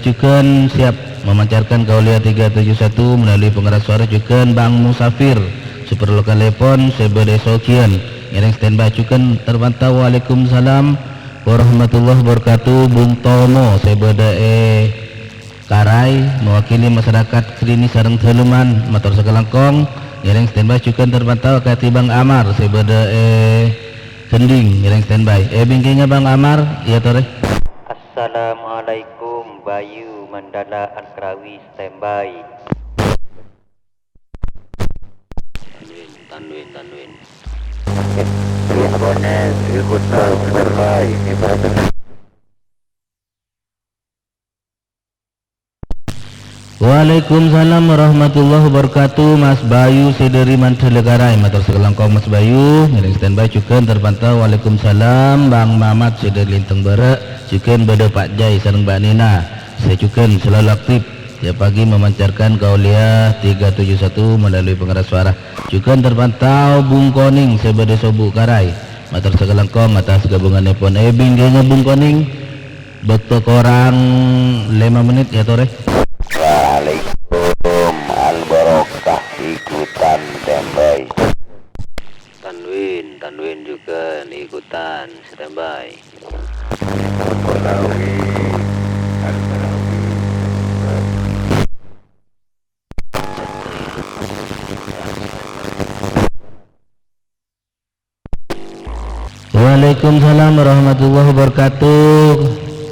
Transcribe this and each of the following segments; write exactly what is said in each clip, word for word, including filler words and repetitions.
Jughân siap memancarkan Kauliya tiga tujuh satu melalui pengeras suara. Jughân Bang Musafir, super lokalèpon sè bâdâ è Sogiyan, ngèrèng standby. Jughân terpantau, waalaikumsalam warahmatullahi wabarakatuh, Bung Tomo sè bâdâ è Karai, mewakili masyarakat Krini sareng Daleman, mator sakalangkong, ngèrèng standby. Jughân terpantau kadhi Bang Amar sè bâdâ è Gending, ngèrèng standby. È bingkèngnga Bang Amar, iyâ torè. Assalamualaikum, Bayu Mandala Al-Krawi, standby. Tanwin, Tanwin, Tanwin. Waalaikumsalam warahmatullahi wabarakatuh, Mas Bayu sè dâri Mandala Karai. Mator sakalangkong Mas Bayu, ngèrèng standby. Jughân terpantau, waalaikumsalam, Bang Mamat sè dâri Linteng Bârâ'. Jughân bâdâ Pak Jai sareng Mbak Nina sè jughân selalu aktif tiap pagi memancarkan Kauliya tiga tujuh satu melalui pengeras suara. Jughân terpantau Bung Koning sè bâdâ Sobu' Karai. Mator sakalangkong atas gabungannèpon. È bingkèngnga Bung Koning. Bâkto korang lèma' mennit, iyâ torè. Waalaikum, Al-Barokah ikutan standby. Tanwin, Tanwin jughân ikutan standby. Waalaikumsalam warahmatullahi wabarakatuh.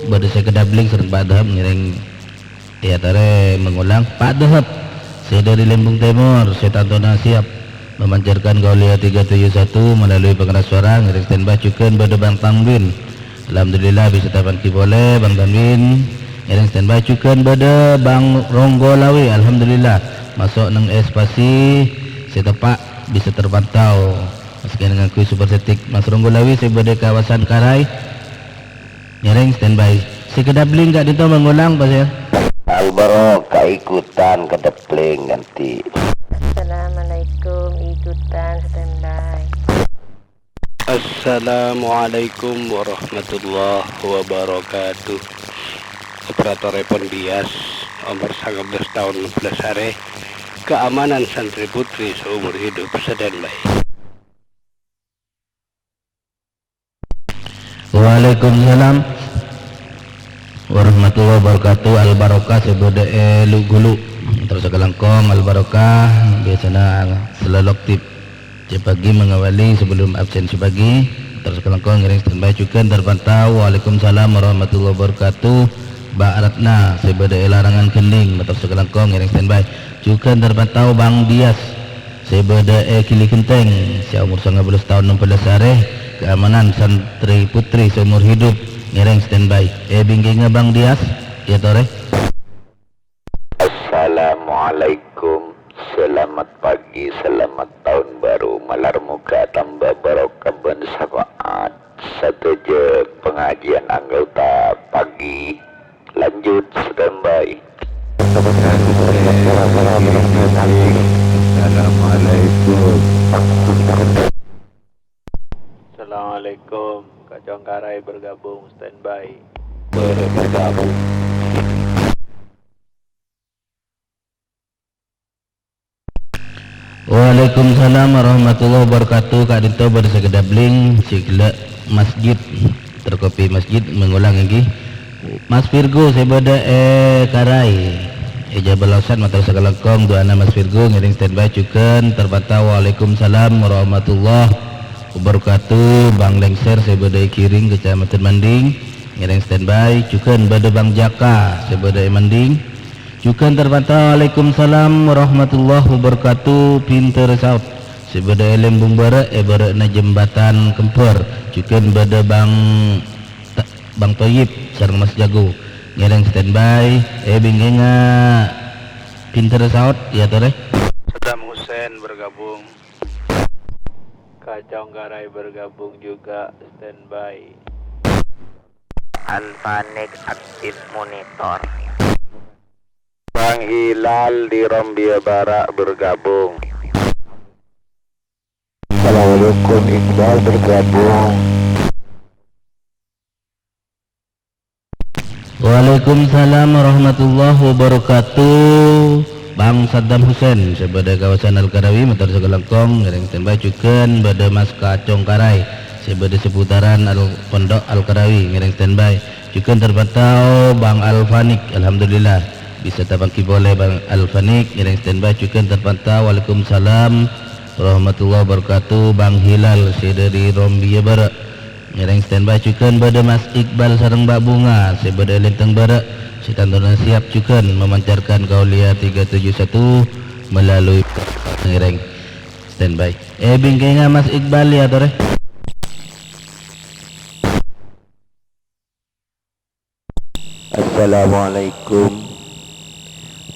Bâdâ sè kadâbling sareng Pak Dahab ngèrèng, iyâ torè, mengulang. Pak Dahab sè dâri Lembung Tèmor, sè tantona siap memancarkan Kauliya tiga tujuh satu melalui pengeras suara, ngèrèng standby. Jughân bâdâ Bang Tanwin. Alhamdulillah, bisa tapanggi polè, Bang Tanwin. Ngèrèng standby. Jughân bâdâ Bang Ronggolawi. Alhamdulillah, maso' neng espasi sè teppa', bisa terpantau. Maskè ngangghuy super setik, Mas Ronggolawi sè bâdâ è kawasan Karai, ngèrèng standby. Sè kadâbling ka'dinto mengulang, Pak, iyâ. Al-Barokah ikutan kadâbling, ganti. Assalamualaikum, ikutan standby. Assalamualaikum warahmatullahi wabarakatuh. Operatorèpon Dias, omor sangabelas taon, ennem belas arè. Keamanan santri putri seumur hidup, standby. Waalaikumsalam warahmatullahi wabarakatuh. Al-Barokah sè bâdâ è Lu'-Gulu'. Terros sakalangkong Al-Barokah biasana selalu aktif sè pagi mengawali sebelum absen sè pagi. Terros sakalangkong ngèrèng standby. Jughân terpantau. Waalaikumsalam warahmatullahi wabarakatuh. Mbak Ratna sè bâdâ è Larangan Gending. Terros sakalangkong ngèrèng standby. Jughân terpantau Bang Dias sè bâdâ è Gili Genteng, sè omor sangabelas taon ennem belas arè, keamanan santri putri seumur hidup, ngèrèng standby. È bingkèngnga Bang Dias, iyâ torè. Assalamualaikum, selamat pagi, selamat tahun baru, malar moga tambah barokah bân syafaat. Sadhâjâ pengajian anggota pagi lanjut, standby. Assalamualaikum. Assalamualaikum. Kacong Karai bergabung, standby. Bergabung. Waalaikumsalam warahmatullahi wabarakatuh. Ka'dinto bâdâ sè kadâbling, sè ghellâ' masjid, terkopi masjid, mengulang èngghi. Mas Virgo sè bâdâ è Karai, è Jabal Ausad, mator sakalangkong du'ana Mas Virgo, ngèrèng standby. Jughân terpantau. Waalaikumsalam warahmatullahi wabarakatuh. Bang Lengser sè bâdâ è Giring, Kecamatan Manding, ngèrèng standby. Jughân bâdâ Bang Jaka sè bâdâ è Manding. Jughân terpantau. Waalaikumsalam warahmatullahi wabarakatuh. Pinter saut. Sè bâdâ è Lembung Bârâ', è bârâ'na Jembatan Kembar. Jughân bâdâ Bang Ta-, Bang Toyib sareng Mas Jago. Ngèrèng standby. È bingkèngnga Pinter saut, iyâ torè. Saddam Hussein bergabung. Kacong Karai bergabung juga, standby. Alphanik aktif monitor. Bang Hilal di Rombia Barat bergabung. Assalamualaikum, Iqbal bergabung. Waalaikumsalam warahmatullahi wabarakatuh. Bang Saddam Hussein, sè bâdâ è kawasan Al-Karawi, mator sakalangkong, ngèrèng standby. Jhughân bâdâ Mas Kacong Karai, sè bâdâ seputaran Al-, Pondok Al-Karawi, ngèrèng standby. Jhughân terpantau Bang Alfanik, alhamdulillah. Bisa tapangghi polè Bang Alfanik, ngèrèng standby. Jhughân terpantau, waalaikumsalam warahmatullahi wabarakatuh. Bang Hilal, sè dâri Rombia Bârâ'. Ngèrèng standby. Jhughân bâdâ Mas Iqbal sareng Mbak Bunga sè bâdâ è Lenteng Bârâ', sè tantona siap jhughân memancarkan Kauliya tiga tujuh satu melalui ngèrèng standby. È bingkèngnga Mas Iqbal, yâ torè. Assalamualaikum.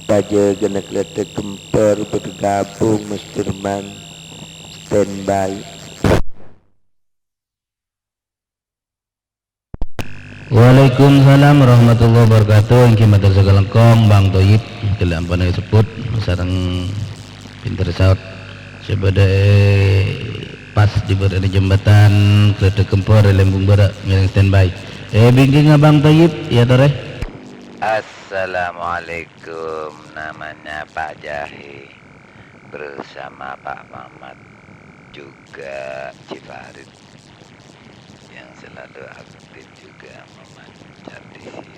Pajâgâna Kletek Kempor bergabung, Mas Firman. Standby. Waalaikumsalam warahmatullahi wabarakatuh. Èngghi mator sakalangkong, Bang Toyib, ghellâ' ampon èsebbhut, sareng pinter saos. Sè bâdâ è pas è bârâ'na jembatan Kletek Kempor è Lembung Bârâ', ngèrèng standby. È bingkèngnga Bang Toyib, yâ torè. Assalamualaikum, namanya Pak Jahe bersama Pak Mamat juga Cifarid yang selalu aktif juga memancar di sini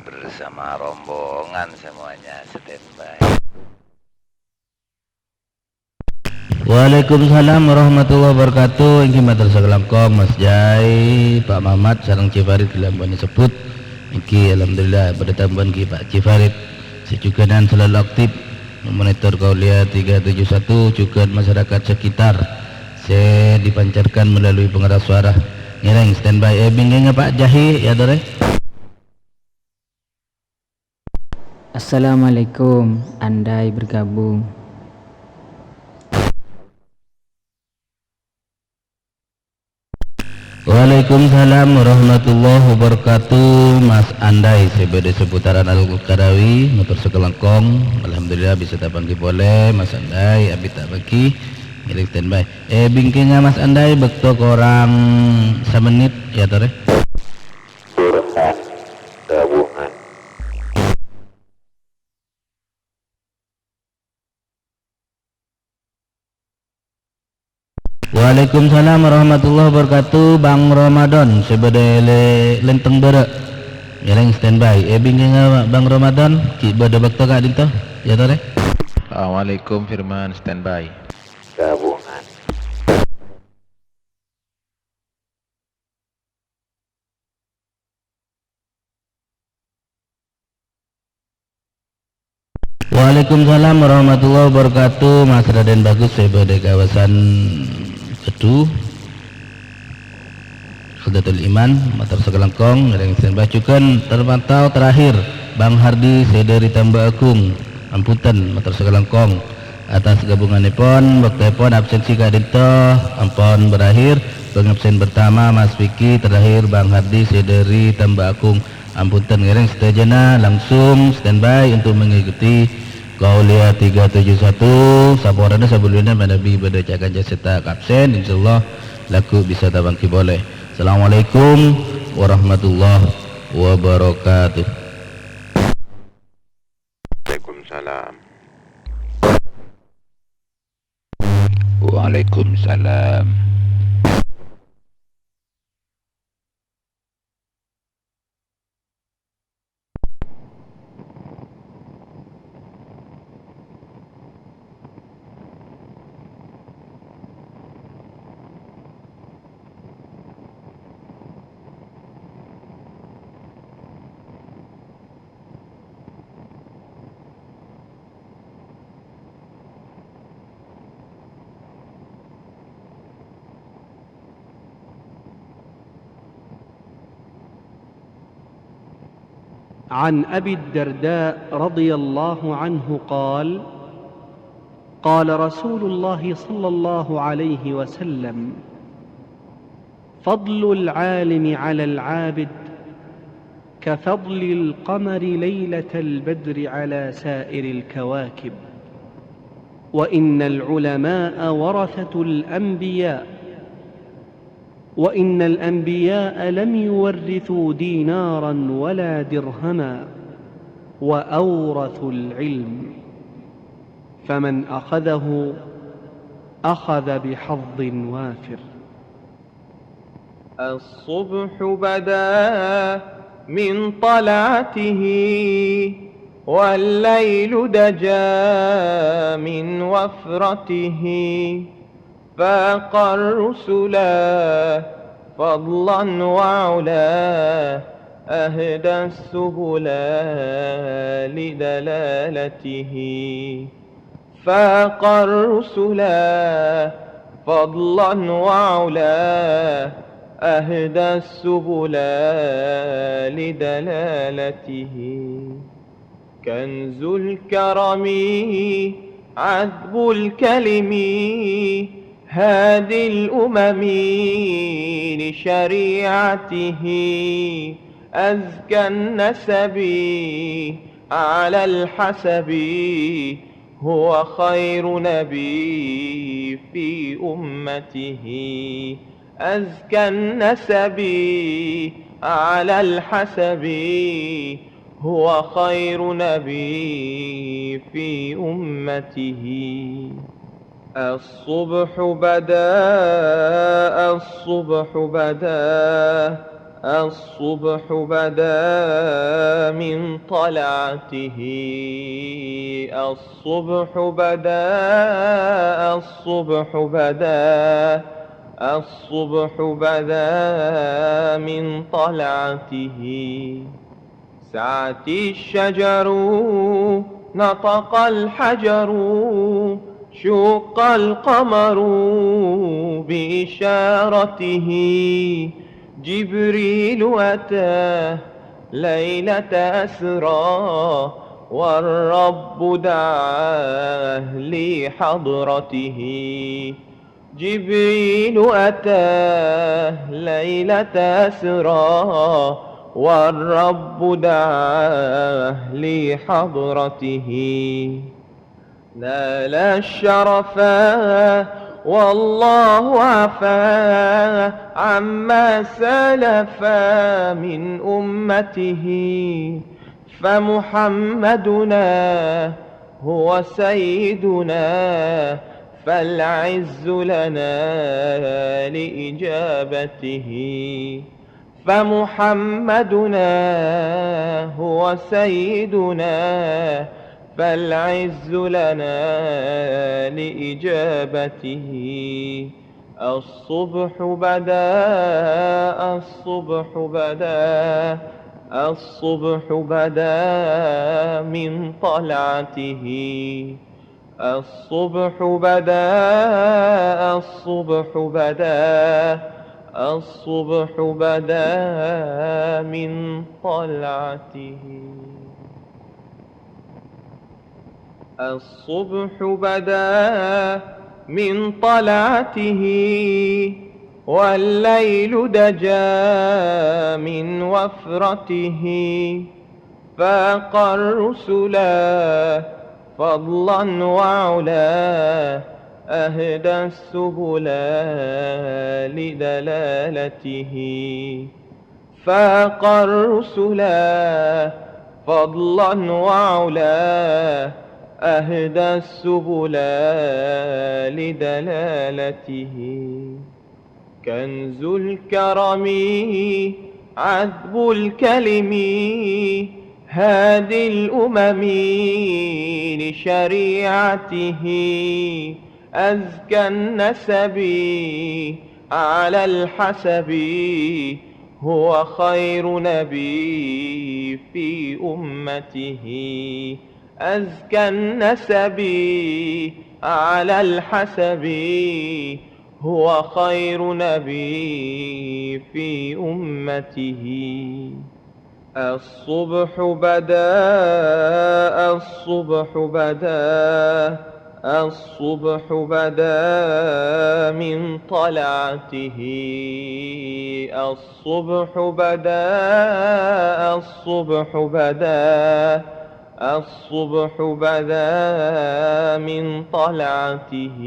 bersama rombongan semuanya standby. Waalaikumsalam warahmatullahi wabarakatuh. Èngghi mator sakalangkong, Mas Jai, Pak Mamat, sareng Cifarid ghellâ' ampon èsebbhut. Èngghi, alhamdulillah, bâdâ tambhâ'ân èngghi Pak Cifarid. Sè jhughân selalu aktif memonitor Kauliya tiga tujuh satu, jhughân masyarakat sekitar sè dipancarkan melalui pengeras suara. Ngèrèng standby è bingkèngnga Pak Jahe, yâ torè. Assalamualaikum, andai bergabung. Waalaikumsalam warahmatullahi wabarakatuh. Mas Andai sè bâdâ seputaran Al-Karawi, mator sakalangkong. Alhamdulillah bisa tapangghi polè, Mas Andai, abit tapangghi, ngèrèng standby. È bingkèngnga Mas Andai, bâkto korang samennit, yâ torè. Burhan Gabungan. Waalaikumsalam warahmatullahi wabarakatuh, Bang Ramadan, sè bâdâ è Le-, Lenteng Bârâ'. Ngèrèng standby. È bingkèngnga Bang Ramadan, ghi' bâdâ bâkto ka'dinto, yâ torè. Assalamualaikum, Firman, standby. Gabungan. Waalaikumsalam warahmatullahi wabarakatuh. Mas Raden Bagus, sè bâdâ è kawasan Kedhu, Hudatul Iman, mator sakalangkong, ngèrèng standby. Jhughân terpantau terakhir, Bang Hardi, sè dâri Tamba Agung, ampun, mator sakalangkong. Atas gabunganèpon, bâktoèpon absensi ka'dinto ampon berakhir. Pengabsen pertama, Mas Vicky, terakhir, Bang Hardi, sè dâri Tamba Agung. Ampun, ngèrèng sadhâjâna langsung standby untuk mengikuti Kauliya tiga tujuh satu. Saporana sabellunna manabi bâdâ ca-kanca sè ta' absen, insyaallah lagghu' bisa tapangghi polè. Assalamualaikum warahmatullahi wabarakatuh. Waalaikumsalam. Waalaikumsalam. عن أبي الدرداء رضي الله عنه قال: قال رسول الله صلى الله عليه وسلم: فضل العالم على العابد كفضل القمر ليلة البدر على سائر الكواكب، وإن العلماء ورثة الأنبياء، وإن الأنبياء لم يورثوا دينارا ولا درهما، وأورثوا العلم، فمن أخذه أخذ بحظ وافر. الصبح بدا من طلعته، والليل دجا من وفرته، فاق الرسل فضلا وعلا، أهدى السبل لدلالته. فاق الرسل فضلا وعلا، أهدى السبل لدلالته. كنز الكرم عذب الكلم هادي الأمم لشريعته، أزكى النسب على الحسب هو خير نبي في أمته، أزكى النسب على الحسب هو خير نبي في أمته. الصبح بدا، الصبح بدا، الصبح بدا من طلعته. الصبح بدا، الصبح بدا، الصبح بدا من طلعته. سعت الشجر، نطق الحجر، شق القمر بإشارته. جبريل أتى ليلة أسرى، والرب دعاه لحضرته. جبريل أتاه ليلة أسرى، والرب دعاه لحضرته. نال الشرفا والله عفا عما سلفا من أمته، فمحمدنا هو سيدنا، فالعز لنا لإجابته. فمحمدنا هو سيدنا، فالعز لنا لإجابته. الصبح بدا، الصبح بدا، الصبح بدا من طلعته. الصبح بدا، الصبح بدا، الصبح بدا من طلعته. الصبح بدا من طلعته، والليل دجا من وفرته، فاق الرسل فضلا وعلا، أهدى السبل لدلالته. فاق الرسل فضلا وعلا، أهدى السبل لدلالته. كنز الكرم عذب الكلم هادي الأمم لشريعته، أزكى النسب على الحسب هو خير نبي في أمته. أزكى النسب على الحسب هو خير نبي في أمته. الصبح بدا، الصبح بدا، الصبح بدا من طلعته. الصبح بدا، الصبح بدا، الصبح بدا من طلعته.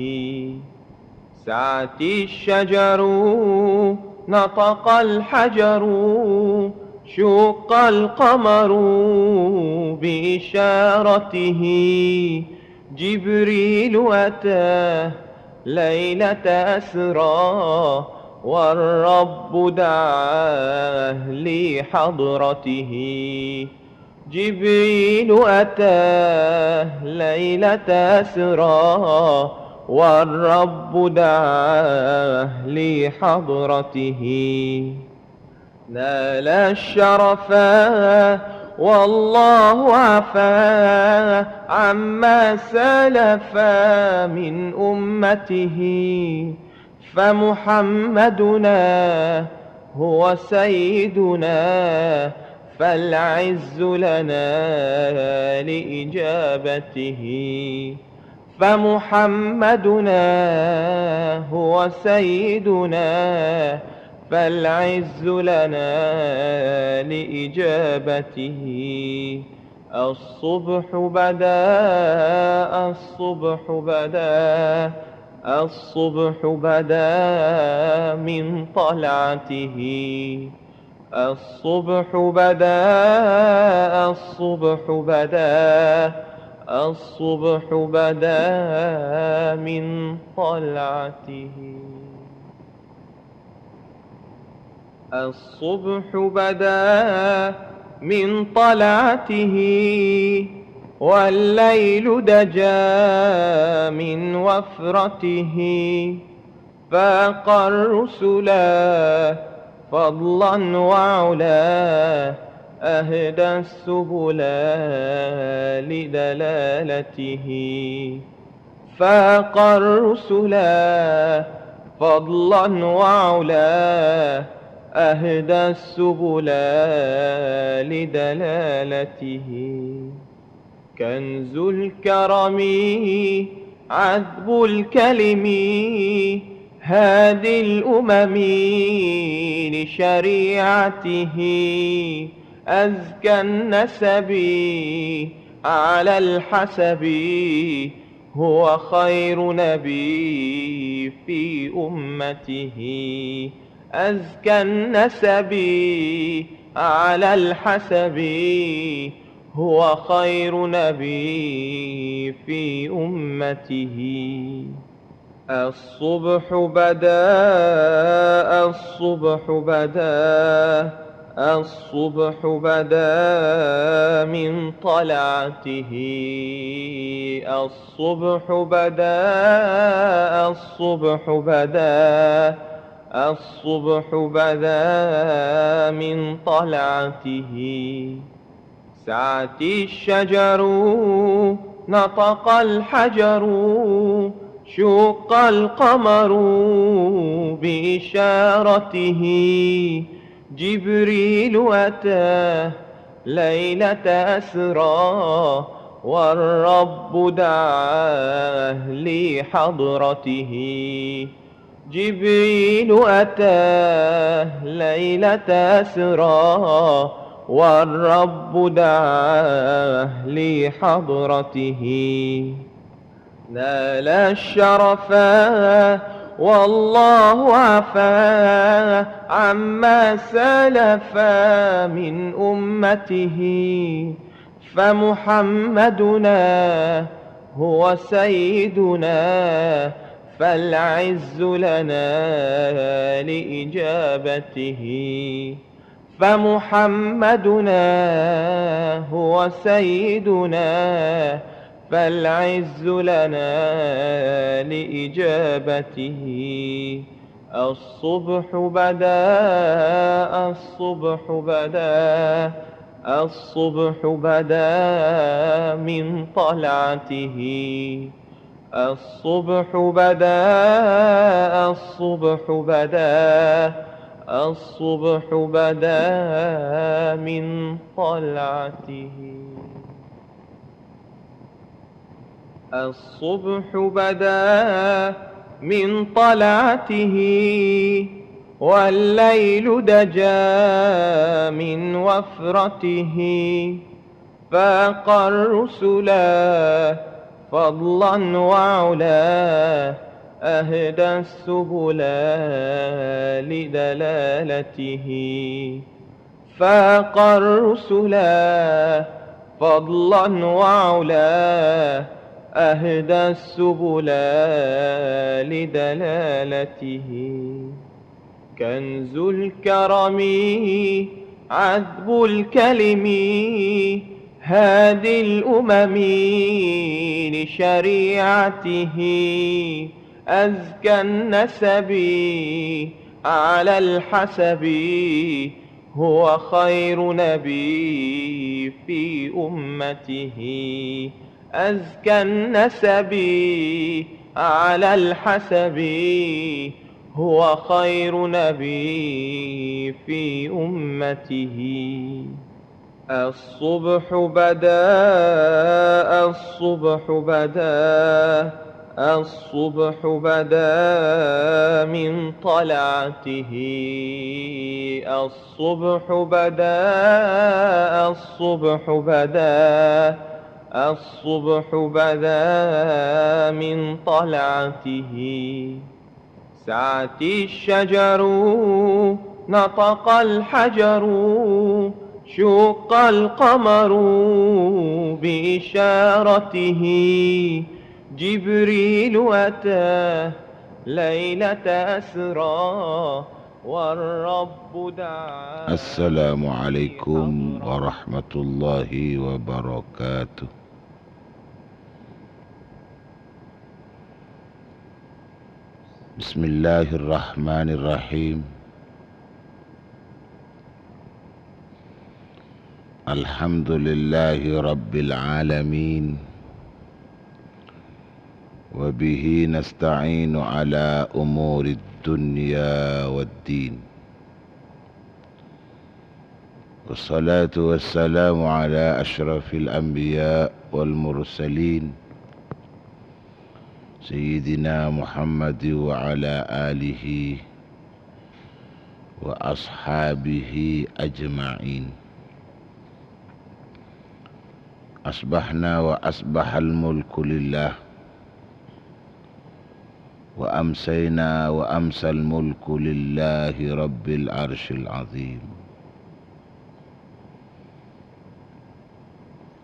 سعت الشجر، نطق الحجر، شق القمر بإشارته. جبريل أتى ليلة أسرى، والرب دعاه لحضرته. جبريل أتى ليلة أسرى، والرب دعاه لحضرته. نال الشرفا والله عفا عما سلف من أمته. فمحمدنا هو سيدنا، فالعز لنا لإجابته. فمحمدنا هو سيدنا، فالعز لنا لإجابته. الصبح بدا، الصبح بدا، الصبح بدا من طلعته. الصبح بدا، الصبح بدا، الصبح بدا من طلعته. الصبح بدا من طلعته، والليل دجا من وفرته. فاق الرسلا فضلا وعلا، أهدى السبلا لدلالته. فاق الرسلا فضلا وعلا، أهدى السبلا لدلالته. كنز الكرم عذب الكلم هادي الأمم لشريعته. أزكى النسب على الحسب هو خير نبي في أمته. أزكى النسب على الحسب هو خير نبي في أمته. الصبح بدا، الصبح بدا، الصبح بدا من طلعته. الصبح بدا، الصبح بدا، الصبح بدا من طلعته. سعت الشجر، نطق الحجر، شق القمر بإشارته. جبريل أتى ليلة أسرى، والرب دعاه لحضرته. جبريل أتى ليلة أسرى، والرب دعاه لحضرته. نال الشرفا والله عفا عما سلف من أمته. فمحمدنا هو سيدنا، فالعز لنا لإجابته. فمحمدنا هو سيدنا، فالعز لنا لإجابته. الصبح بدا، الصبح بدا، الصبح بدا من طلعته. الصبح بدا، الصبح بدا، الصبح بدا من طلعته. الصبح بدا من طلعته، والليل دجا من وفرته. فاق الرسلا فضلا وعلا، أهدى السبل لدلالته، فاق الرسل فضلا وعلا، أهدى السبل لدلالته. كنز الكرم، عذب الكلم، هادي الأمم لشريعته، أزكى النسب على الحسب، هو خير نبي في أمته. أزكى النسب على الحسب، هو خير نبي في أمته. الصبح بدا، الصبح بدا، الصبح بدا من طلعته. الصبح بدا، الصبح بدا، الصبح بدا من طلعته. سعت الشجر، نطق الحجر، شق القمر بإشارته. جبريل أتى ليلة أسرى، والرب دعا. السلام عليكم ورحمة الله وبركاته. بسم الله الرحمن الرحيم. الحمد لله رب العالمين، وبه نستعين على أمور الدنيا والدين. والصلاة والسلام على أشرف الأنبياء والمرسلين، سيدنا محمد وعلى آله وأصحابه أجمعين. أصبحنا وأصبح الملك لله، وأمسينا وأمسى الملك لله رب العرش العظيم.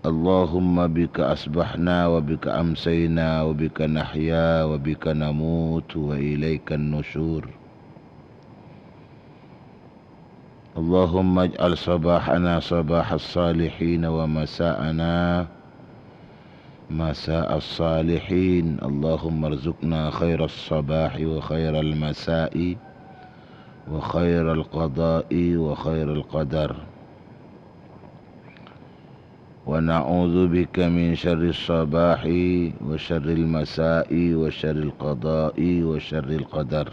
اللهم بك أصبحنا وبك أمسينا وبك نحيا وبك نموت وإليك النشور. اللهم اجعل صباحنا صباح الصالحين ومساءنا مساء الصالحين. اللهم ارزقنا خير الصباح وخير المساء وخير القضاء وخير القدر. ونعوذ بك من شر الصباح وشر المساء وشر القضاء وشر القدر.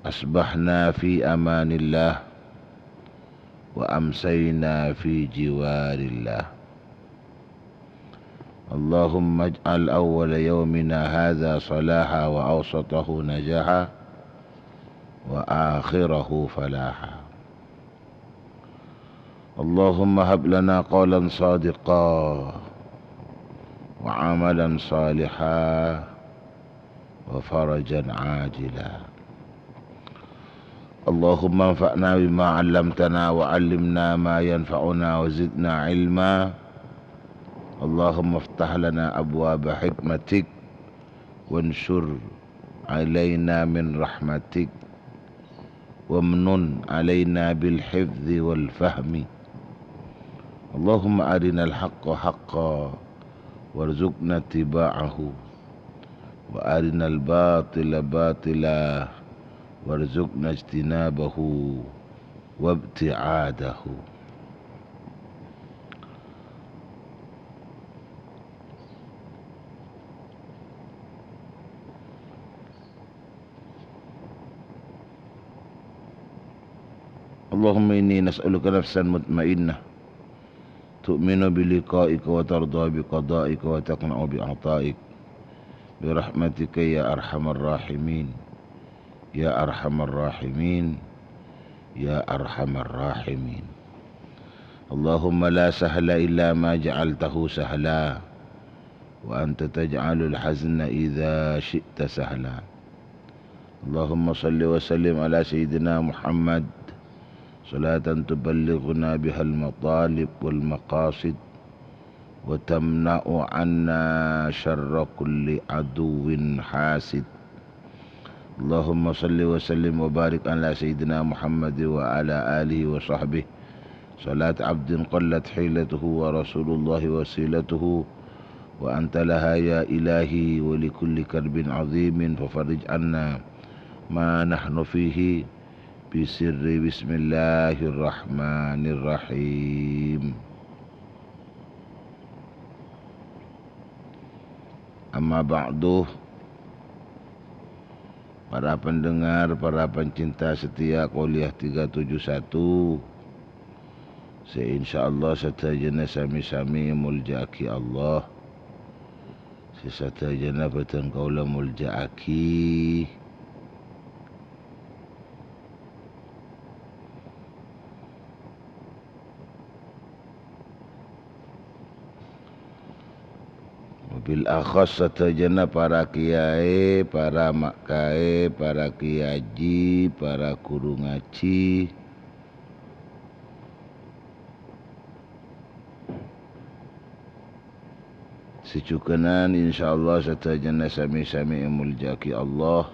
أصبحنا في أمان الله، وأمسينا في جوار الله. اللهم اجعل أول يومنا هذا صلاحا، وأوسطه نجاحا، وآخره فلاحا. اللهم هب لنا قولا صادقا وعملا صالحا وفرجا عاجلا. اللهم انفعنا بما علمتنا وعلمنا ما ينفعنا وزدنا علما. اللهم افتح لنا أبواب حكمتك وانشر علينا من رحمتك وامنن علينا بالحفظ والفهم. اللهم أرنا الحق حقا وارزقنا اتباعه، وأرنا الباطل باطلا وارزقنا اجتنابه وابتعاده. اللهم إني نسألك نفسا مطمئنة تؤمن بلقائك وترضى بقضائك وتقنع بعطائك برحمتك يا أرحم الراحمين، يا أرحم الراحمين، يا أرحم الراحمين. اللهم لا سهل إلا ما جعلته سهلا، وأنت تجعل الحزن إذا شئت سهلا. اللهم صل وسلم على سيدنا محمد، صلاة تبلغنا بها المطالب والمقاصد، وتمنع عنا شر كل عدو حاسد. اللهم صل وسلم وبارك على سيدنا محمد وعلى آله وصحبه، صلاة عبد قلت حيلته ورسول الله وسيلته، وأنت لها يا إلهي، ولكل كرب عظيم ففرج عنا ما نحن فيه، بسر بسم الله الرحمن الرحيم. Amma ba'du, para pendengar, para pencinta setia Kuliah tiga tujuh satu, sè insyaallah sadhâjâna sami-sami èmoljâ'aghi Allah, sè sadhâjâna bhâdhân kaulâ moljâ'aghi. Wabil akhas sadhâjâna para kiyaè, para ma' kaè, para kiyaji, para ghuru ngajhi. Sè jhughânan, insyaallah, sadhâjâna sami-sami èmoljâ'aghi Allah.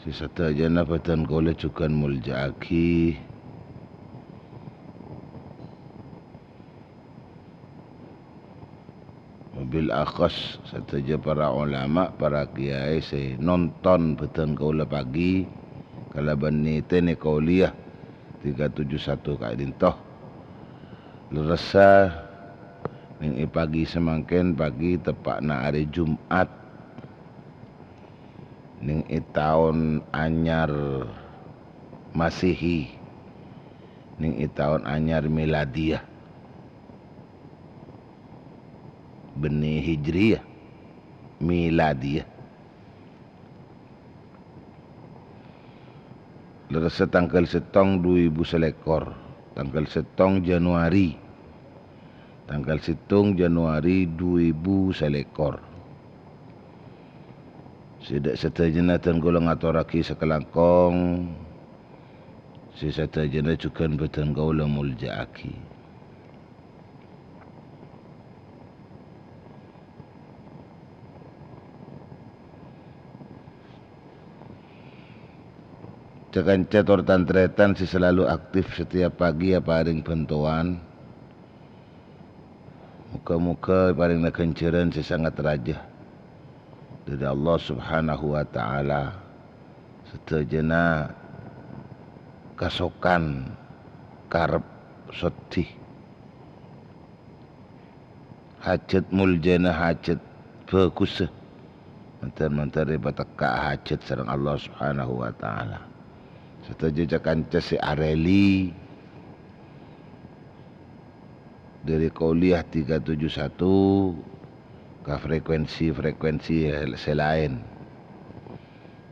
Sè sadhâjâna bhâdhân kaulâ jhughân moljâ'aghi. Wabil akhas sadhâjâ para ulama, para kiyaè sè nonton bhâdhân kaulâ pagi kalabân nètènè Kuliah tiga tujuh satu ka'dinto. Lerressa nèng è pagi samangkèn, pagi teppa'na arè Jum'at, nèng è taon anyar Masehi, nèng è taon anyar Miladiyah. Bânnè Hijriyah, Miladiyah. Lerressa tangghâl sèttong du èbu salèkor, tangghâl sèttong Januari, tangghâl sèttong Januari du èbu salèkor. Sè dâ' sadhâjâna bhâdhân kaulâ ngatorraghi sakalangkong, sè sadhâjâna jhughân bhâdhân kaulâ moljâ'aghi. Ca-kanca tor tan-tarètan sè salalu aktif setiap pagi aparèng bhântowan. Moghâ-moghâ èparèngana ghânjhârân sè sangat rajâ dâri Allah Subhanahu wa Ta'ala. Sadhâjâna kasokan, karep, soddhi. Hajhât moljâna, hajhât bhâghussa, mandhâr-mandhâr èpatekka' hajhât sareng Allah Subhanahu wa Ta'ala. Sadhâjâ ca-kanca sè arèli dâri Kuliah tiga tujuh satu ka frekuensi-frekuensi sè laèn.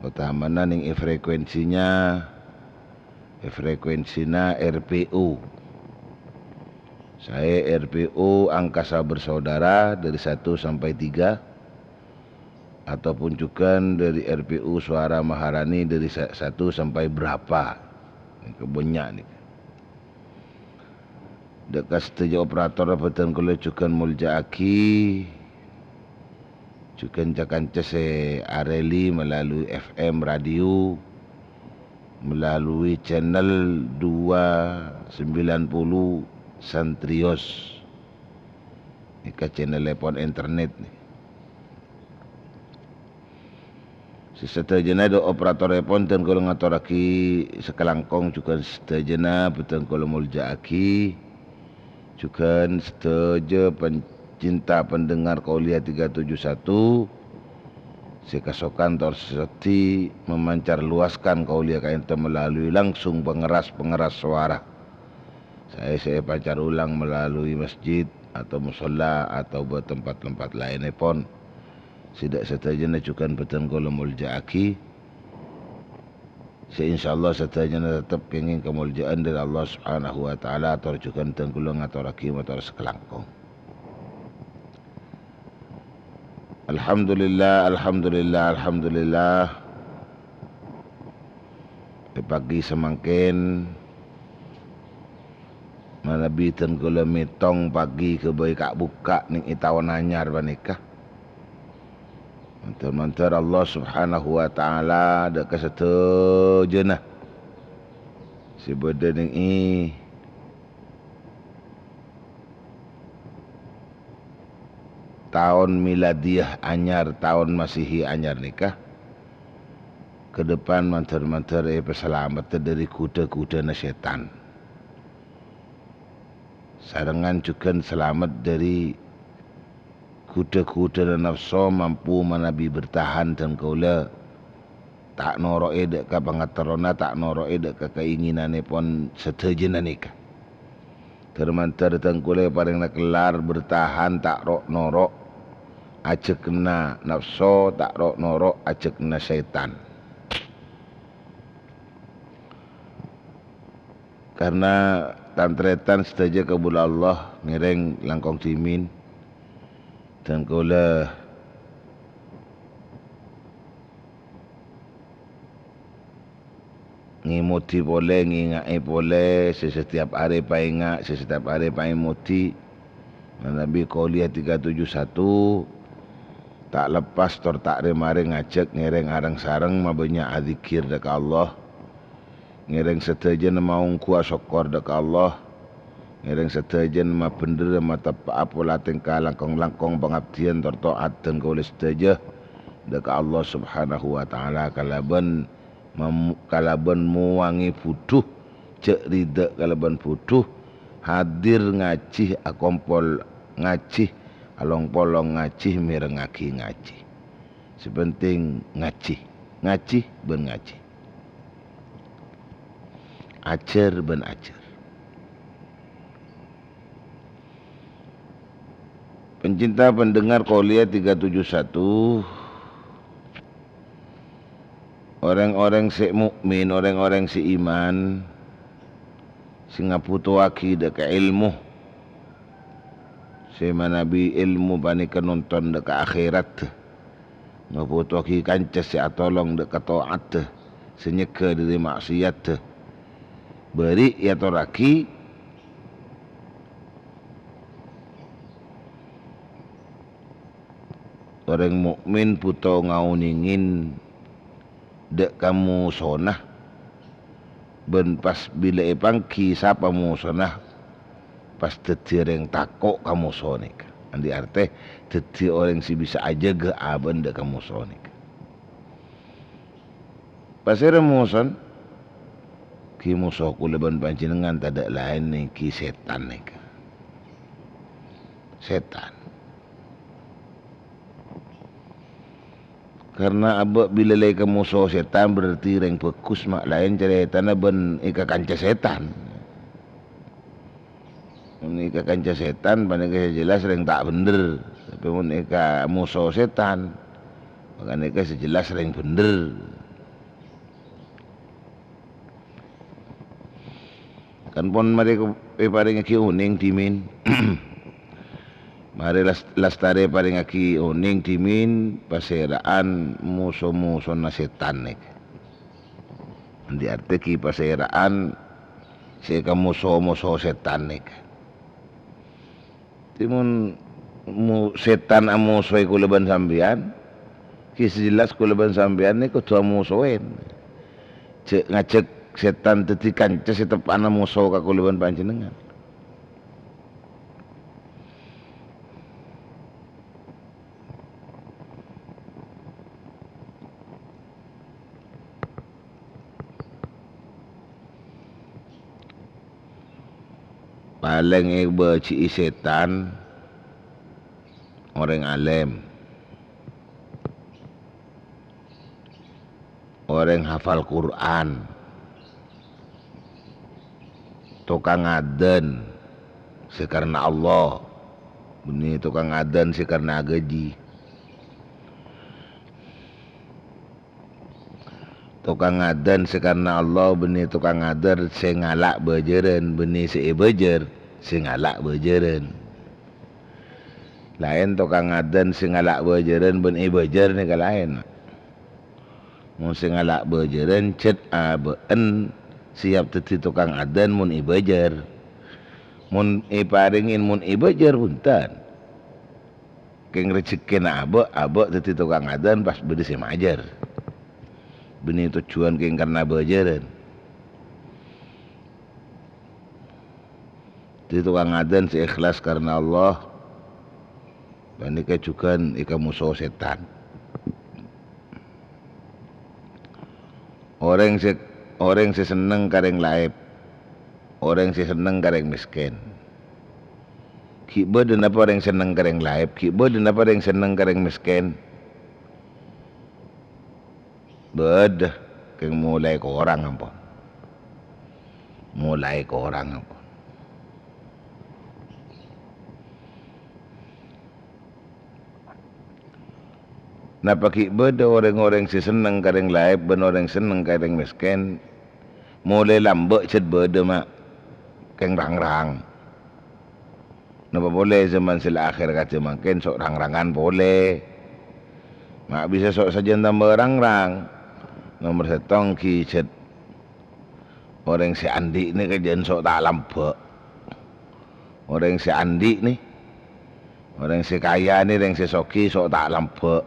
Otamana nèng è frekuensinya, è frekuensina R P U. Saè R P U Angkasa Bersaudara dari satu sampai tiga, ataupun jhughân dari R P U Suara Maharani dari sa-, satu sampai berapa. Nèka bânnya' nèka. Dâ' ka sadhâjâ operator bhâdhân kaulâ jhughân moljâ'aghi, jhughân ca-kanca sè arèli melalui F M radio, melalui channel dua sembilan puluh Santrios. Nèka channelèpon internet nèka. Sè sadhâjâna dâ' operatorèpon bhâdhân kaulâ ngatorraghi sakalangkong, jhughân sadhâjâna bhâdhân kaulâ moljâ'aghi, jhughân sadhâjâ pencinta pendengar Kuliah tiga tujuh satu sè kasokan tor sè soddhi memancar luaskan Kuliah ka'dinto melalui langsung pengeras-pengeras suara. Saè sè èpancar ulang melalui masjid atau musholla atau bâ-, tempat-tempat laènèpon. sè dâ' sadhâjâna jhughân bhâdhân kaulâ molja'aghi, sè insyaallah sadhâjâna teptep kèngèng kamolja'an dâri Allah Subhanahu wa Ta'ala, ator jhughân bhâdhân kaulâ ngatorraghi mator sakalangkong. Alhamdulillah, alhamdulillah, alhamdulillah. È pagi samangkèn, manabi bhâdhân kaulâ mètong pagi ghâbây ka'-bukka' nèng è taon anyar panèka. Mandhâr-mandhâr Allah Subhanahu wa Ta'ala dâ' ka sadhâjâna sè bâdâ nèng è taon miladiyah anyar, taon Masehi anyar nèka, ka depan mandhâr-mandhâr èpasalamettè dâri ghudhâ-ghudhâna sètan. Sarengngan jhughân salamet dâri ghudhâ-ghudhâna napso mampu manabi bertahan bhâdhân kaulâ ta' noro'è dâ' ka pangaterrona, ta' noro'è dâ' ka kaèngènanèpon sadhâjâna nèka. Dhâr-mandhâr bhâdhân kaulâ èparèngana kellar bertahan ta' ro'-noro' ajhâkna napso, ta' ro'-noro' ajhâkna sètan. Karna tan-tarètan sadhâjâ kabulâ Allah ngèrèng langkong dhimèn, bhâdhân kaulâ ngèmodi polè, ngènga'è polè, sè setiap arè paènga', sè setiap arè paèmodi. Manabi Qouliyah tiga tujuh satu, ta' lepas tor ta' rè-marè ngajhâk ngèrèng areng-sareng mabânnya' adzikkèr dâ' ka Allah, ngèrèng sadhâjâna maongghu asokkor dâ' ka Allah, ngèrèng sadhâjâna mabhendherrâ mateppa'a pola tèngka langkong-langkong pangabdiyân tor to'at bhâdhân kaulâ sadhâjâ dâ' ka Allah Subhanahu wa Ta'ala kalabân mam-, kalabân mowangè budhu, jhâ' ridhâ kalabân budhu, hadir ngajhi, akompol ngajhi, along-polong ngajhi, mèrengngaghi ngajhi. Sè penting ngajhi, ngajhi bân ngajhi. Ajhâr bân ajhâr. Pencinta pendengar Qouliyah tiga tujuh satu, orèng-orèng sè mukmin, orèng-orèng sè iman, sè ngabhutoaghi dâ' ka èlmo, sè manabi èlmo panèka nonton dâ' ka akhèrat, ngabhutoaghi kanca sè atolong dâ' ka to'at, sè nyegghâ dâri maksiyat, bâri' èatorraghi orèng mukmin bhuto ngaonèngè dâ' ka mosona, bân pas bilâ èpangghi sapa mosona, pas dhâddhi orèng tako' ka moso nèka. Andi' artè dhâddhi orèng sè bisa ajâgâ abâ'na dâ' ka moso nèka. Pasèra moson? Ghi moso kaulâ bân panjhennengngan tadâ' laèn nèng ghi sètan nèka. Sètan. Karna abâ' bilâ la èkamoso sètan, berarti rèng bhâghus, ma' laèn carètana bân èkakanca sètan. Mon èkakanca sètan, panèka sè jelas rèng ta' bhendher. Tapè mon èkamoso sètan, panèka sè jelas rèng bhendher. Kan pon marè ko-, èparèngaghi onèng dhimèn. Marè las-, lastarè parèngaghi onèng dhimèn pasèra'an moso-mosona sètan nèka. Andi' artè ghi pasèra'an sè èkamoso-moso sètan nèka. Timon mo-, sètan amosoè kaulâ bân sampèyan, ghi sè jelas kaulâ bân sampèyan nèko kodhu amosoè. Jhâ' ngajhâk sètan dhâddhi kanca sè teppa'na moso ka kaulâ bân panjhennengngan. Palèng èbâji'i sètan orèng alèm, orèng hafal Qur'an, tokang adzan sè karna Allah, bânnè tokang adzan sè karna aghâji. Tokang adan sè karna Allah bânnè tokang adan sè ngala' bâjârân, bânnè sè èbâjâr sè ngala' bâjârân. Laèn tokang adan sè ngala' bâjârân bân èbâjâr nèka laèn. Mon sè ngala' bâjârân, jhât abâ'en sèyap dhâddhi tokang adan mon èbâjâr. Mon èparèngè mon èbâjâr, bhunten. Kèng rejhekkèna abâ', abâ' dhâddhi tokang adan pas bâdâ sè majâr. Bânnè tojjhuwân kèng karna bâjârân. Dhâddhi tokang adan sè ikhlas karna Allah, panèka jhughân èkamoso sètan. Orèng sè, orèng sè senneng ka rèng laèp, orèng sè senneng ka rèng mèskèn. Ghi' bâdâ napa orèng senneng ka rèng laèp, ghi' bâdâ napa orèng senneng ka rèng mèskèn? Bâdâ, kèng molaè korang ampon. Molaè korang ampon. Napa ghi' bâdâ orèng-orèng sè senneng ka rèng laèp bân orèng senneng ka rèng mèskèn? Molaè lambâ' jhât bâdâ, ma'. Kèng rang-rang. Napa polè jhâman sè la akhèr kadhi mangkèn so' rang-rangan polè. Ma' bisa so' sajân tamba rang-rang. Nomer sèttong ghi' jhât orèng sè andi' nèka jhân so' ta' lambâ'. Orèng sè andi' nè, orèng sè kaya nè, rèng sè soghi so' ta' lambâ'.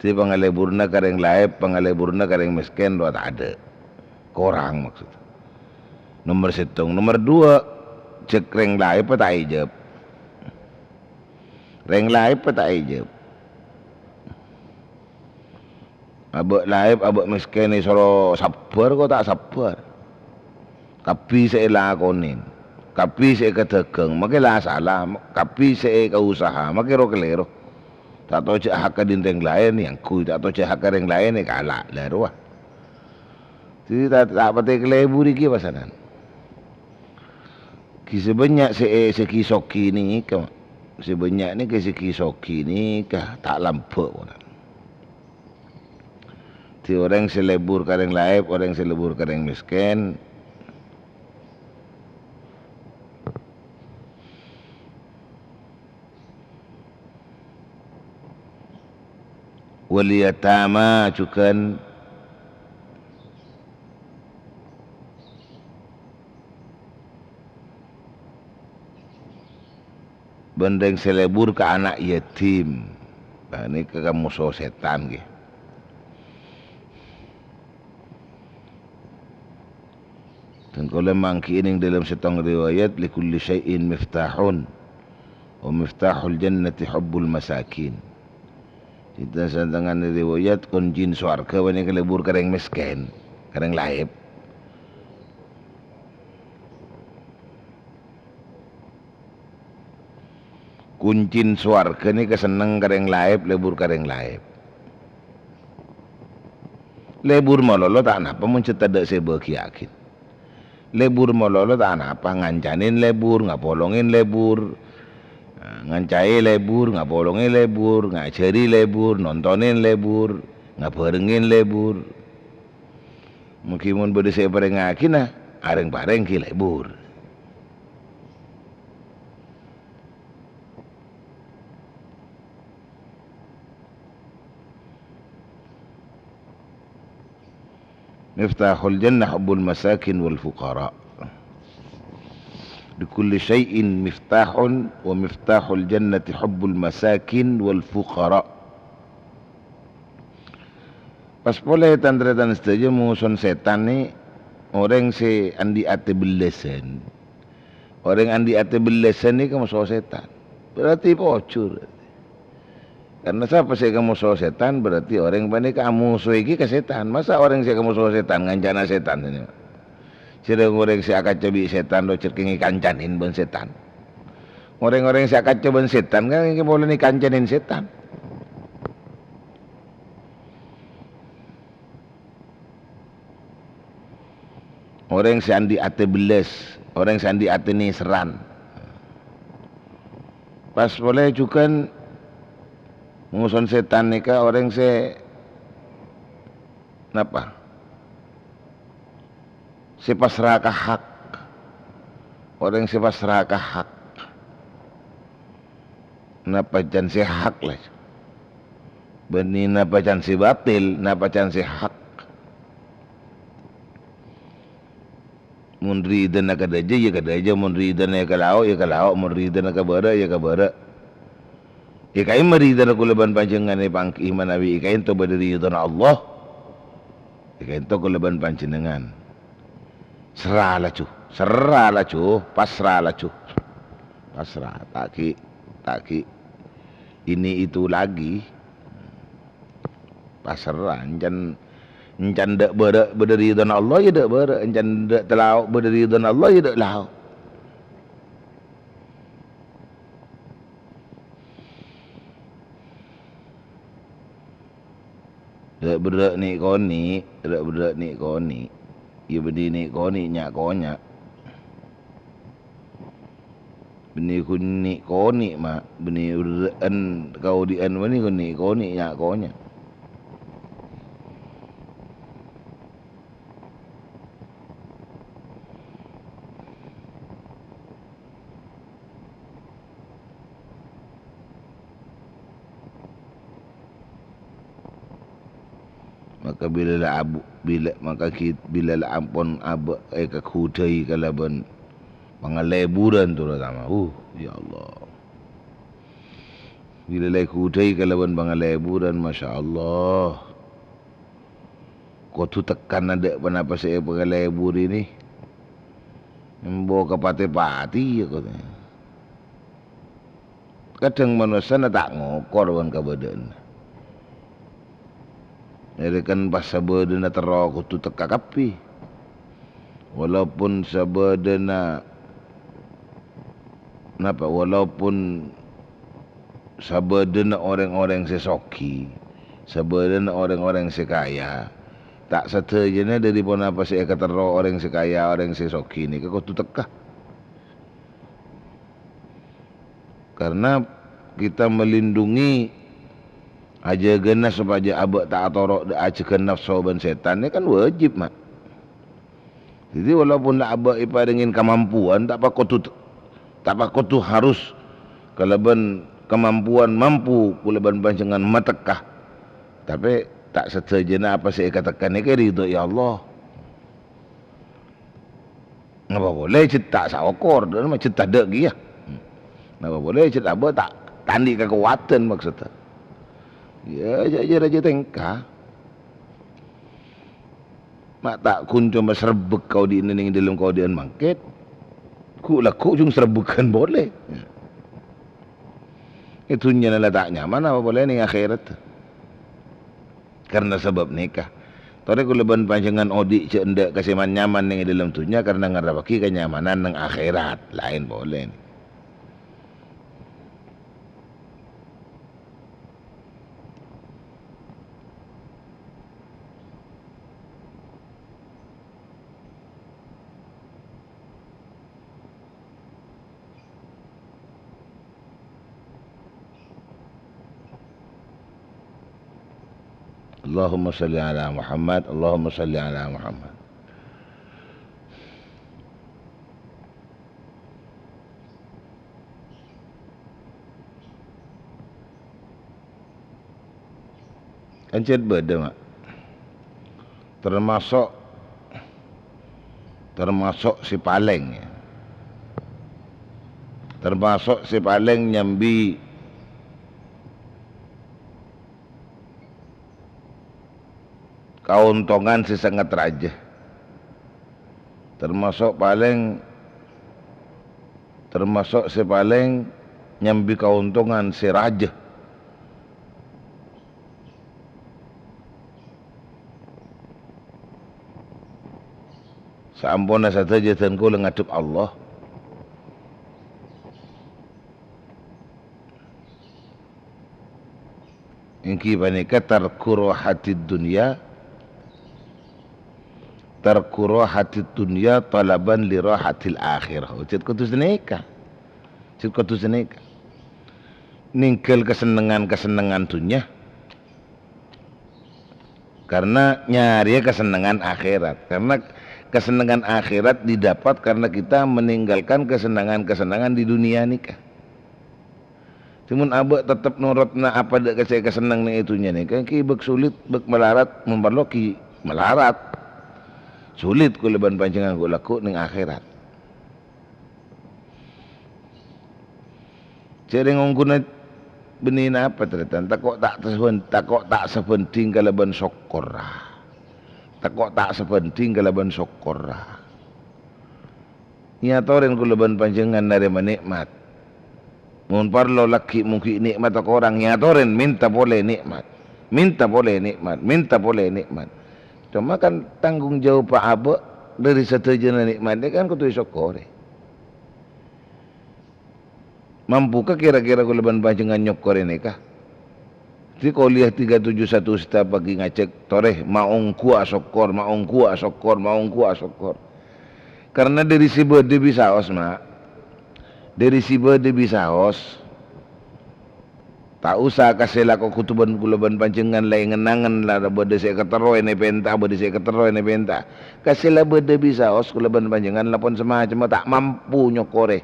Dhâddhi pangalèburrâ ka rèng laèp, pangalèburrâ ka rèng mèskèn rowa tadâ'. Korang maksud. Nomer sèttong. Nomer duwâ', jhâk rèng laèp ta' èjâb. Rèng laèp ta' èjâb. Abâ' laèp, abâ' mèskèn èsoro sabbhâr ko' ta' sabbhâr. Kabbhi sè èlakonè, kabbhi sè èkadhâghâng, makè la sala, kabbhi sè èkausaha, makè ro-kalèro. Ta' tojjhâ' hakka dhing rèng laèn èangghuy, ta' tojjhâ' hakka rèng laèn èkala', la rowa. Dhâddhi ta', ta' patè kalèbur iki pasanan. Ghi' sè bânnya' sè, sè ghi' soghi nèka, sè bânnya' nèka sè ghi' soghi nèka ta' lambâ' pon. Dhâddhi orèng sè lebur ka rèng laèp, orèng sè lebur ka rèng mèskèn. Wal yatama jhughân. Bân rèng sè lebur ka ana' yatim. Nah, nèka kamoso sètan, ghi. Dhân kaulâ mangghi'i nèng dâlem sèttong riwayat, "Likulli syai'in miftahun, wa miftahul jannati hubbul masakin." Dhân satengnga riwayat, koncèn sowarghâ panèka lebur ka rèng mèskèn, ka rèng laèp. Koncèn sowarghâ nèka senneng ka rèng laèp, lebur ka rèng laèp. Lebur malolo ta' napa mon cè' tadâ' sè bâgiyâghi. Lebur malolo ta' napa, ngancanè lebur, ngapolongè lebur. Nah, ngancaè lebur, ngapolongè lebur, ngajhâri lebur, nontonè lebur, ngabhârengngè lebur. Mongghi mon bâdâ sè èparèngngaghina, areng-parèng ghi' lebur. Miftahul jannah hubbul masakin wal fuqara. Likulli syai'in miftahun, wa miftahul jannati hubbul masakin wal fuqara. Pas polè, tan-tarètan sadhâjâ, moson sètan nè orèng sè andi' atè bellâsân. Orèng andi' atè bellâsân nèka moso sètan. Berarti pojhur. Karna sapa sè èkamoso sètan, berarti orèng panèka amosoè ghi ka sètan. Masa orèng sè èkamoso sètan ngancana sètan? Jhâ' rèng-orèng sè akaca bi' sètan, ro jhâ' kèng èkancanè bân sètan. Orèng-orèng sè akaca bân sètan kan kèng polana èkancanè sètan. Orèng sè andi' atè bellâs, orèng sè andi' atè nèserran. Pas polè jhughân moson sètan nèka orèng sè napa? sè pasra ka hak. Orèng sè pasra ka hak. Napa can sè hak, la? Bânnè napa can sè batil, napa can sè hak. Mon ridana ka dâjâ, ya ka dâjâ. Mon ridana ka lao', ya ka lao'. Mon ridana ka bârâ', ya ka bârâ'. È ka'imma ridana kaulâ bân panjhennengngan èpangghi'i manabi è ka'ènto bâdâ ridana Allah. È ka'ènto kaulâ bân panjhennengngan. Serra laju, serra laju, pasra laju. Pasra, ta' ghi', ta' ghi' ini itu lagi. Pasra, èncen, èncen dâ' bârâ' bâdâ ridana Allah, ya dâ' bârâ'. Èncen dâ' lao' bâdâ ridana Allah, ya dâ' lao'. Rè'-bherrè' nè'-konè', rè'-bherrè' nè'-konè'. Iyâ bânnè nè'-konè' nya'-konya'. Bânnè ghun nè'-konè', ma', bânnè bherrè'en kaodi'ân bânnè ghun nè'-konè' nya'-konya'. Maka bilâ la abu-, bilâ, maka ghi-, bilâ la ampon abâ' èkaghudhâi kalabân pangalèburân, terutama. Uh, ya Allah. Bilâ la èghudhâi kalabân pangalèburân, masya Allah. Kodhu tekkan adâ' ponapa sè èpangalèburè nè. Embo ka patè-patè, ya, kodhu. Kadhâng manossana ta' ngokor bân kabâdâ'ânna. Jârèya kan pas sabâdâna terro kodhu tekka kabbhi. Walaupun sabâdâna, napa, walaupun sabâdâna orèng-orèng sè soghi, sabâdâna orèng-orèng sè kaya, ta' sadhâjâna dâri ponapa sè èkaterro orèng sè kaya, orèng sè soghi nèka kodhu tekka. Karena kita melindungi, ajâgâna sopajâ abâ' ta' atoro' dâ-, ajâgân nafso bân sètan, nèka kan wajib, ma'. Jadi, walaupun la abâ' èparèngè kamampuan, ta' pakodu, ta' pakodu harus kalabân kamampuan mampu kaulâ bân panjhennengngan matekka. Tapè ta' sadhâjâna apa sè èkatekka nèka ridho, ya Allah. Napa polè cè' ta' saokor, dâ' ma' cè' tadâ' kèya. Napa polè cè' abâ' ta', ta' andi' kakowadhân maksoddhâ. Ya, jâ-, jâ-, rajâ tèngka. Ma' ta' ghun coma srebbhek kaodi'ânna neng dâlem kaodi'ân mangkèn. Ghu'-lagghu' jhung srebbheghân polè. È dhunnyana la ta' nyaman, apa polè neng akhèrat. Karena sabâb nèka, torè kaulâ bân panjhennengngan odi' jhâ' endâ' ka sè man-nyaman neng è dâlem dhunnya karena ngarepaghi kanyamanan neng akhèrat, laèn polè. Allahumma shalli ala Muhammad, Allahumma shalli ala Muhammad. Kan cè' bâdâ, ma'. Termasuk, termasuk sè palèng, ya. Termasuk sè palèng nyambi kaontongan sè sanget rajâ. Termasuk palèng, termasuk sè palèng nyambi kaontongan sè rajâ. Saamponna sadhâjâ dân kaulâ ngadhep Allah. Èngghi panèka tarku rahatid dunya, tarku rahatid dunya talaban li rahatil akhirah. Cè' kodhu sanèka. Cè' kodhu sanèka. Nèngghâl kasennengngan-kasennengngan dhunnya. Karena nyarèya kasennengngan akhèrat. Karena Kasennengngan akhèrat didapat karena kita meninggalkan kasennengngan-kasennengngan di dunia nèka. Cè' mon abâ' tettep norot na apa dâ' ka sè èkasenneng neng è dhunnya nèka, ghi' bâk sulit, bâk malarat, mon parlo ghi' malarat. Sulit kaulâ bân panjhennengngan ghu'-lagghu' neng akhèrat. Jhâ' rèng ongghuna bânnè napa, tarètan? Tako' ta' sabân-, tako' ta' sabhânding kalabân sokkorra. Tako' ta' sabhânding kalabân sokkorra. Èyatorè kaulâ bân panjhennengngan narèma nè'mat. Mon parlo laghi' mongghi nè'mat akorang, èyatorè mènta polè nè'mat. Mènta polè nè'mat, mènta polè nè'mat. Coma kan tanggung jawab abâ' dâri sadhâjâna nè'mat nèka kan kodhu èsokkorè. Mampuka kèra-kèra kaulâ bân panjhennengngan nyokkorè nèka? Dhâddhi kolèya tiga tujuh satu sèta paghi ngajhâk, torè, maongghuwâ sokkor, maongghuwâ sokkor, maongghuwâ sokkor. Karna dâri sè bâdâ bisaos, Ma'. Dâri sè bâdâ bisaos. Ta' osa ka sè lako kotobân kaulâ bân panjhennengngan la èngen-angen la bâdâ sè èkaterrowè nèpènta, bâdâ sè èkaterrowè nèpènta. Ka sè la bâdâ bisaos kaulâ bân panjhennengngan lapon samacemma ta' mampu nyokkorè.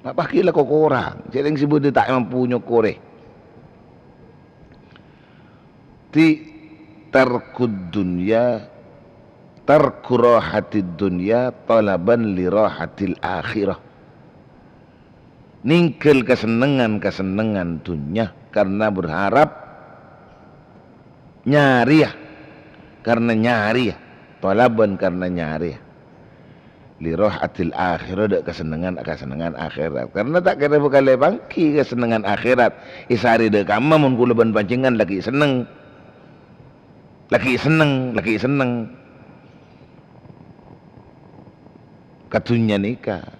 Apa ghi' la kokorang, jhâ' rèng sè bâdâ ta' mampu nyokkorè. Ti tarkud dunya, tarku rahatid dunya talaban li rahatil akhirah. Nèngghâl kasennengngan-kasennengngan dhunnya karna berharap nyarèya, karna nyarèya, talaban karna nyarèya. Li rahatil akhirah, dâ' kasennengngan, kasennengngan akhèrat. Karna ta' kèra bhâkal èpangghi kasennengngan akhèrat èsarè dâ' kamma mon kaulâ bân panjhennengngan laghi' senneng. Laghi' senneng, laghi' senneng. Ka dhunnya nèka.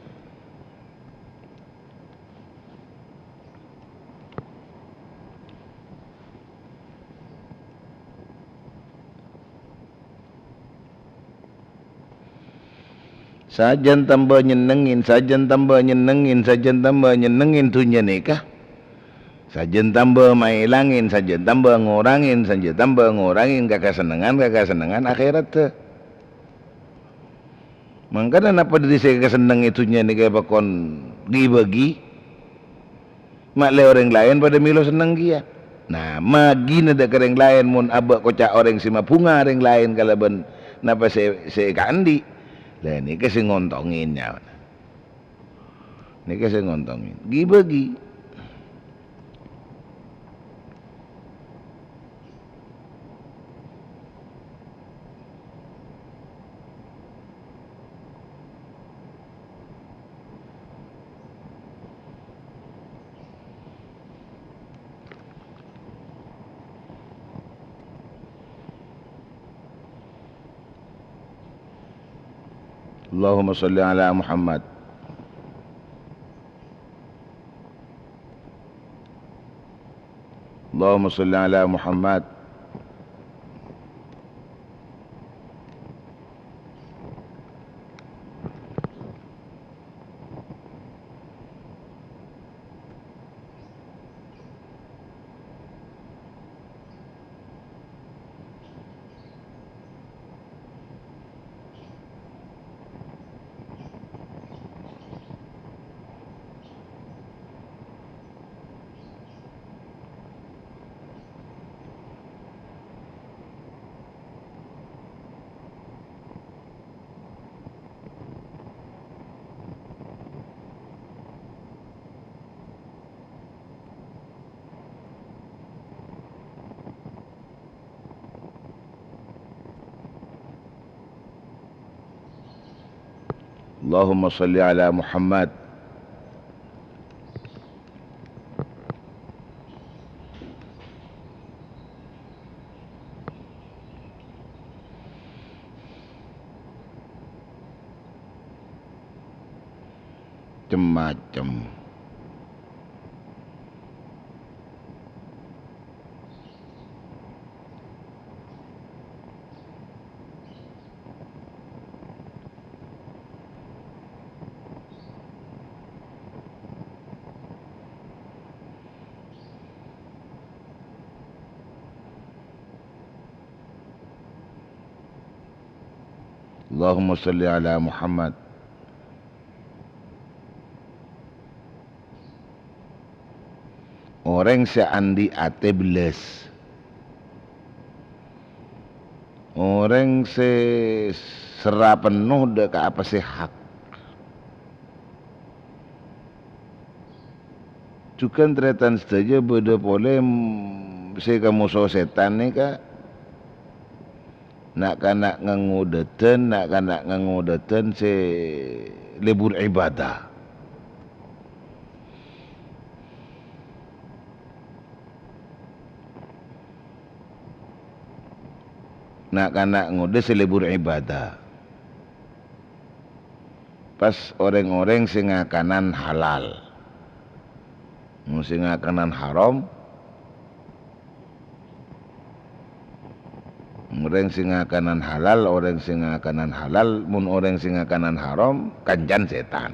Sajân tambâ nyennengngè, sajân tambâ nyennengngè, sajân tambâ nyennengngè dhunnya nèka. Sajân tambâ maèlangè, sajân tambâ ngorangè, sajân tambâ ngorangè ka kasennengngan, ka kasennengngan akhèratta. Mangkana napa dâri sè èkasennengngè dhunnya nèka pakon ghi-bâghi? Ma' lè orèng laèn padâ mèlo senneng kèya. Nah, maghina dâ' ka rèng laèn mon abâ' koca' orèng sè mabhunga rèng laèn kalabân napa sè, sè èkaandi'. Lha nèka sè ngontongè nyawana. Nèka sè ngontongè. Ghi-bâghi. Allahumma shalli ala Muhammad. Allahumma shalli ala Muhammad. Allahumma shalli ala Muhammad. Cem-macem. Allahumma shalli ala Muhammad. Orèng sè andi' atè bellas. Orèng sè serra penno dâ' ka apa sè hak. Jhughân tarètan sadhâjâ bâdâ polè, mm, sè èkamoso sètan nèka na'-kana' ngangodâdhân, na'-kana' ngangodâdhân sè lebur ibadah. Na'-kana' ngodâ sè lebur ibadah. Pas orèng-orèng sè ngakanan halal. Mon sè ngakanan haram, orèng sè ngakanan halal, orèng sè ngakanan halal, mon orèng sè ngakanan haram, kancana sètan.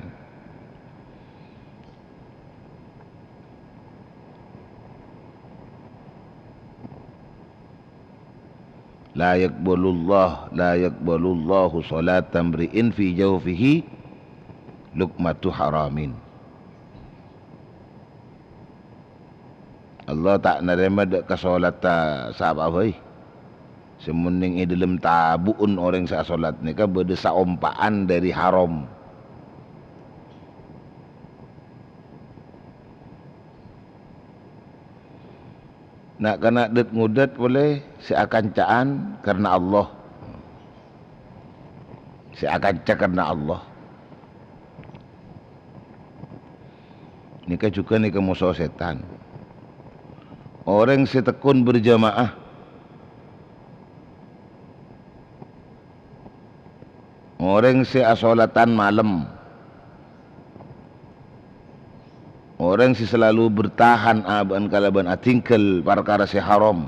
La yaqbalullah, la yaqbalullahu sholata mri'in fi jawfihi luqmatu haramin. Allah ta' narèma dâ' ka sholatta sapa bhâi. Sè mon nèng è dâlem tabu'en orèng sè asholat nèka bâdâ saompa'an dâri haram. Na'-kana' dât-ngodât polè sè akanca'an karna Allah. Sè akanca karna Allah. Nèka jhughân èkamoso sètan. Orèng sè tekkon berjamaah. Orèng sè asholatan malem. Orèng sè salalu bertahan abâ'na kalabân adhingghâl parkara sè haram.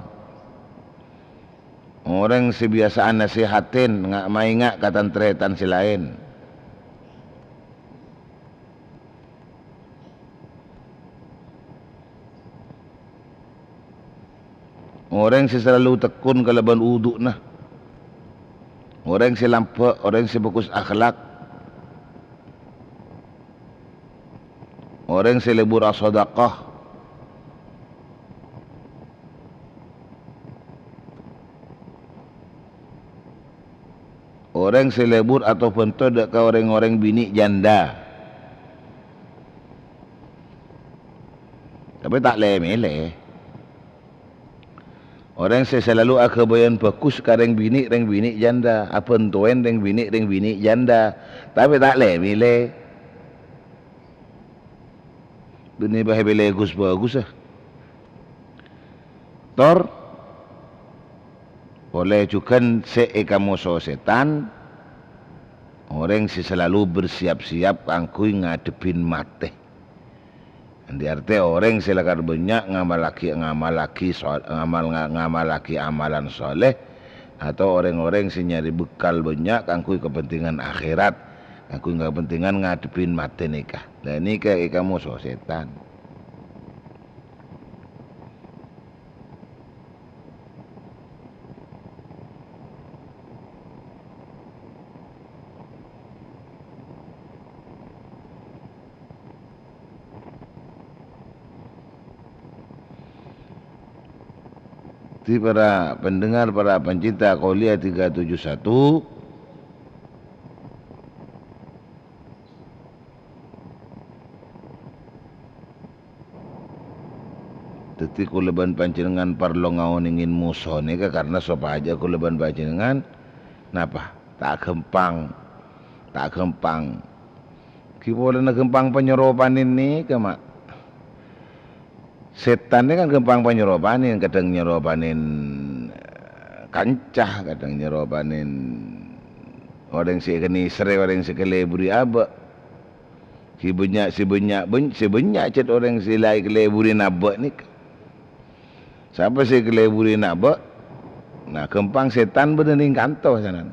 Orèng sè biyasa'an nasèhatè nga'-maènga' ka tan-tarètan sè laèn. Orèng sè salalu tekkon kalabân wudu'na. Orèng sè lambâ', orèng sè bhâghus akhlak. Orèng sè lebur asodaqah. Orèng sè lebur atobhânto dâ' ka orèng-orèng binè' janda. Tapè ta' lè-mèlè. Orèng sè salalu aghâbâyân bhâghus ka rèng binè', rèng binè' janda, abhântowè rèng binè', rèng binè' janda, tapè ta' lè-mèlè. Bânnè bhâi pèlè ghus-bhâghussa. Tor, polè jhughân sè èkamoso sètan, orèng sè salalu bersiap-siap kaangghuy ngadhebbhin matè. Andi' artè orèng sè lakar bânnya' ngamallaghi, ngamallaghi so-, ngamal-, nga-, ngamallaghi amalan sholeh, atau orèng-orèng sè nyarè bekkal bânnya' kaangghuy kapentingan akhèrat, kaangghuy kapentingan ngadhebbhin matè nèka. Lah nèka èkamoso sètan. Dhâddhi, para pendengar, para pencinta Qouliyah tiga tujuh satu, dhâddhi, kaulâ bân panjhennengngan parlo ngaonèngè moso nèka karna sopajâ kaulâ bân panjhennengngan, napa? Ta' ghâmpang. Ta' ghâmpang. Ghi polana ghâmpang panyoropanè nèka, Ma'. Sètan nèka kan ghâmpang panyoropanè, kadhâng nyoropanè kanca, kadhâng nyoropanè orèng sè èkanèserrè, orèng sè èkalèburri abâ'. Sè bânnya', sè bânnya', bân-, sè bânnya' cèt orèng sè la èkalèburri abâ' nèka. Sapa sè èkalèburri abâ'? Nah, ghâmpang sètan bâdâ nèng kanto sanan.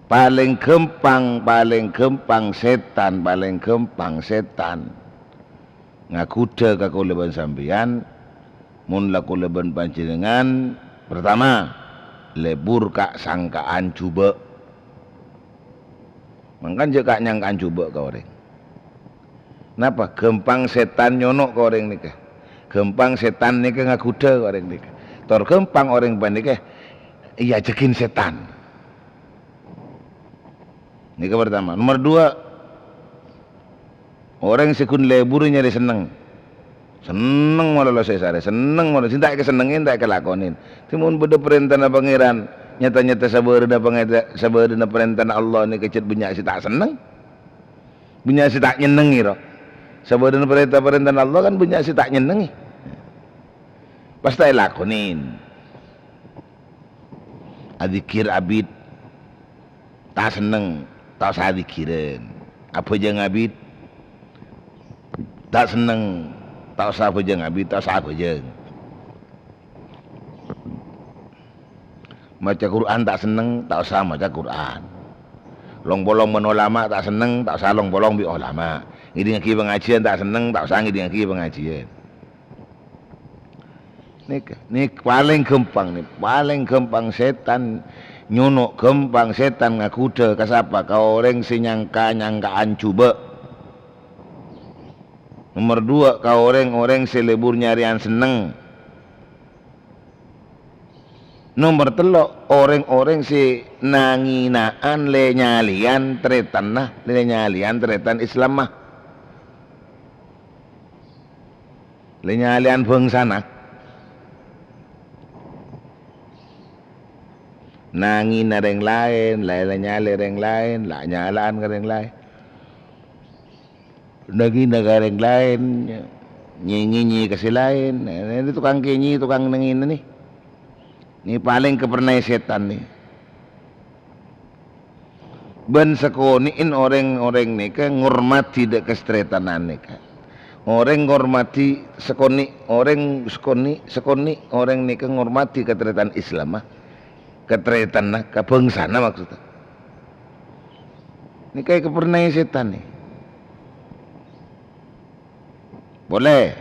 Palèng ghâmpang, palèng ghâmpang sètan, palèng ghâmpang sètan. Ngaghudhâ ka kaulâ bân sampèyan, mon la kaulâ bân panjhennengngan, partama, lebur ka' sangka'an jhubâ'. Mangkana jhâ' ka'-nyangka'an jhubâ' ka orèng. Napa? Ghâmpang sètan nyono' ka orèng nèka. Ghâmpang sètan nèka ngaghudhâ ka orèng nèka. Tor ghâmpang orèng panèka èajhâghin sètan. Nèka partama. Nomer dua, orèng sè ghun lebur nyarè senneng. Senneng malolo sè sarè, senneng malolo. Sè ta' èkasennengngè, ta' èkalakonè. Dhâddhi mon bâdâ parèntana Pangèran, nyata-nyata sabârâna pangèta-, sabârâna parèntana Allah nèka cè' bânnya' sè ta' senneng. Bânnya' sè ta' nyennengngè, ro. Sabârâna parènta-parèntana Allah kan bânnya' sè ta' nyennengngè. Pas ta' èlakonè. Adzikir abit, ta' senneng, ta' osa adzikirân. Abhâjâng abit, ta' senneng, ta' osa abhâjâng abit, ta' osa abhâjâng. Maca Qur'an ta' senneng, ta' osa maca Qur'an. Long-polong bân olama ta' senneng, ta' osa long-polong bi' olama. Ngèdingngaghi pangajiân ta' senneng, ta' osa ngèdingngaghi pangajiân. Nèka, nèka palèng ghâmpang, nè, palèng ghâmpang sètan nyono', ghâmpang sètan ngaghudhâ ka sapa? Ka orèng sè nyangka-nyangka'an jhubâ'. Nomer dua, ka orèng-orèng sè lebur nyarèyan senneng. Nomer tello', orèng-orèng sè nangèna'an lè-nyalèyan tarètanna, lè-nyalèyan tarètan Islamma. Lè-nyalèyan bhângsana. Nangèna rèng laèn, la-, la-, nyalè rèng laèn, la-, nyala'an ka rèng laèn. Nangèna ka rèng laèn, nyè-, ngènyè ka sè laèn. Nè, nè, nè, tokang kènyè, tokang nangèna, nè. Nè palèng kaparnaè sètan, nè. Bân sakonè'en orèng-orèng nèka ngormadhi dâ' katarètanan nèka. Orèng ngormadhi sakonè', orèng sakonè', sakonè' orèng nèka ngormadhi katarètan Islamma, katarètanna, kabhângsana maksudda. Nèka èkaparnaè sètan, nè. Polè.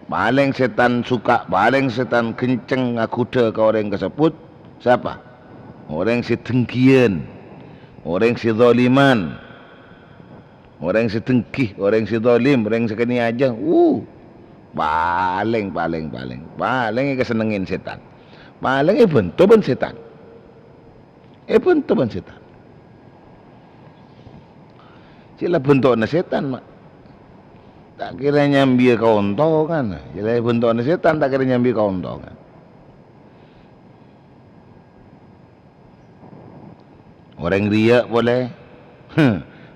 Palèng sètan suka, palèng sètan ghânceng ngaghudhâ ka orèng kasebbhut. Sapa? Orèng sè dengghiyân. Orèng sè dhâliman. Orèng sè dengghi, orèng sè dhâlim, orèng sè kènè' ajâ. Uh, palèng, palèng, palèng. Palèng èkasennengngè sètan. Palèng èbhânto bân sètan. Èbhânto bân sètan. Sè la bhânto'na sètan, ma'. Ta' kèra nyambi kaontongan. Sè la èbhânto'na sètan ta' kèra nyambi kaontongan. Orèng rèya' polè.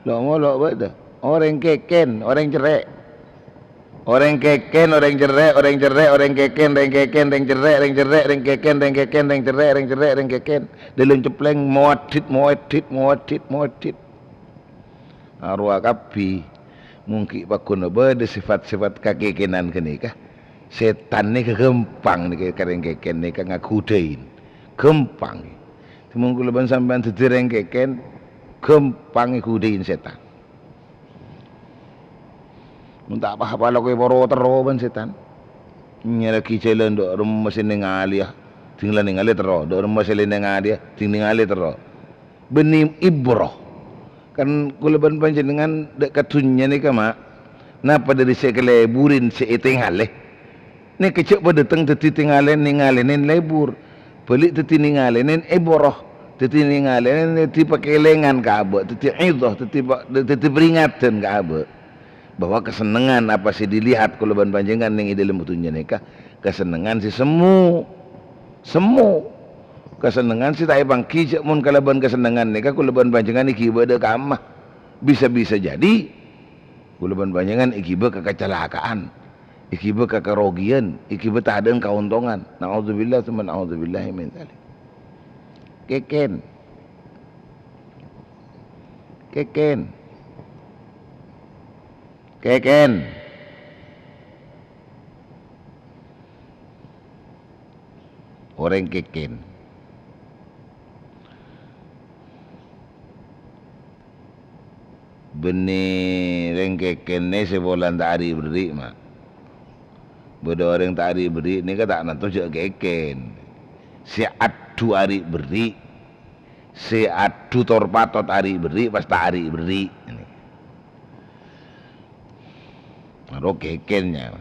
Lo'-molo' bâdâ. Orèng kèkèn, orèng cerrè'. Orèng kèkèn, orèng cerrè', orèng cerrè', orèng kèkèn, rèng kèkèn, rèng cerrè', rèng cerrè', rèng kèkèn, rèng kèkèn, rèng cerrè', rèng cerrè', rèng kèkèn. Dâlem ceplèng mowaddhit, mowaddhit, mowaddhit, mowaddhit. Arowa kabbhi, mon ghi' pagghun bâdâ sèfat-sèfat kakèkènan ghânèka, sètan nèka ghâmpang nèka ka rèng kèkèn nèka ngaghudhâi. Ghâmpang. Mon kaulâ bân sampèyan dhâddhi rèng kèkèn, ghâmpang èghudhâi sètan. Mon ta' pa-apa la kowe poro terro bân sètan. Nyèraghi jhâlân dâ' remma sè nèngalèya, dhing la nèngalè terro. Dâ' remma sè la nèngalèya, dhing nèngalè terro. Bânnè ibrah. Kan kaulâ bân panjhennengngan dâ' ka dhunnya nèka, ma'. Napa dâri sè èkalebburè sè ètèngalè? Nèka jhâ' padâ tèng dhâddhi tèngalè, nèngalènè lebur. Bâli' dhâddhi nèngalènè èboro. Dhâddhi nèngalènè dhâddhi pakèlèngan ka abâ', dhâddhi idhah, dhâddhi pa-, dhâddhi peringadan ka abâ'. Bahwa kasennengngan apa sè dilihat kaulâ bân panjhennengngan neng è dâlem dhunnya nèka, kasennengngan sè semmo. Semmo. Kasennengngan sè ta' èpangghi jhâ' mon kalabân kasennengngan nèka kaulâ bân panjhennengngan èghibâ dâ' ka kamma. Bisa-bisa jadi kaulâ bân panjhennengngan èghibâ ka kacelakaan. Èghibâ ka karogiyan, èghibâ tadâ'ân kaontongan. Na'udzubillah, tsumma na'udzubillahi min dzalik. Kèkèn. Kèkèn. Kèkèn. Orèng kèkèn. Bânnè rèng kèkènna sè polana ta' ari'-berri', Ma'. Bâdâ orèng ta' ari'-berri' nèka ta' nanto jhâ' kèkèn. Sè adhu ari'-berri', sè adhu tor patot ari'-berri', pas ta' ari'-berri'. Aro kèkèn, ya.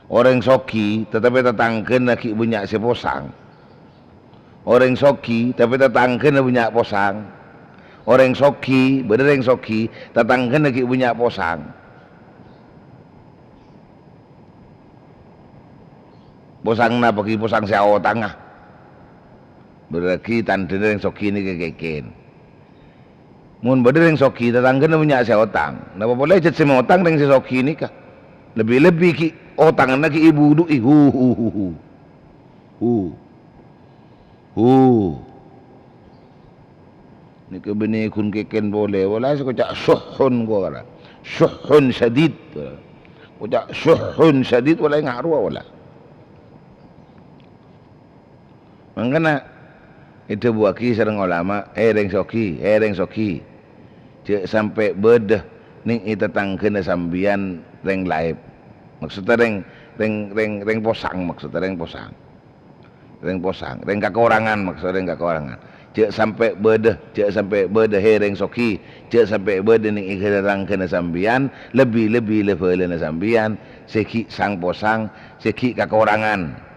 Orèng soghi, tatapè tatangghâna ghi' bânnya' sè posang. Orèng soghi, tapè tatangghâna bânnya' posang. Orèng soghi, bâdâ rèng soghi, tatangghâna ghi' bânnya' posang. Posang napa ghi? Posang sè aotangnga. Berarti tandhâna rèng soghi nèka kèkèn. Mon bâdâ rèng soghi, tatangghâna bânnya' sè otang. Napa polè jhât sè maotang rèng sè soghi nèka? Lebbi-lebbi ghi' otanganna ghi' èbudhu'i. Hu, hu, hu, hu. Hu. Hu. Nèka bânnè ghun kèkèn polè. Wala sè koca' syuhhun kowa la. Syuhhun syadid. Koca' syuhhun syadid wala nga' rowa wala. Mangkana èdhâbuwâghi sareng olama, "Hè, rèng soghi, hè, rèng soghi, jhâ' sampè' bâdâ nèng è tatangghâna sampèyan rèng laèp." Maksodda rèng, rèng, rèng, rèng posang, maksodda rèng posang. Rèng posang, rèng kakorangan, maksodda rèng kakorangan. Jhâ' sampè' bâdâ, jhâ' sampè' bâdâ, hè, rèng soghi, jhâ' sampè' bâdâ nèng è tatangghâna sampèyan, lebbi-lebbi la-bhâlâna sampèyan, sè ghi' sang-posang, sè ghi' kakorangan.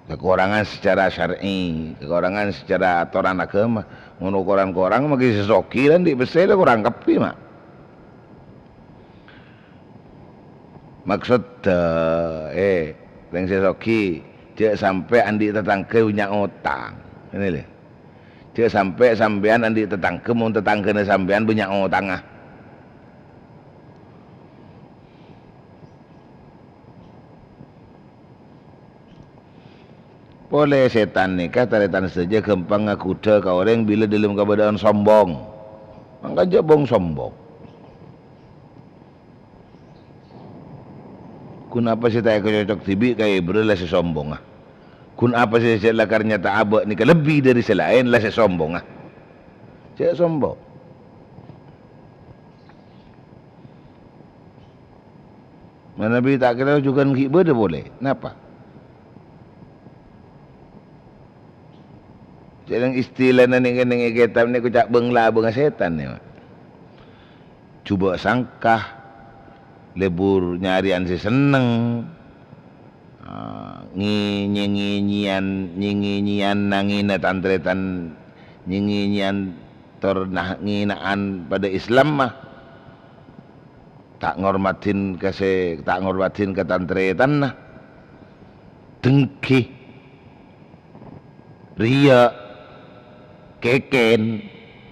Kakorangan secara syar'i, kakorangan secara atoran aghâma. Mon okoran korang, maghi sè soghi la andi' pèssè la korang kabbhi, Ma'. Maksodda, eh, rèng sè soghi, jhâ' sampè' andi' tatangghâ bânnya' otang. Ngènè, lè. Jhâ' sampè' sampèyan andi' tatangghâ, mon tatangghâna sampèyan bânnya' otangnga. Polè sètan nèka, tarètan sadhâjâ, ghâmpang ngaghudhâ ka orèng bilâ dâlem kabâdâ'ân sombong. Mangka jhâ' bhung-sombong. Ghun apa sè ta' èkacocok dhibi' ka èbârâ la sè sombongnga? Ghun apa sè jhâ' lakar nyata abâ' nèka lebbi dâri sè laèn la sè sombongnga? Jhâ' sombong. Manabi ta' kèra jhughân ghi' bâdâ polè. Napa? Jhâ' nèng istilana nèng, nèng è kètab nèko ca' bâng-labângnga sètan nèko. Jhubâ' sangka, lebur nyarèyan sè senneng, ah, ngè-, nyè-, ngènyèyan, nyè-, ngènyèyan nangèna tan-tarètan, nyè-, ngènyèyan tor nah-, ngèna'an padâ Islamma. Ta' ngormadhin ka sè, ta' ngormadhin ka tan-tarètanna. Dengghi. Riya', kèkèn,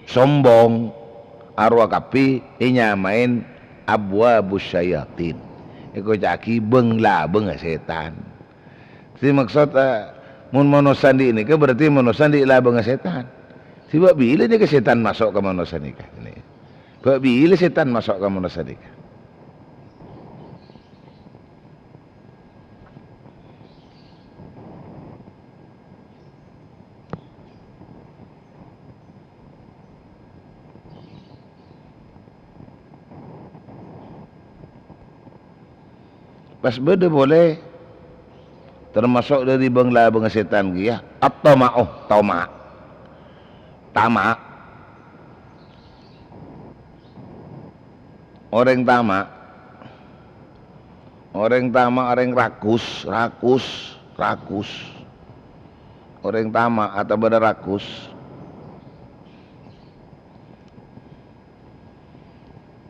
sombong, arowa kabbhi ènyamaè abwabus syayatin. Èkoca'aghi bâng-labângnga sètan. Dhâddhi maksod, eh, mon manossa andi' nèka berarti manossa andi' labângnga sètan. Dhâddhi bâ' bilâ nèka sètan maso' ka manossa nèka? Bâ' bilâ sètan maso' ka manossa nèka? Pas bâdâ polè, tamaso' dâri bâng-labângnga sètan kèya, at-tama'u, toma'. Tama'. Orèng tama'. Orèng tama', orèng rakus, rakus, rakus. Orèng tama' atabâna rakus.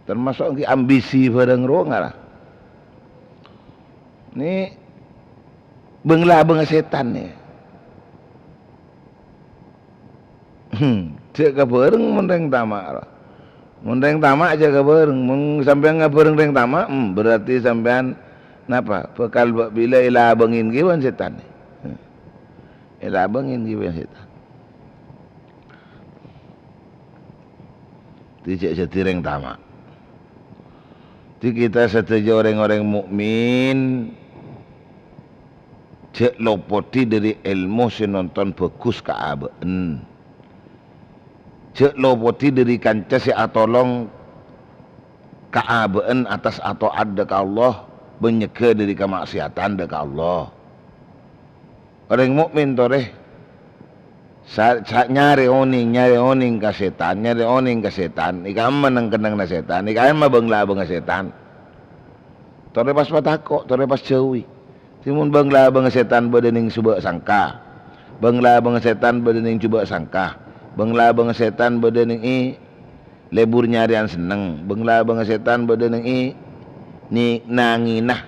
Tamaso' ghi' ambisi bhârâng rowa ngara. Nè bâng-labângnga sètan nè. Hmm, jhâ' kabhâreng mon rèng tama', ro. Mon rèng tama' jhâ' kabhâreng. Mon sampèyan ngabhâreng rèng tama', hmm, berarti sampèyan napa? Bhâkal bâ' bilâ èlabângin ghi bân sètan. Hmm. Èlabângin ghi bân sètan. Dhâddhi jhâ' dhâddhi rèng tama'. Dhâddhi kita sadhâjâ rèng-orèng mukmin jhâ' lopodhi dâri èlmo sè nonton bhâghus ka abâ'na. Jhâ' lopodhi dhâri kanca sè atolong kaabâ'ân attas ato'at dâ' ka Allah, bân nyegghâ dhâri kama'siyatan dâ' ka Allah. Orèng mu'min torè sa-, sa-, nyarè onèng, nyarè onèng ka sètan, nyarè onèng ka sètan, è ka'emma neng-kennengnganna sètan, è ka'emma bâng-labângnga sètan. Torè pas patako', torè pas jhâuwi. Dhimèn bâng-labângnga sètan bâdâ neng jhubâ' sangka. Bâng-labângnga sètan bâdâ neng jhubâ' sangka. Bâng-labângnga sètan bâdâ neng è lebur nyarèyan senneng. Bâng-labângnga sètan bâdâ neng è ni-, nangèna.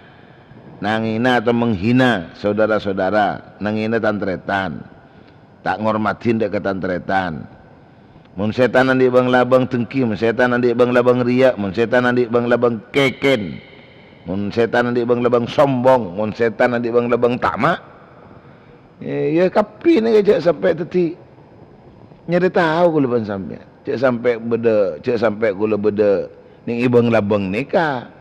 Nangèna atau menghina saudara-saudara. Nangèna tan-tarètan. Ta' ngormadhi dâ' ka tan-tarètan. Mon sètan andi' bâng-labâng dengki, mon sètan andi' bâng-labâng riya', mon sètan andi' bâng-labâng kèkèn, mon sètan andi' bâng-labâng sombong, mon sètan andi' bâng-labâng tama', iyâ, kabbhi nèka jhâ' sampè' dhâddhi nyarè tao kaulâ bân sampèyan. Jhâ' sampè' bâdâ, jhâ' sampè' kaulâ bâdâ neng è bâng-labâng nèka.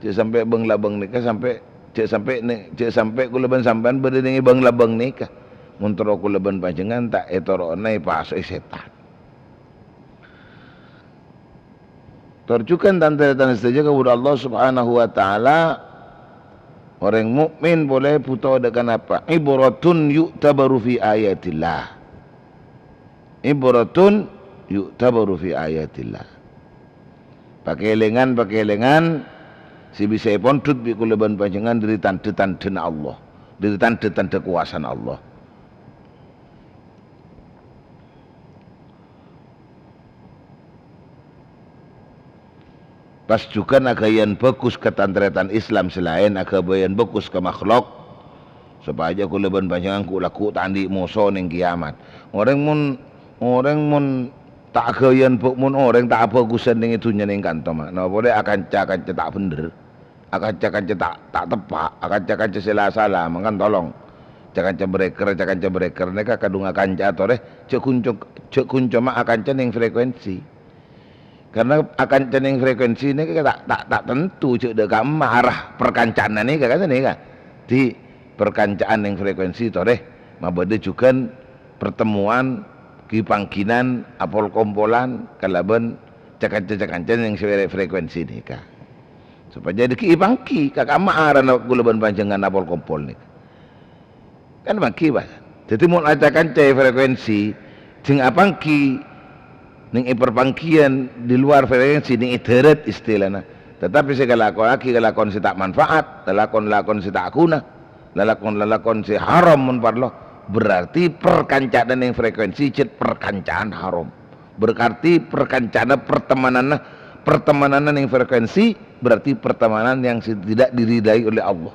Jhâ' sampè' bâng-labâng nèka sampè', jhâ' sampè' nè-, jhâ' sampè' kaulâ bân sampèyan bâdâ neng è bâng-labâng nèka. Mon terro kaulâ bân panjhennengngan ta' ètoro'ana èpaso'è sètan. Tor jhughân tan-tarètan sadhâjâ ka budi Allah Subhanahu wa Ta'ala, orèng mu'min polè bhuto dâ' ka napa? Ibratun yu'tabaru fi ayatillah. Ibratun yu'tabaru fi ayatillah. Pakèlèngan-pakèlèngan sè bisa èpondhut bi' kaulâ bân panjhennengngan dhâri tandhâ-tandhâna Allah, dhâri tandhâ-tandhâ kobâsana Allah. Pas jhughân aghâbây bhâghus ka tan-tarètan Islam sè laèn, aghâbây bhâghus ka makhlok, sopajâ kaulâ bân panjhennengngan ghu'-lagghu' ta' andi' moso neng kèyamat. Orèng mon, orèng mon ta' aghâbây bhâ-, mon orèng ta' abhâghusân neng è dhunnya neng kanto, ma', napa polè akanca-kanca ta' bhendher. Akanca-kanca ta', ta' teppa', akanca-kanca sè la-sala, mangkana tolong. Ca-kanca breaker, ca-kanca breaker nèka kadhung akanca torè, jhâ' ghun co-, jhâ' ghun coma akanca neng frekuensi. Karena akanca neng frekuensi nèka ta', ta', ta' tanto jhâ' dâ' ka'emma arah parkancaanna nèka, kan nèka. Dhi parkancaan neng frekuensi torè mabâdâ jhughân pertemuan, ghi-pangghinan, apol-kompolan kalabân ca-kanca-ca-kanca neng sè frekuensi nèka. Sopajâ dâgghi' èpangghi, ka ka'emma arana kaulâ bân panjhennengngan apol-kompol nèka. Kan èpangghi, Pak. Dhâddhi, mon aca-kanca è frekuensi, jhâng apangghi neng è parpangghiyan di luar frekuensi, neng è dhârât istilana. Tetapi sè èkalakowaghi kalakon sè ta' manfaat, lalakon-lalakon sè ta' ghuna, lalakon-lalakon sè haram mon parlo, berarti parkanca'anna neng frekuensi jhât parkanca'an haram. Berarti parkanca'anna, pertemananna, pertemananna neng frekuensi berarti pertemanan yang si-, tidak diridai oleh Allah.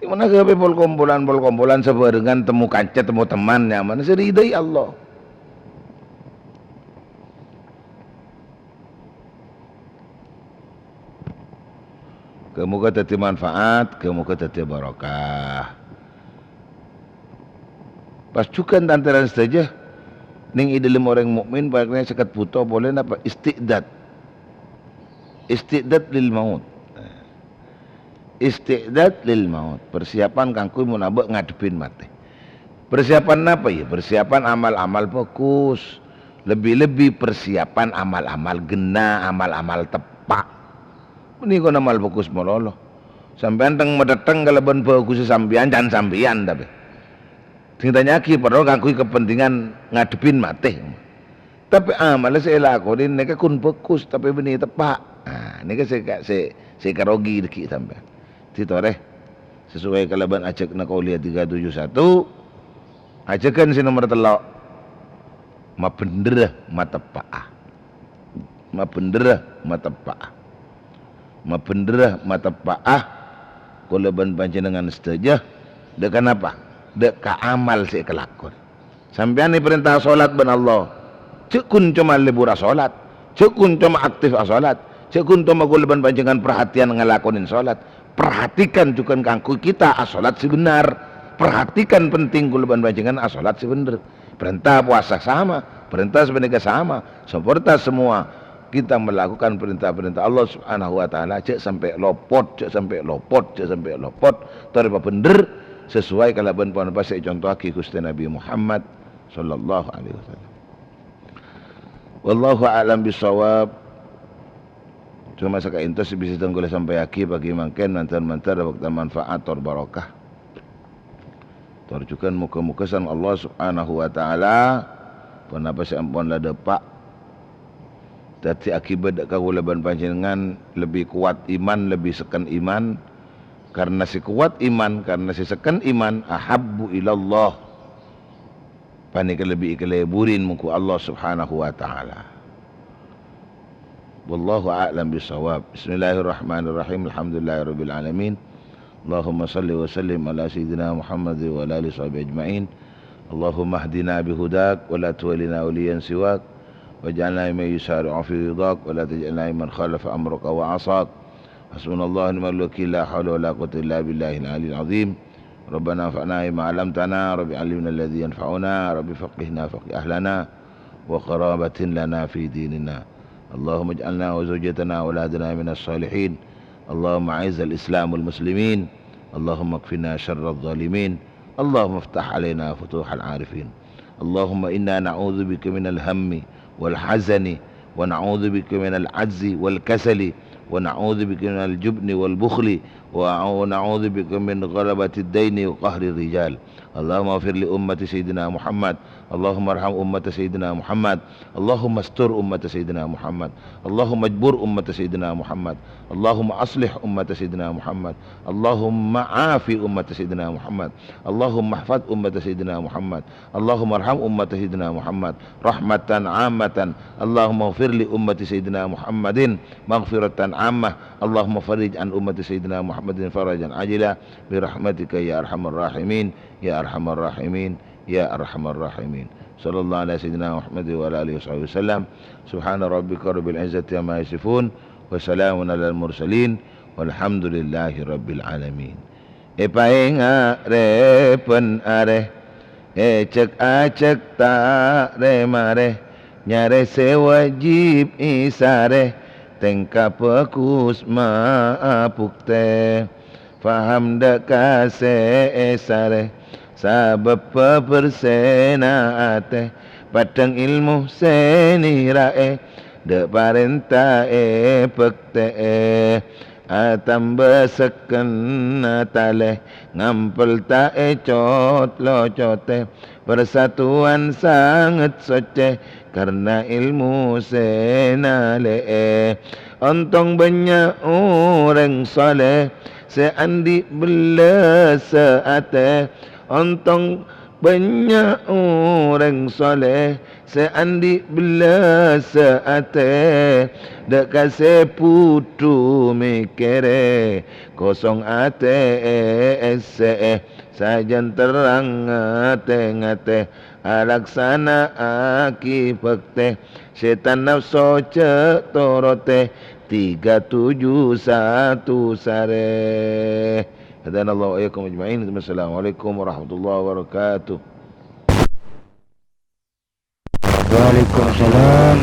Dimana ghâbây pol-kompolan, pol-kompolan sabhârengan, temu kanca, temu teman, nyamana sè ridai Allah. Ghâ-moghâ dhâddhi manfaat, ghâ-moghâ dhâddhi barokah. Pas jhughân tan-tarètan sadhâjâ, neng è dhâlem orèng mu'min, paling sèket bhuto polè napa? Isti'dad. Isti'dad lil maut. Isti'dad lil maut. Persiapan kaangghuy mon abâ' ngadhebbhin matè. Persiapan napa, ya? Persiapan amal-amal bhâghus. Lebbi-lebbi persiapan amal-amal ghenna, amal-amal teppa'. Panèka amal bhâghus malolo. Sampèyan thèng-mathèthèng kalabân bhâghussâ sampèyan, can sampèyan, tapè. Sè ètanya'aghi parlo kaangghuy kapentingan ngadhebbhin matè. Tapè amalla sè èlakonè nèka ghun bhâghus, tapè bânnè teppa'. Nah, nèka sè ka-, sè, sè èkarogi dâgghi' sampèyan. Dhâddhi torè, sesuai kalabân ajhâgna Qauliyah tiga tujuh satu, ajhâghân sè nomer tello', mabhendherrâ mateppa'a. Mabhendherrâ mateppa'a. Mabhendherrâ mateppa'a, kaulâ bân panjhennengngan sadhâjâ, dâ' ka napa? Dâ' ka amal sè èkalakon. Sampèyan èparènta asolat bân Allah. Jhâ' ghun coma lebur asolat. Jhâ' ghun coma aktif asolat. Jhâ' ghun coma kaulâ bân panjhennengngan parhatèyan ngalakonè solat. Perhatikan jhughân kaangghuy kita asolat sè bhendher. Perhatikan penting kaulâ bân panjhennengngan asolat sè bhendher. Parènta powasa sama, parènta sapanèka sama, saporta semua kita melakukan perintah-perintah Allah Subhanahu wa Ta'ala, jhâ' sampè' lopot, jhâ' sampè' lopot, jhâ' sampè' lopot, torè pabhendher sesuai kalabân ponapa sè èconto'aghi Ghustè Nabbhi Muhammad Sallallahu alaihi wasallam. Wallahu a'lam bissawab. Coma sakaèntos sè bisa kaulâ sampayyaghi pagi mangkèn, mandhâr-mandhâr bhâkta manfaat tor barokah. Tor jhughân moghâ-moghâ sareng Allah Subhanahu wa Ta'ala, ponapa sè ampon la dâpa', dhâddhi akibat dâ' kaulâ bân panjhennengngan lebbi kowat iman, lebbi sekken iman. Karna sè kowat iman, karna sè sekken iman, ahabbu ilallah. Panèka lebbi èkaleburi mongghu Allah Subhanahu wa Ta'ala. Wallahu a'lam bissawab. Bismillahirrahmanirrahim. Alhamdulillahirabbil alamin. Allahumma shalli wa sallim ala sayyidina Muhammad wa ala alihi washabihi ajma'in. Allahumma hdina bihudak wa la tuwallina waliyan siwak. Waj'alna mimman yusari'u fi ridhak wa la taj'alna mimman khalafa amraka wa 'asak. Hasbunallahu wa ni'mal wakil, la haula wa la quwwata illa billahil aliyil azim. Rabbana anfa'na bima 'allamtana, Rabbi 'allimna alladzi yanfa'una, Rabbi faqqihna faqqih ahlana, wa qarabatin lana fi dinina. Allahumma ij'alna wa zawjatana wa auladana minas shalihin. Allahumma a'izzal Islam wal muslimin. Allahumma kfina syarradh dhalimin. Allahumma iftah 'alaina futuhal 'arifin. Allahumma inna na'udzubika minal hammi wal hazani, wa na'udzubika minal 'ajzi wal kasali, wa na'udzubika minal jubni wal bukhli, wa a'u-, na'udzubika min ghalabatid daini wa qahrir rijal. Allahumma ighfir li ummati Sayyidina Muhammad. Allahumma arham ummata Sayyidina Muhammad. Allahumma astur ummata Sayyidina Muhammad. Allahumma ajbur ummata Sayyidina Muhammad. Allahumma aslih ummata Sayyidina Muhammad. Allahumma afi ummata Sayyidina Muhammad. Allahumma ihfaz ummata Sayyidina Muhammad. Allahumma arham ummata Sayyidina Muhammad rahmatan ammatan. Allahumma ighfir li ummati Sayyidina Muhammadin maghfiratan ammah. Allahumma farrij an ummati Sayyidina Muhammadin farajan ajila bi rahmatika ya arhamar rahimin, ya arhamar rahimin, ya arhamar rahimin. Sallallahu ala sayyidina Muhammad wa ala alihi washabihi wasallam. Subhana rabbika rabbil izzati amma yasifun. Wa salamun alal mursalin. Walhamdulillahi rabbil alamin. Èpaènga' rè bân arè, èjhâk-ajhâk ta' rè-marè, nyarè sè wajib èsarè, tèngka bhâghus ma' abuktè. Paham dâ' ka sè èsarè, sabâbbhâ bhersèna atè, paddhâng èlmo sè nèra'è, dâ' parènta èbhâktè'è. Atamba sekkenna talè, ngampel ta' ècot-locotè. Parsatuwan sanget soccè, karna èlmo sè nalè'è. Ontong bânnya' orèng salèh sè andi' bellâssa atè. Ontong bânnya' orèng salèh sè andi' bellâssa atè, dâ' ka sè bhudhu mèkkèrè, kosong atè èssè'è, sajân terrang ngatè-ngatè, alaksana'aghi bhâktè, sètan napso jhâ' torotè, tiga tujuh satu sarè. Hadanallahu wa iyyakum ajma'in. Assalamualaikum warahmatullahi wabarakatuh. Waalaikumsalam.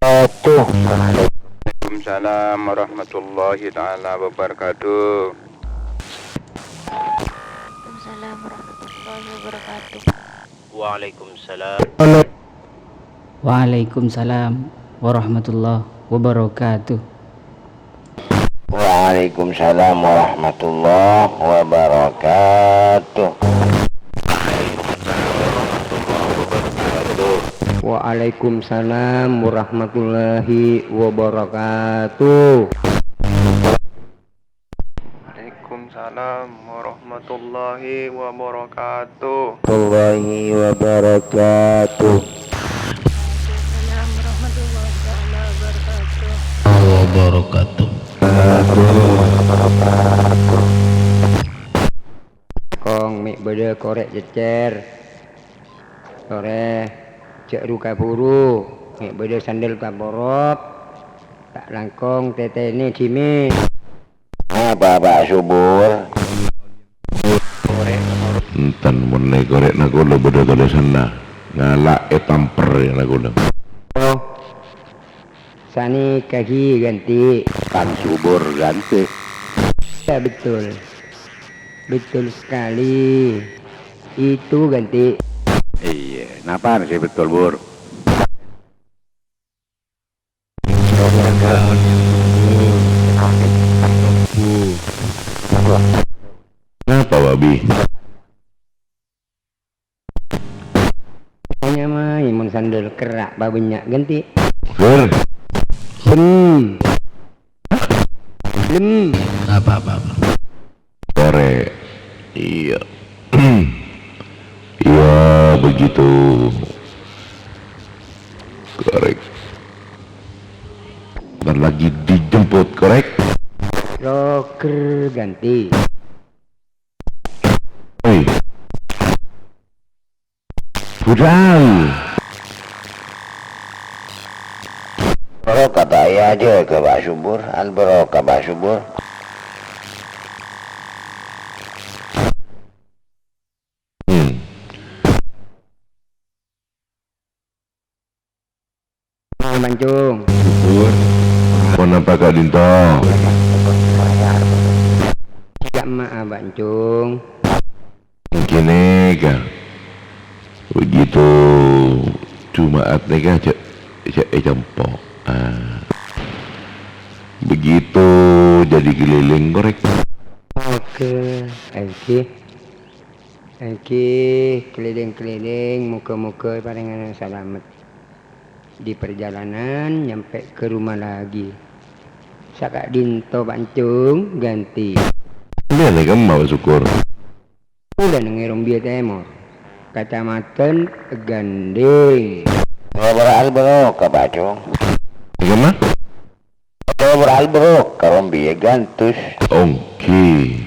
Waalaikumsalam warahmatullahi taala wabarakatuh. Waalaikumsalam warahmatullahi wabarakatuh. Waalaikumsalam. Waalaikumsalam warahmatullahi wabarakatuh. Waalaikumsalam warahmatullahi wabarakatuh. Waalaikumsalam warahmatullahi wabarakatuh. Waalaikumsalam warahmatullahi wabarakatuh. Warahmatullahi wabarakatuh. Waalaikumsalam warahmatullahi taala wabarakatuh. Wabarakatuh. Kong, mè' bâdâ korè' cècèr. Torè, jhâ' ru-kabhuru, mè' bâdâ sandal kaporop, ta' langkong tètènè dhimèn. Apa, Pak Subur? Enten, mon la èkorè'na kaulâ bâdâ tolèsanna, ngala' ètamper yâ kaulâ. Oh, sanèka ghi ghântè. Pak Subur ghântè. Ya, betul. Betul sekali. Itu ganti. Iyâ, napa sè bettol, Bur? Napa, Babi? Nyamaè mon sandal kerra' pabânnya' ganti. Ger. Lem. Lem. Apa, apa, apa? Korek. Iya. Iya, begitu. Korek. Bentar lagi dijemput, korek. Roger ganti. Hei. Budal. Barokah, Pak, ya, aja ke Pak Subur, al barokah, Pak Subur. Hmm. Mancung. Syukur. Ponapa ka'dinto? Jamaah, Pak Encung. Kene ka. Begitu Jumat neka cek, cek ecampo. Ah. Begitu jadi keliling korek. Oke, oke. Èngghi keliling-keliling, moga-moga èparèngana salamet di perjalanan nyampe ke rumah lagi. Saka'dinto, Pak Encung, ganti. Bâ'na kemma, Pak Sukur? Kaulâ neng è Rombia Tèmor, Kacamatan Gandeng. Bârâ' barokah, Pak Encung. Kemma? Motor al-barokah, Rombia Gantus. Onggi.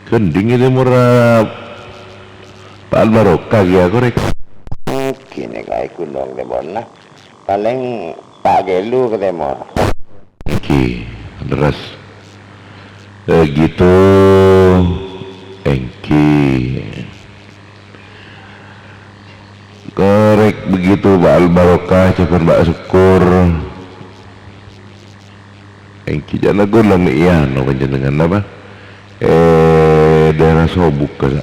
Kending ini murah al-barokah ya, korek. Onggi, nih, kayak gunung, Tèmor, nah. Paling Pak Gelu ke Tèmor. Onggi, leres. Eh, gitu. Onggi. Korek begitu, Pak Al-Barokah, ca'èpon Pak Sukur. Èngghi jhâ' na ghulâ mè' iyâ, no, panjhennengngan apa? Eh, daerah Sobuk, kasa'.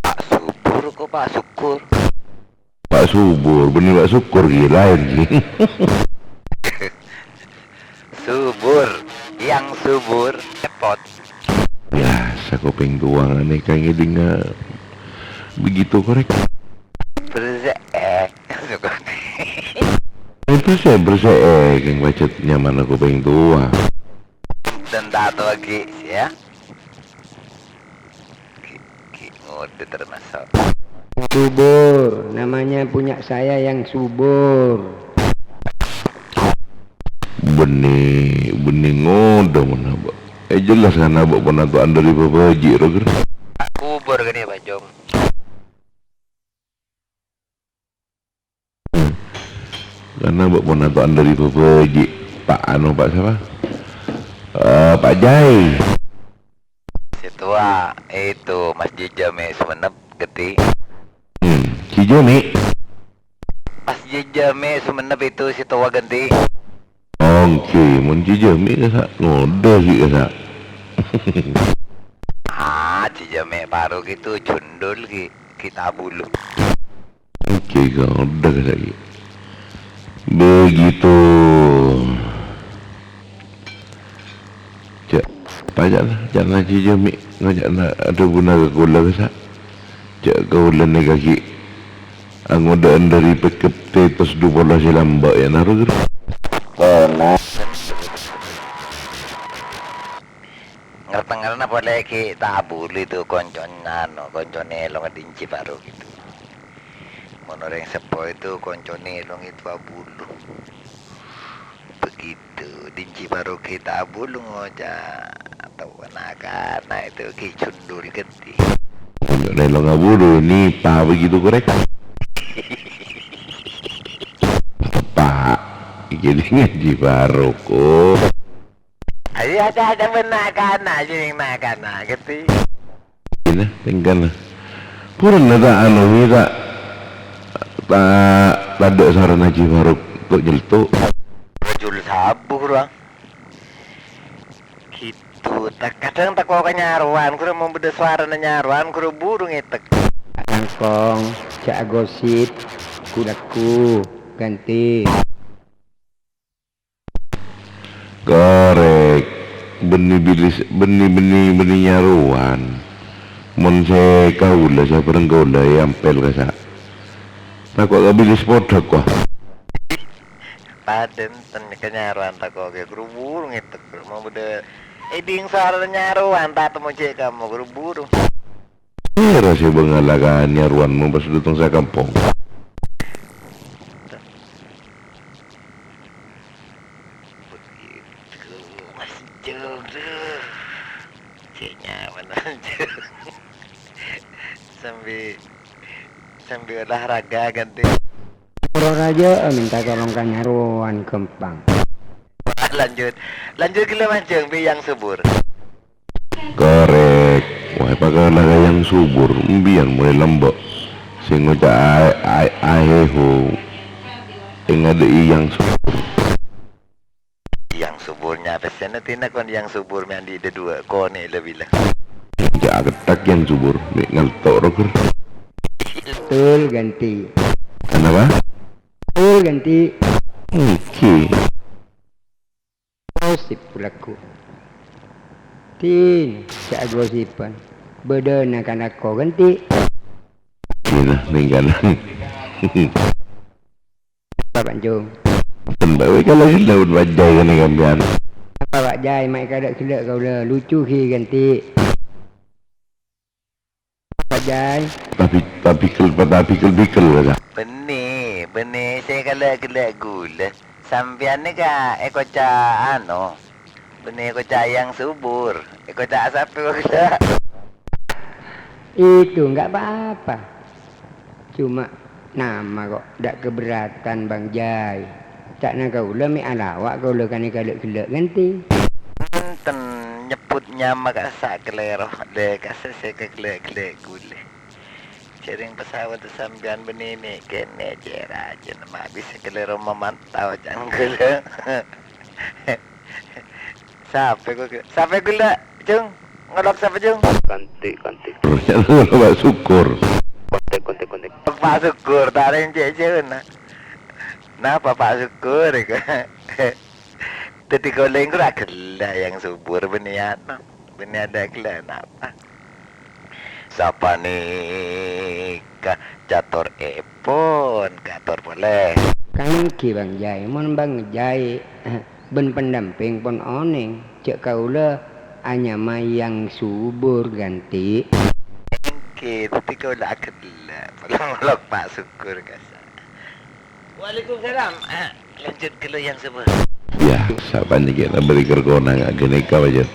Pak Subur kok Pak Sukur? Pak Subur, bânnè Pak Sukur, ghi, laèn, ghi. Subur, yang subur, repot. Biyasa kopèng towa nganèka ngèdhing, eh, begitu korek. Berse'ek. Eh, berse'ek, berse'ek, yang pajhât nyamana kopèng towa. Dan tato lagi, ya. Ki, ki, ngode termasuk. Subur, namanya punya saya yang subur. Bânnè, bânnè ngodâ mon abâ'. Eh, jelas kan abâ' ponato'an dâri bâbâji', Roger. Kubur kan ya, Pak Jong? Hmm. Kan abâ' ponato'an dâri bâbâji', Pak anu, Pak sapa? Eh, Pak Jai. Sè towa, itu, Mas Jejame Sumenep, Geti. Hmm, Cijami. Pas Jejame Sumenep itu si towa ganti. Onggi, mon Cijami kasa' ngodâ ghi' kasa'. Ah, Cijame Paruk itu cundul ghi', kita bulu. Onggi, ngodâ kasa' ghi'. Begitu. Jhâ', pajhât la, jhâ' na Cijami, ngajhâk na adhâbuna ka kaulâ kasa'. Jhâ' kaulâ nèka ghi' angodâ'ân dâri P K T tos du polo sè lambâ' ya, naro, Ger. Benar. Ngertengngerna polè ghi' ta' abuli tu koncon anu, koncone longa dinci baru gitu. Mon orèng seppo itu koncone long itu abulu. Begitu, dinci baru kita abulu ngoca', atau kana-kana itu ki cundul genti. Koncone long abulu, nipa begitu korek. Pak, iki dinci baru ko. Ayo, ada, ada benak kana, sing nak kana, genti. Ina, tengkana. Purna ta' anu, wi ta', ta', tadâ' sarana Haji Faruk, kok nyeltu'. Rajul sabu, Bang. Gitu. Buta, kadhâng tako' ka nyarowan, ghuru mon bâdâ sowarana nyarowan, ghuru buru ngètek. Langkong, jhâ' agosip, ghu-lagghu, ghântè. Korèk, bânnè bilis, bânnè, bânnè, bânnè nyarowan. Mon sè kaulâ, sè bhâreng kaulâ èampèl kassa'. Tako' ka bilis podhâk, wah. Padâ enten ka nyarowan tako' ka ghuru buru ngètek, ghuru. Mon bâdâ èdhing sowarana nyarowan, ta' temmo jhâ' kamma, ghuru buru. Sèra sè bângalla ka nyarowan mon pas dâteng sakampong. Begitu, Mas Jung, duh. Cè' nyaman, Mas Jung. Sambi, sambi olahraga ghântè. Poro rajâ mènta tolong ka nyarowan ghâmpang. Lanjut. Lanjut ghellâ' Mas Jung, bi' Yang Subur. Korèk. Wah, èpakala ka Yang Subur, embiyan molaè lambâ'. Sè ngoca' a-, a-, aheho. Èngadâ'i Yang Subur. Yang Subur nyapè sèna tina kon Yang Subur mè' andi' dâduwâ', konè' la-bilâ. Jhâ' akettak Yang Subur, mè' ngalto' roger. Betul, ghântè. Kenapa? Betul, ghântè. Oke. Gosip ghu-lagghu. Din, jhâ' agosipân. Bâdâna kan tako' ghântè. Dina, nèng kanan. Apa, Pak Jung? Ten, Pak, wè, kalau gila, Pak Jai, kan, kan, kan. Apa, Pak Jai? Ma'è kada' gila kaulâ, lucu ghi ghântè. Apa, Jai? Tapi, tapi kel-, tapi kel-, bikel, kata. Bânnè, bânnè sè gila-gila ghulâ. Sampèyan nèka èkoca' ano, bânnè èkoca' Yang Subur. Èkoca' sapè, ghulâ? Itu nggak apa-apa. Cuma nama kok ndak keberatan, Bang Jai. Ca'na kaulâ mè' alawa' kaulâ kanè gella'-gella' ghântè. Enten nyebbhut nyama kassa' kalèro, lè kassa' sè kagella'-gella' ghulâ. Jhâreng pesawat sampèyan bânnè nè' kènè' cè' rajâna ma' bisa kalèro mamantau can ghulâ. Sapè ko-, sapè ghulâ, Jung? Ngolok sapè, Jung? Kanti, kanti. Pak Sukur. Kontek, kontek, kontek. Pak Sukur, ta' rèng cè'-cè'na. Napa Pak Sukur, èko? Dhâddhi kolèng ghuru ghellâ' Yang Subur bânnè ano. Bânnè adâ' ghellâ' napa? Sapanèka catorèpon, kator polè. Kangghi, Bang Jai, mon Bang Jai, eh, bân pendamping pon onèng, jhâ' kaulâ anyama Yang Subur ghântè. Èngghi, dhâddhi kaulâ aghellâ'. Polong-polong Pak Sukur kassa'. Waalaikumsalam. Lanjut ghâllu Yang Subur. Iyâ, sapanèka bâri' kerkona ghânèka, Pak Jai.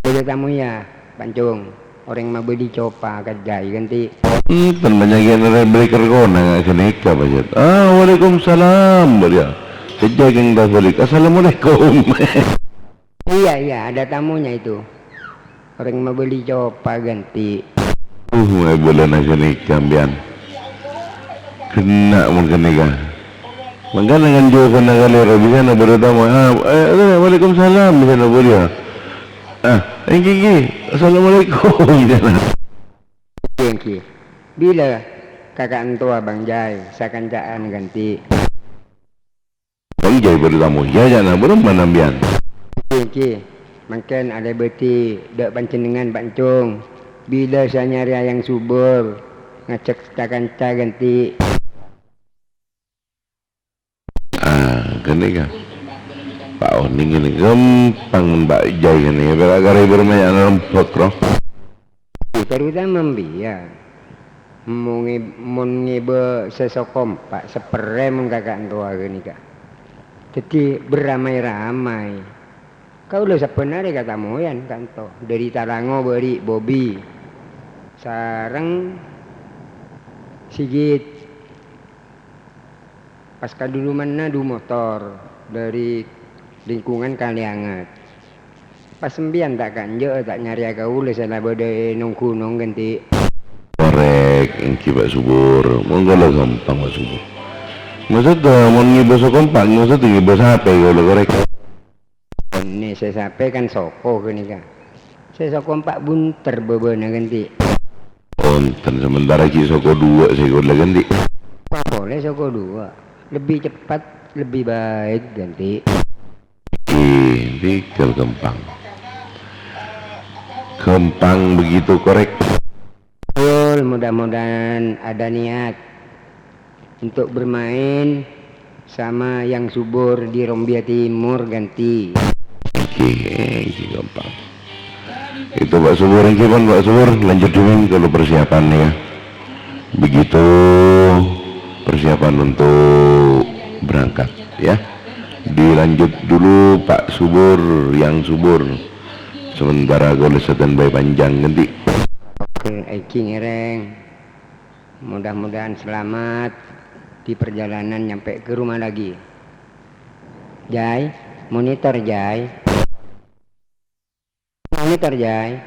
Bâdâ tamoyya, Pak Jung. Orèng mabâli copa ka Jai ghântè. Enten bânnya' ghi' orèng bâli kerkona ghânèka, Pak Jai. Ah, waalaikumsalam, bâriyâ. Sè Jai kèng tabâlik. Assalamualaikum. Iya, iya, ada tamunya itu. Orèng mabâli copa ghântè. Uh, mè' bulâna ghânèka sampèyan. Ghenna' mon ghânèka. Mangkana kan jhâghâna kalèro, bisana bâdâ tamu. Ah, eh, eh, waalaikumsalam, bisana bâdâ. Ah, èngghi, èngghi. Assalamualaikum, bisana. Èngghi, èngghi. Bilâ kaka' èntowa Bang Jai sakanca'an ghântè. Bang Jai bâdâ tamu. Iyâ, ca'na, bârâmma sampèyan? Èngghi, èngghi. Mangkèn alèbâdhi dâ' panjhennengngan, Pak Jung. Bilâ sè nyarèya Yang Subur ngajhâk ca-kanca ghântè. Ah, ghânèka. Pak Oning ini ghâmpang, Pak Jai ini. Pèra' karè bârâmma ca'na lembek, roh. Terutama mbiyan. Mon ngè-, mon ngèbâ sè sakompa', saperrè mon kaka' èntowa ghânèka. Dhâddhi beramai-ramai. Kaulâ sabbhân arè katamoyan kanto. Dâri Talango bâri' Bobi. Sareng Sigit. Pas kadhulumanna du motor dâri lingkungan Kalianget. Pas sampèyan ta' kanjâ'â ta' nyarèya kaulâ sè la bâdâ è nong-ghunong ghântè. Korèk, èngghi Pak Subur. Monggo la ghâmpang, Pak Subur. Maksudda, mon ngèbâ sakompa', maksudda ngèbâ sapè kaulâ, korèk? Bânnè Sè sapè kan soko ghânèka. Sè soko empa' bunter bâbâna ghânti. Wonten, sementara ghi' soko duwâ' sè kola ghânti. Polè soko duwâ'. Lebih cepat, lebih baik ghânti. Ih, tinggal gampang. Gampang begitu, korek. Betul, mudah-mudahan ada niat untuk bermain sama yang subur di Rombia Timur, ganti. Oke, ini gampang. Itu Pak Subur, ini gimana Pak Subur? Lanjut dulu kalau persiapannya ya. Begitu persiapan untuk berangkat ya. Dilanjut dulu Pak Subur, yang subur. Sementara kalau standby panjang nanti. Oke, Eki ngereng. Mudah-mudahan selamat di perjalanan nyampe ke rumah lagi. Jai, monitor, Jai. Monitor, Jai.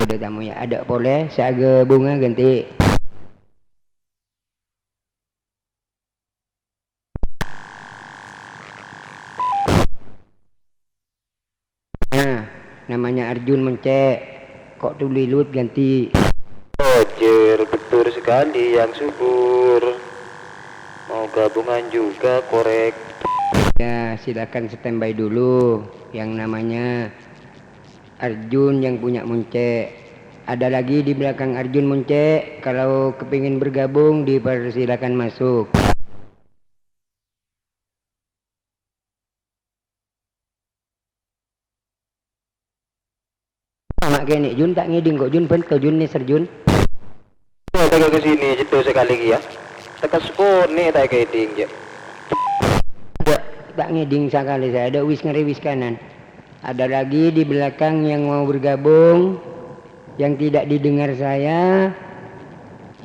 Ada tamu ya, ada polè, sè aghâbunga ganti. Nah, namanya Arjun Moncè'. Kok tuli lut ganti? Roger, betul sekali, yang subur. Mau gabungan juga, korek. Ya, silakan standby dulu. Yang namanya Arjun yang punya Moncè'. Ada lagi di belakang Arjun Moncè'. Kalau kepingin bergabung, dipersilakan masuk. Mak kene, Jun, ta' ngedhing kok, Jun, bento, Jun, neser, Jun. Saya tengah ke sini, jatuh sekali lagi ya. Teka sekone tak keding, ya. Ndak, ta' ngedhing sakali saya, ada wis ngeri wis kanan. Ada lagi di belakang yang mau bergabung, yang tidak didengar saya.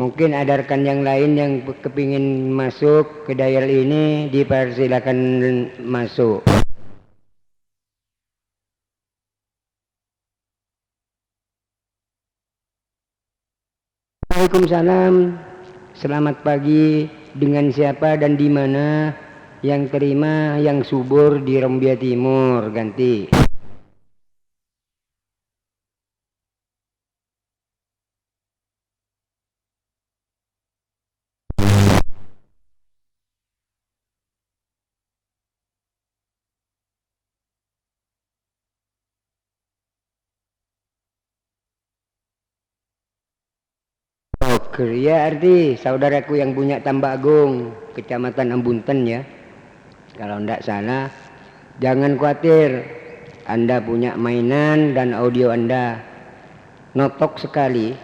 Mungkin ada rekan yang lain yang kepingin masuk ke dial ini, dipersilakan masuk. Waalaikumsalam. Selamat pagi. Dengan siapa dan di mana? Yang terima, yang subur di Rombia Timur. Ganti. Oke, ya, Ardi, saudaraku yang punya Tambak Agung, Kecamatan Ambunten, ya. Kalau ndak salah, jangan khawatir, Anda punya mainan dan audio Anda. Notok sekali,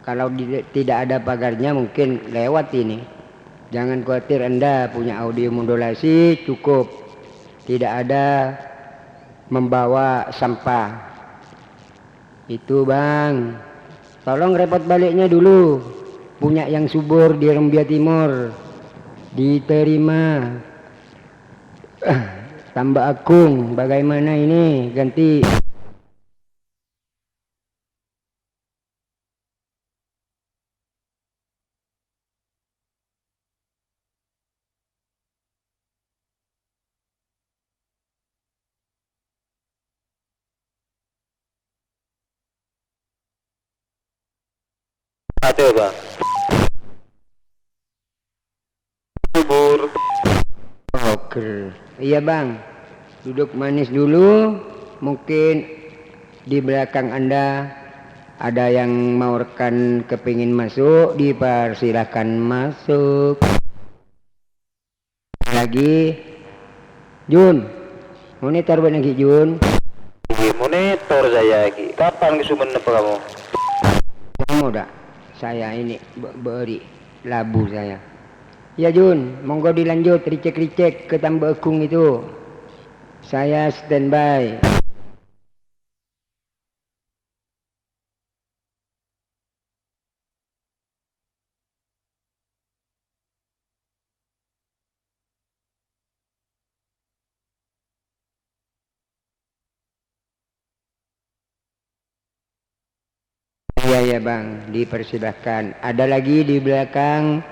kalau di-, tidak ada pagarnya, mungkin lewat ini. Jangan khawatir, Anda punya audio modulasi cukup. Tidak ada membawa sampah. Itu, Bang. Tolong repot baliknya dulu. Punya yang subur di Rembia Timur. Diterima. Tambak Agung, bagaimana ini? Ganti. Ada, Bang. Subur. Oke. Iya, Bang. Duduk manis dulu. Mungkin di belakang Anda ada yang mau rekan kepingin masuk, dipersilakan masuk. Lagi. Jun. Monitor bân lagi, Jun. Iya, monitor saya lagi. Kapan ke Sumenep kamu? Kamu dak? Saya ini be-, beri labu saya. Ya, Jun, monggo dilanjut, dicek-dicek ke Tambak Agung itu. Saya standby. Iya, iya, Bang, dipersilahkan. Ada lagi di belakang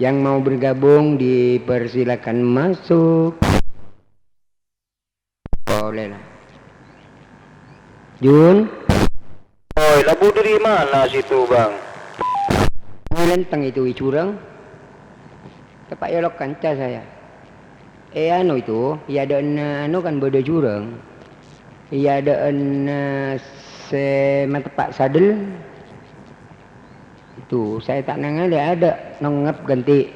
yang mau bergabung, dipersilakan masuk. Jun. Oi, labu dari mana situ, Bang? Ini lenteng itu, di jurang. Tepat yolok kanca saya. Eh, anu itu, ya ada anu kan beda jurang. Ya ada se matepak sadel. Itu, saya tak nangalè ada, nongep ganti.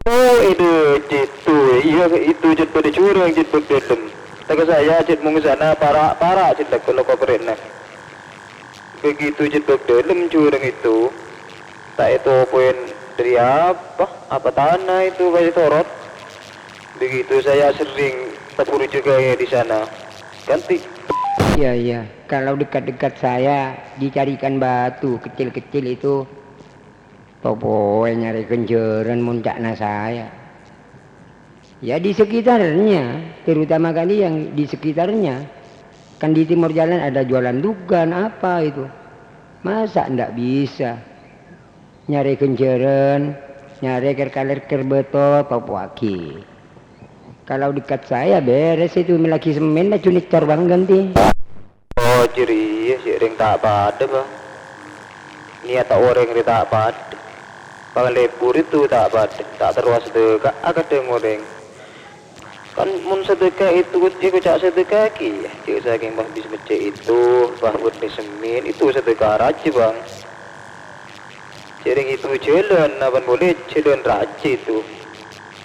Oh, itu, itu. Iya, itu jhât bâdâ jurang, jhât bâdâ dâlem. Tèka saya jhât monggu sana, para'-para' jhât lako-lako kerrèna. Begitu jhât bâdâ dâlem jurang itu, tak ètopowè dâri apa? Apa tanah itu, pas ètorot. Begitu saya sering terburu juga ya di sana. Ganti. Iya, iya. Kalau dekat-dekat saya dicarikan batu kecil-kecil itu, topoè nyarè ghânjhârân mon ca'na saya. Ya, di sekitarnya, terutama kali yang di sekitarnya. Kan di timur jalan ada jualan dugan, apa itu. Masa ndak bisa? Nyarè ghânjhârân, nyarè kèr-kalèr kèr bâto, topoaghi. Kalau dekat saya beres itu, lagi semen laju necor bang ganti. Oh, jârèya sè rèng ta' padâ, Bang. Niyatta orèng rè ta' padâ. Panglebur itu ta' padâ, ta' terro asadheka'a kadhâng orèng. Kan mon sadheka itu, iku ca' sadheka kèya. Jhâ' sakèng pas bis mèccè' itu, pas bâdâ semen, itu sadheka rajâ, Bang. Jârèng itu jhâlân, apa polè jhâlân rajâ itu.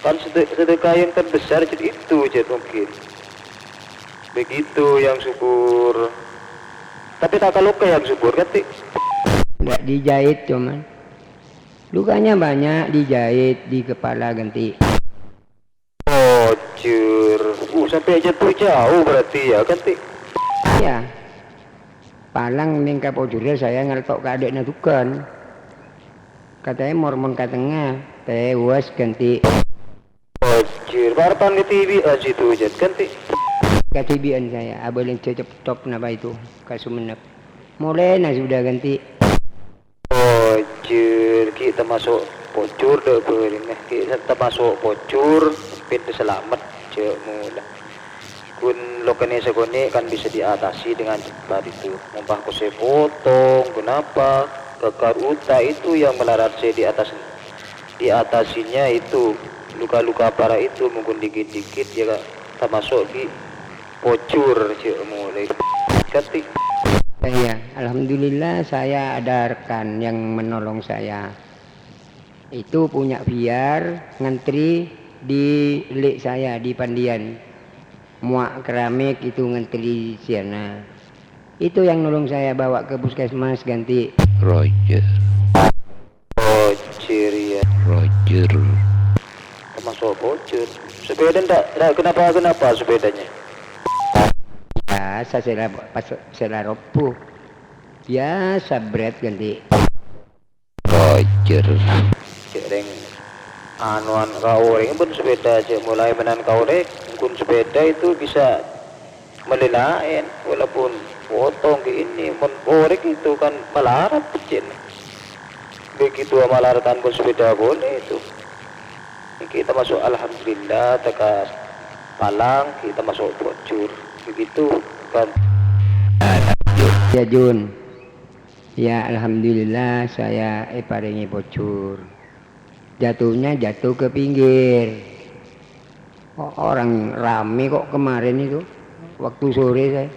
Kan sede-, sedekah yang terbesar jât itu, jât mungkin. Begitu yang subur. Tapi ta' kaloka yang subur, kan, Ti'? Nggak dijahit, cuman. Lukanya banyak, dijahit di kepala, ganti. Ojâr. Uh, sampai jatuh jauh berarti ya, kan, Ti'? Iya. Palang neng ka pojhurrâ saya ngalto' ka adâ'na dukan. Ka tèmor mon ka tengnga, tèwas ganti. Ojâr, parappa'na kadhibi'ân situ, Jât, ganti. Kadhibi'ân saya, abâlânjhâ cep-, cop napa itu, ka Sumenep. Molèna sudah ganti. Ojâr, ghi' tamaso' pojhur dâ' bârina, ghi' tamaso' pojhur, sepeda selamet, jâ' mola. Ghun lokènè sakonè' kan bisa diatasi dengan cepat itu. Mompah kosè potong, kenapa? Gagar uta' itu yang melarat sè diatas-, diatasinya itu. Luka-luka parah itu mungkin dikit-dikit ya, Kak. Tamaso' ghi' pojhur sè mulai. Ganti. Iya, alhamdulillah saya ada rekan yang menolong saya. Itu punya biar ngantri di lè' saya di Pandian. Mua' keramik itu ngantri di sana. Itu yang nolong saya bawa ke puskesmas ganti. Roger. Roger, ya. Roger. Tamaso' pojhur. Sepeda ndak, ndak kenapa-kenapa sepedanya. Biasa sè la-, pas sè la roboh. Biasa bret ganti. Roger. Jâ' rèng anuan ka orèng pun sepeda jâ' mulai mènan ka orèng, ghun sepeda itu bisa melè laèn, walaupun potong ke ini, mon orèng itu kan malarat, Cin. Begitu malarat tanpa sepeda boleh itu. Ini kita masuk, alhamdulillah, teka palang, kita masuk pojhur. Begitu, kan. Ya, Jun. Ya, alhamdulillah, saya èparèngè pojhur. Jatuhnya jatuh ke pinggir. O-, orang rame kok kemarin itu, waktu sore saya.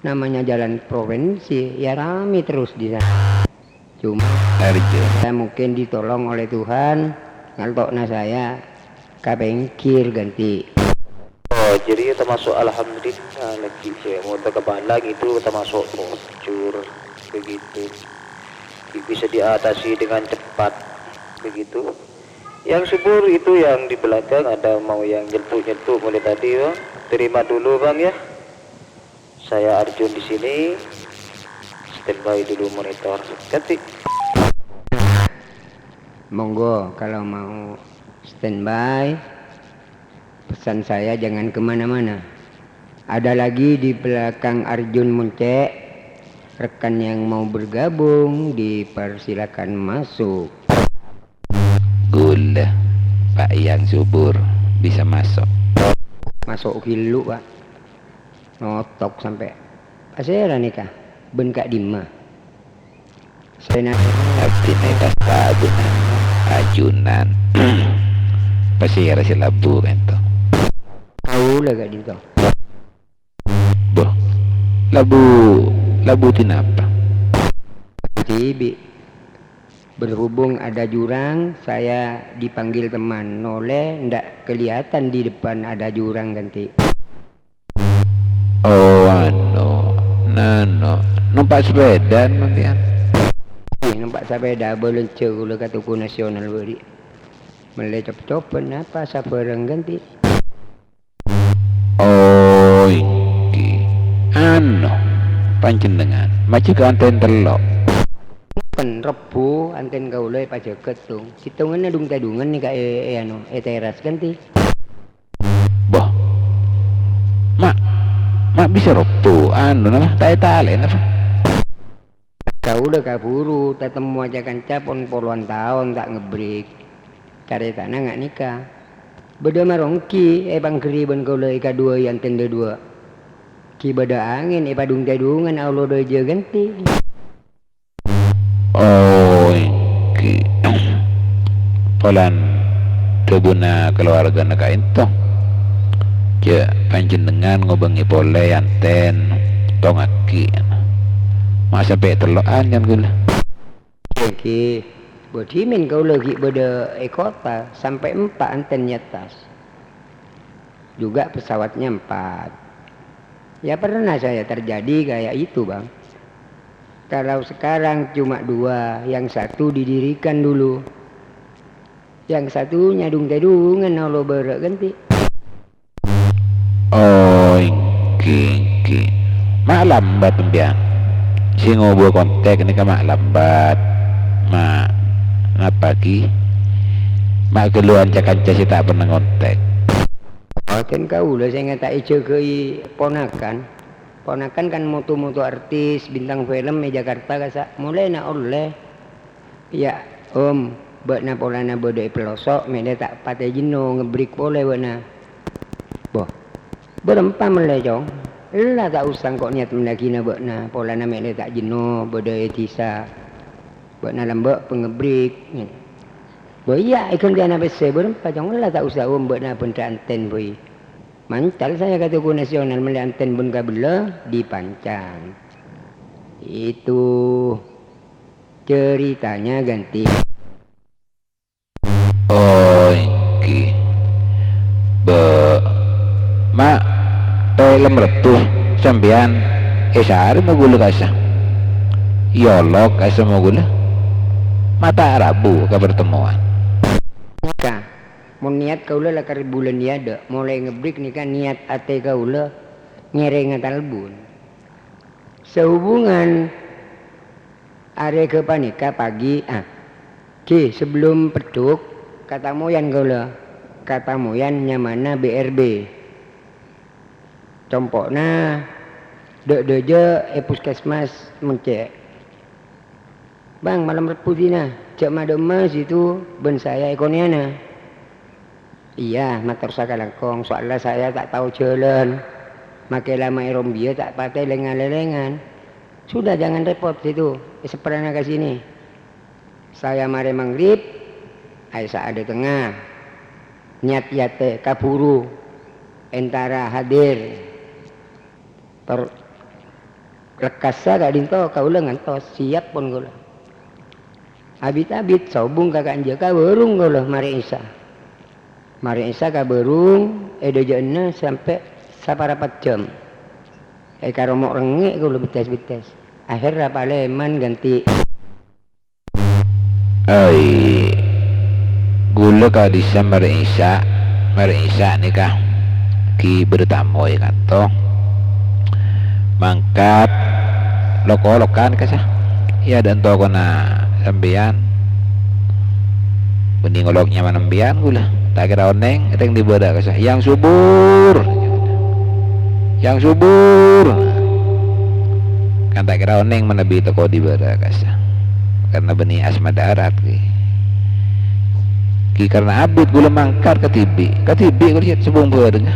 Namanya jalan provinsi, ya rame terus di sana. Cuma, Arjo. Saya mungkin ditolong oleh Tuhan, ngalto'na saya ka pèngghir ganti. Oh, jadi termasuk alhamdulillah lagi, saya mau ke Balang itu termasuk pojhur begitu. Bisa diatasi dengan cepat begitu. Yang subur itu yang di belakang ada mau yang nyentuk-nyentuk mulai tadi, Bang. Terima dulu, Bang, ya. Saya Arjun di sini. Standby dulu monitor. Ganti. Monggo kalau mau standby. Pesan saya jangan kemana-mana. Ada lagi di belakang Arjun Muncek, rekan yang mau bergabung dipersilakan masuk. Ghulâ, Pak Yang Subur, bisa masuk. Masuk ghâllu, Pak. Notok sampè'. Pasèra nèka? Bân ka'dimma? Sèna- Abdhina èkasta'aghi ajunan. Pasèra sè labu ka'dinto? Kaulâ ka'dinto. Bâh, labu, labu dinapa? Dhibi'. Berhubung ada jurang, saya dipanggil teman. Nolè ndak kelihatan di depan ada jurang, gantè. Oh, anu, nano, nompa' sapèdaan sampèyan? Iyâ, nompa' sapèda abâlânjhâ kaulâ ka toko nasional bâri'. Mellè cop-copan, apa sabhârâng gantè? Oh, èngghi. Anu, panjhennengngan majâgâ antèn tello'. Ken Rebbhu antèn kaulâ èpajâgâ, Tong. Sèttonganna dhung-tèdhungan nèka è, è, anu, è teras gantè. Bâh. Ma', ma' bisa Rebbhu, anu, napa, ta' ètalèna, napa? Kaulâ kabhuru tatemmo ca-kanca pon polowan taon ta' ngebrik. Carètana nga' nèka. Bâdâ maronggi è pangghâribân kaulâ èkaduwâi antèn dhâduwâ'. Ghi' bâdâ angèn èpadhung-tèdhungan aolo dhâjâ gantè. Oh, èngghi. Polana dhâbuna kalowarghâna ka'dinto, jhâ' panjhennengngan ngobângè polè antèn, tongaghi. Ma' sampè' tello'an can kaulâ. Èngghi, bâdhimèn kaulâ ghi' bâdâ è kottha, sampè' empa' antèn è attas. Juga pesawatnya empat. Ya, pernah saya terjadi kayak itu, Bang. Kalau sekarang cuma dua, yang satu didirikan dulu. Yang satunya dhung-tèdhungan aolo bârâ' gantè. Oh, èngghi, èngghi. Ma' lambat sampèyan. Sè ngobâ kontèk nèka ma' lambat. Ma', napa ghi? Ma' ghâllu ca-kanca sè ta' pernah ngontèk. Bhunten kaulâ sè ngèta' èjâgâi ponakan. Ponakan kan moto-moto artis, bintang film è Jakarta kassa'. Molèna ollè. Iyâ, Om, bâ'na polana bâdâ è pelosok, mèlè ta' patè jenno, ngebrik polè bâ'na. Bâh, bârâmpa mellè, Cong? Ella ta' osa engko' niyat mendagina bâ'na, polana mèlè ta' jenno, bâdâ è dhisa. Bâ'na lambâ' pangebrik. Bâh, iyâ, èghântèyana pèssè, bârâmpa, Cong? Ella ta' osa, Om, bâ'na bhendhâ antèn, bhâi. Mancal saya ka toko nasional mellè antèn bân kabellâ, dipancang. Itu. Ceritanya ganti. Oh, èngghi. Bâ, ma', film Rebbhu sampèyan èsarè ma' ghulâ kassa'. Èolok kassa' ma' ghulâ. Ma' ta' rabu ka pertemuan. Ka, mon niyat kaulâ lakar bulân è adâ', molaè ngebrik nèka niyat atè kaulâ ngèrèngnga talbun. Sehubungan arè ghâpanèka pagi, ah, ghi, sebelum peddhuk, katamoyan kaulâ. Katamoyan nyamana B R B. Compo'na dâ'-dâjâ è puskesmas Moncè'. "Bang, malem Rebbhu dinah, jhâ' madâ' emmas itu bân saya è konèyanna." "Iyâ, mator sakalangkong, soalla saya ta' tao jhâlân. Makè lama è rombiyâ ta' patè lèng-ngalèlèngan." "Sudah, jangan repot situ, è sepperana ka sini." Saya marè maghrib, Aisyah adâtengnga. Niyat è atè kabhuru, entara hadir. Tor lekkassa ka'dinto kaulâ ngantos, siap pon kaulâ. Abit-abit sobung ka ka'enjâ ka bârung kaulâ marè Isya. Marè Isya ka bârung, è dâjâ'ânna sampè' saparapat jhâm. È karomo' rengngè' kaulâ bettès-bettès. Aherra palèman ganti. Ai, ghulâ ka'dissa' marè Isya, marè Isya nèka ghi' bâdâ tamoy kanto. Mangkat, lok-olokan kassa'. Iyâ, dâ' tokona sampèyan. Bânnè ngolok nyamana sampèyan ghulâ. Ta' kèra onèng, rèng dibârâ kassa'. "Yang subur! Yang subur!" Kan ta' kèra onèng manabi toko dibârâ kassa'. Karna bânnè asma darat, ghi. Ghi karna abit ghulâ mangkat kadhibi'. Kadhibi' ghulâ yâ sobung bârângnga.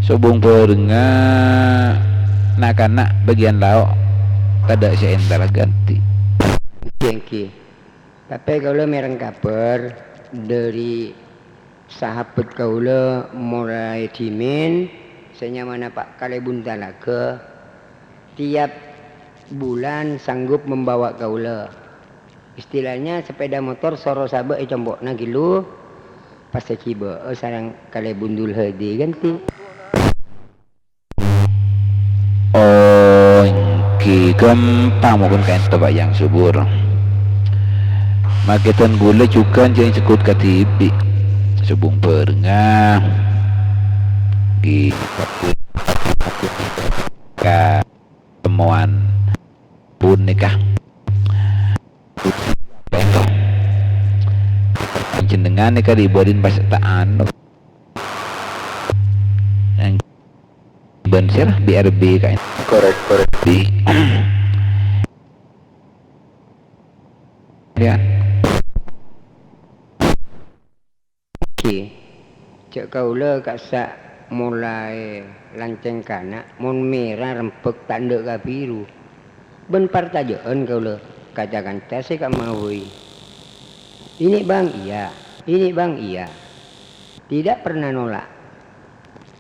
Sobung bhârengnga na'-kana' bâgiyân lao' tadâ' sè èntar ghântè. Èngghi, èngghi. Tapè kaulâ mèreng kabhâr dhâri sahabat kaulâ molaè dhimèn, sè nyamana Pa' Kalèbun Talaga, tiap bulan sanggup membawa kaulâ. Istilahnya sepeda motor soro sabâ' è compo'na ghâllu, pas èghibâ'â sareng Kalèbun Dul Hadi ghântè. Oh, èngghi, ghâmpang mon kaènto, Pa' Yang Subur. Makèdhân ghulâ jhughân jhâ' èsegghut kadhibi'. Sobung bhârengnga. Èngghi, ka temuan punèka. Panjhennengngan nèka dibâdhin pas ta' anu. Yang bân sèra B R B kaèn. Korèk, korèk. Di. Ya. Èngghi, jhâ' kaulâ ka'issa' molaè lancèng kana', mon mèra rembhâk ta' endâ' ka biru. Bân parcajâ'ân kaulâ, ca-kanca sè ka'emma bhâi. Ini, Bang, iya. Ini, Bang, iya. Tidak pernah nolak.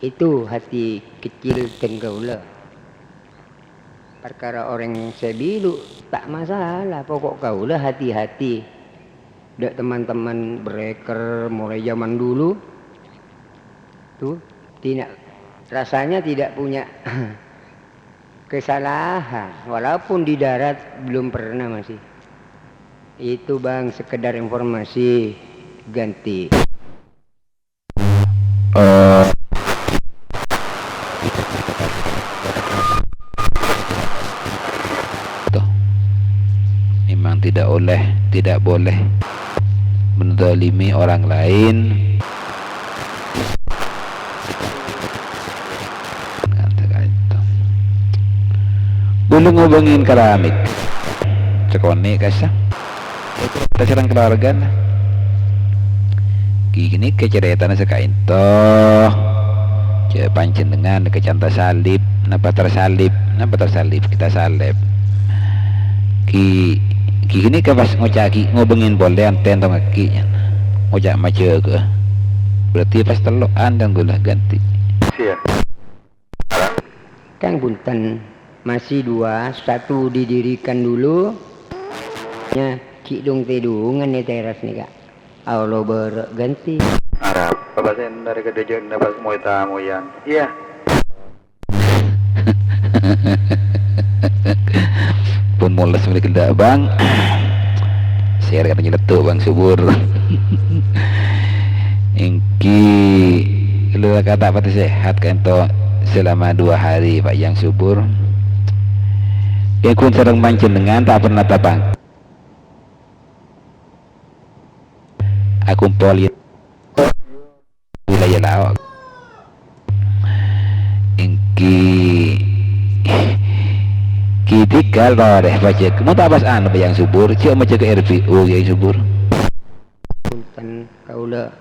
Itu hati kecil dân kaulâ. Parkara orèng sè bilu' ta' masalah, pokok kaulâ hati-hati. Dâ' teman-teman breker mulai zaman dulu, tuh, tidak, rasanya tidak punya kesalahan, walaupun di darat belum pernah masih. Itu, Bang, sekedar informasi. Ghântè. Eh, tuh. Memang tidak oleh, tidak boleh menzalimi orang lain. Ghulâ ngobângè keramik. Sakonè' ka'issa'. Ècarèta sareng kalowargana. Ghi ghânèka carètana sakaènto. Jhâ' panjhennengngan kacanta salib, napa tersalib, napa tersalib, kita salib. Ghi, ghi ghânèka pas ngoca'aghi ngobângè polè antèna tongaghi, ngoca' majâgâ. Berarti pas tello'an kan ghulâ ghântè. Siap. Kang, punten, masih dua, satu didirikan dulu. Nya, ghi' dung-tèdungan è teras nèka. Aolo bârâ' ghântè. Arapa sè èntar ka dâjâna pas moy-tamoyan? Iyâ. Pon moles mèlè ghellâ', Bang. Sèra nyèleddhu', Bang Subur. Èngghi, keluarga ta' patè sehat kaènto selama dua hari, Pa' Yang Subur. Èngghi sareng panjhennengngan ta' pernah tapang. Akompol wilayah lao'. Èngghi, ghi tèngghâl torè pajâgâ. Mon ta' pas anu, Pa' Yang Subur, jhâ' majâgâ R B U, Yang Subur. Punten, kaulâ,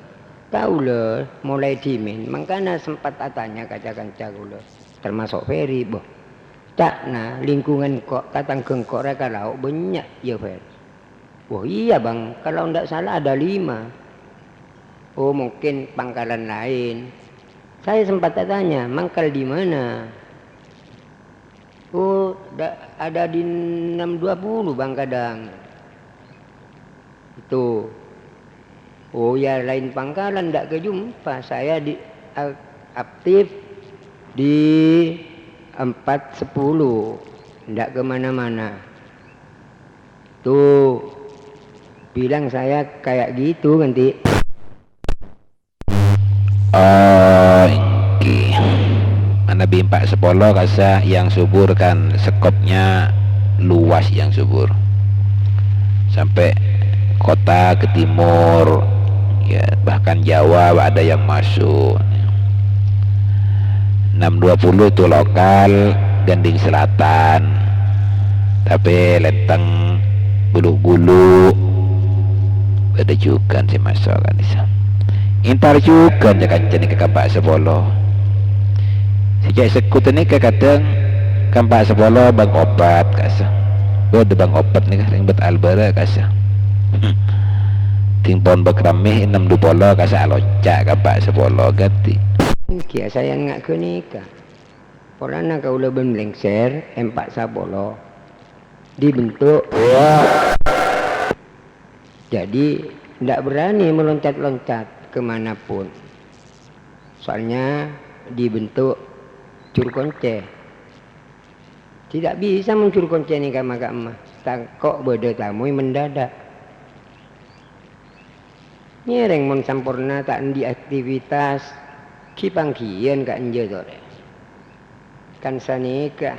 kaulâ molaè dhimèn, mangkana sempat atanya ka ca-kanca kaulâ, termasuk Ferry, boh. Ca'na lingkungan ko', tatangghâ ko' rèya ka lao' bânnya', ya, Fer? Oh, iya, Bang, kalau ndak salah ada lima. Oh, mungkin pangkalan lain. Saya sempat tanya, "Mangkal di mana?" "Oh, da-, ada di enam dua puluh, Bang, kadang." Itu. Oh, ya, lain pangkalan, ndak kejumpa. Saya di, a-, aktif di empat sepuluh, ndak kemana-mana. Tuh, bilang saya kayak gitu nanti. Oh, èngghi. Manabi empat sepuluh ka'issa' Yang Subur kan skopnya luas, Yang Subur. Sampai kota ke timur, ya, bahkan Jawa ada yang masuk. Enam dua puluh itu lokal, Ganding Selatan. Tapè Lenteng, Gulu-Gulu, bâdâ jhughân sè maso' kan, Isa. Èntar jhughân ca-kanca nèka ka empat sepuluh. Sè cè' sekkuta nèka kadhâng ka empa' sapolo bâng opat ka'issa. Bâdâ bâng opat nèka rèng bât albârâ ka'issa. Ding pon bâk rammè ennem dupolo ka'issa alonca' ka empa' sapolo ghântè'. Èngghi, saèngghâ ghânèka. Polana kaulâ bân lèngsèr empa' sapolo dibentuk. Jadi, ndak berani meloncat-loncat ke mana pun. Soalnya dibentuk juru kunci. Tidak bisa mencuru kunci nèka ma-, ka'emma. Tako' bâdâ tamoy mendadak. Ngèrèng mon samporna ta' andi' aktivitas, ghi-pangghiyân ka'enjâ torè. Kan sanèka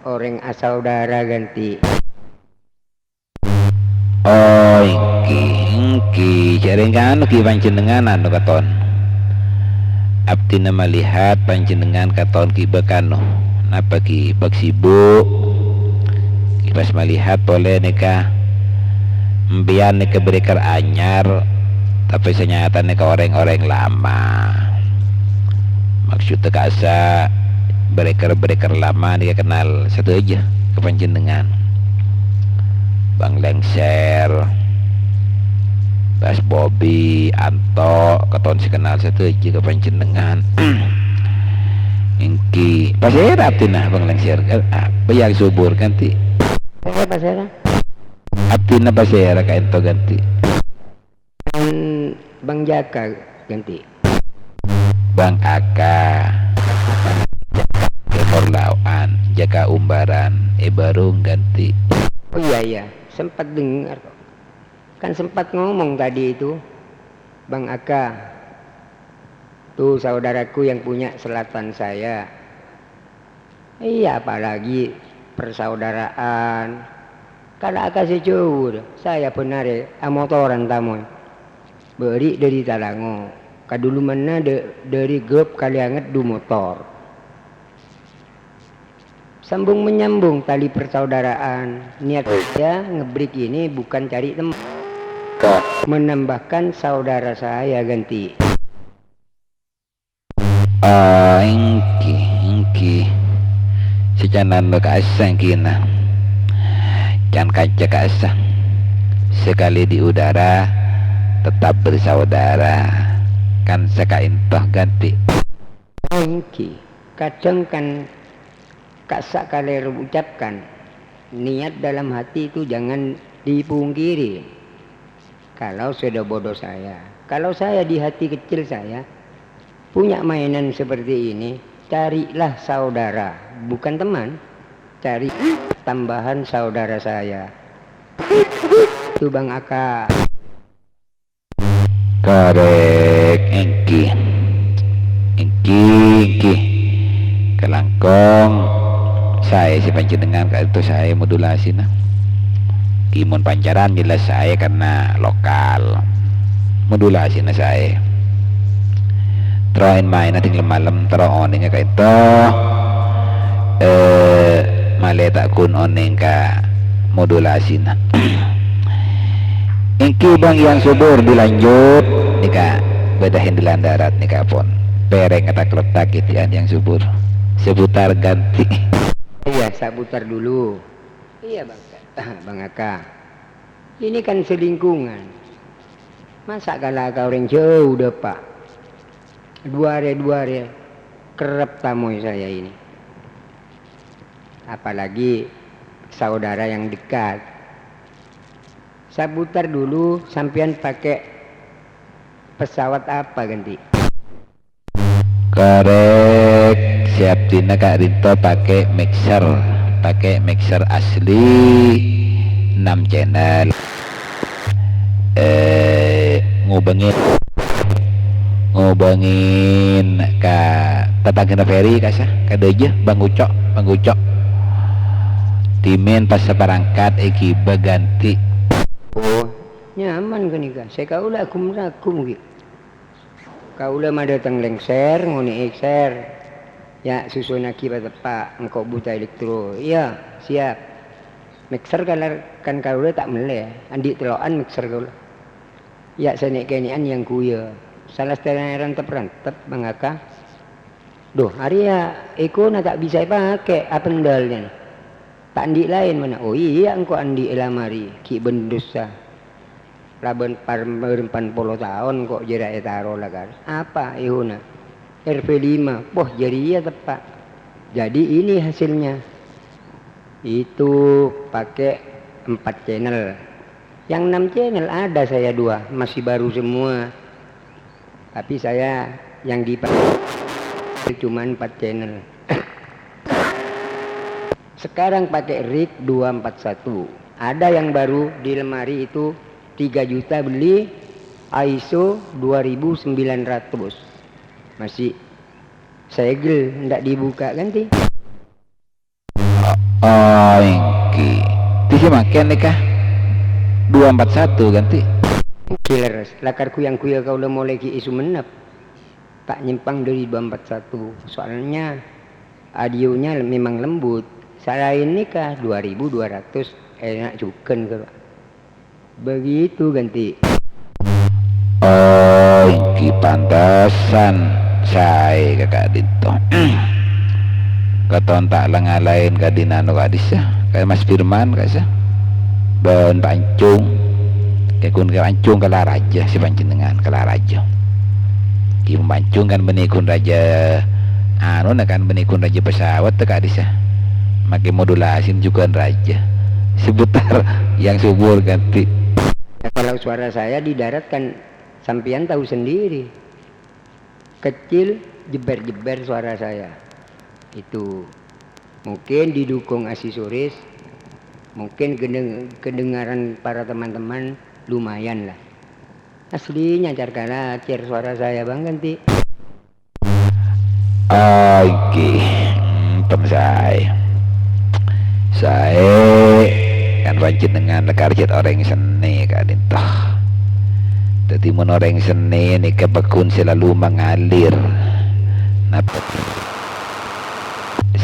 orèng asaudara ghântè'. Oh, èngghi, èngghi. Jhâ' rèng anu ghi panjhennengngan anu katon. Abdhina malihat panjhennengngan katon ghi bâk anu. Napa ghi bâk sibuk? Ghi pas malihat polè nèka. Empèyan nèka breker anyar, tapè sè nyata nèka orèng-orèng lama. Maksudda ka'issa breker-breker lama nèka kennal sadhâjâ ka panjhennengngan. Bâng Lèngsèr, Bas Bobi, Anto, katon sè kennal sadhâjâ ka panjhennengngan. Èngghi, pasèra abdhina Bâng Lèngsèr? Apa yang subur ghântè'? Pasèra, pasèra? Abdhina pasèra ka'ènto ghântè'? Bang Jaka ghântè'. Bang Aka. È Morlaoan, Jaka Umbaran, è Barung ghântè'. Oh iya, iya, sempat dengar kok. Kan sempat ngomong tadi itu, Bang Aka. Tuh, saudaraku yang punya selatan saya. Iyâ, apalagi persaudaraan. Kala' akasè jhâu, saya bân arè amotoran tamoy. Bâri' dâri Talango. Kadhulumanna dâ-, dâri Gop Kalianget du motor. Sambung menyambung tali persaudaraan. Niat saya ngebreak ini bukan cari teman. Menambahkan saudara saya ghântè'. Ah, èngghi, èngghi. Sè can anu ka'issa èngghina. Can kanca ka'issa. Sekali di udara, tetap bersaudara. Kan saka'ènto ghântè'. Èngghi. Kadhâng kan ka'issa kalèro ucapkan. Niat dalam hati itu jangan dipungkiri. Kalau sudah bodoh saya, kalau saya di hati kecil saya punya mainan seperti ini, carilah saudara, bukan teman. Cari tambahan saudara saya. Itu Bang Aka. Korèk, èngghi. Èngghi, èngghi. Kalangkong saè sè panjhennengngan ka'dinto saè modulasina. Ghi mon pancaran jelas saè karena lokal. Modulasina saè. Terro en-maènna ding lem-malem, terro onèngnga ka'dinto, eh, malè ta' ghun onèng ka modulasina. Èngghi Bang Yang Subur dilanjut. Nèka bâdâ hèndelan darat nèka pon. Pèrèng tak-letak ghi' Yang Subur. Seputar ghântè'. Iya, seputar dulu. Iya, Bang. Bang Aka. Ini kan selingkungan. Masa' kala ka orèng jhâu dâpa'? Dua arè, dua arè kerrep tamoy saya ini. Apalagi saudara yang dekat. Seputar dulu, sampèyan pakè pesawat apa ghântè'? Korèk, sè abdhina ka'dinto pakè mixer, pakè mixer asli enam channel. Eh, ngobângè, ngobângè ka tatangghâna Ferry ka'issa, ka dâjâ, Bang Ucok, Bang Ucok. Dhimèn pas saparangkat èghibâ ghântè'. Oh, nyaman ghânèka. Sè kaulâ agum-ragum ghi'. Kaulâ madâteng lèngsèr, ngonè'è sèr. Ya', susunaghi pateppa', engko' buta elektro. Iyâ, siap. Mixer kalar-, kan kaulâ ta' mellè, andi' tello'an mixer kaulâ. Ya', sanè'-kènè'an yang ghuya. Salastarèna rantep-rantep, Bang Aka. Duh, arèya èkona ta' bisa èpakè, apendal, jâ. Ta' andi' laèn mana? Oh iyâ, engko' andi' è lamari, ghi' bân dusa. Labân par-, bârâmpan polo taon ko' jârèya ètaro lakar. Apa èhuna? R V lima. Poh, jârèya teppa'. Jadi ini hasilnya. Itu pakai empat channel. Yang enam channel ada saya dua, masih baru semua. Tapi saya yang dipakai cuma empat channel. Sekarang pakai rig dua empat satu. Ada yang baru di lemari itu tiga juta beli, ISO dua ribu sembilan ratus. Masih segel, ndak dibuka ganti. Oh, èngghi. Dhisa mangkèn nèka dua empat satu ganti. Èngghi lerres, lakar ghu-yang-ghuya kaulâ molè ghi' è Songennep. Ta' nyèmpang dâri dua empat satu. Soalnya audionya memang lembut. Salaèn nèka dua ribu dua ratus, èna' jhughân, Pak. Begitu, ganti. Oh, èngghi pantesan saè ka ka'dinto. Katon ta' la-ngalaèn ka'dinto anu ka'dissa, ka Mas Firman ka'issa. Bân Pancung. Kè ghun kè Pancung kala rajâ, sè panjhennengngan kala rajâ. Ghi' Pancung kan bânnè ghun rajâ, anu, na kan bânnè ghun rajâ pesawat ka'dissa. Makè modulasi jhughân rajâ. Seputar yang subur ganti. Kalau suara saya di darat kan sampeyan tahu sendiri. Kecil, jeber-jeber suara saya. Itu mungkin didukung aksesoris, mungkin kedeng-, kedengaran para teman-teman lumayan lah. Aslinya car-kalacer suara saya, Bang, ganti. Ah, èngghi. Hmm, tem saè. Saè, kan panjhennengngan lakar jhât orèng sennè ka'dinto. Dhâddhi, mon orèng sennè nèka pagghun selalu mengalir. Napa?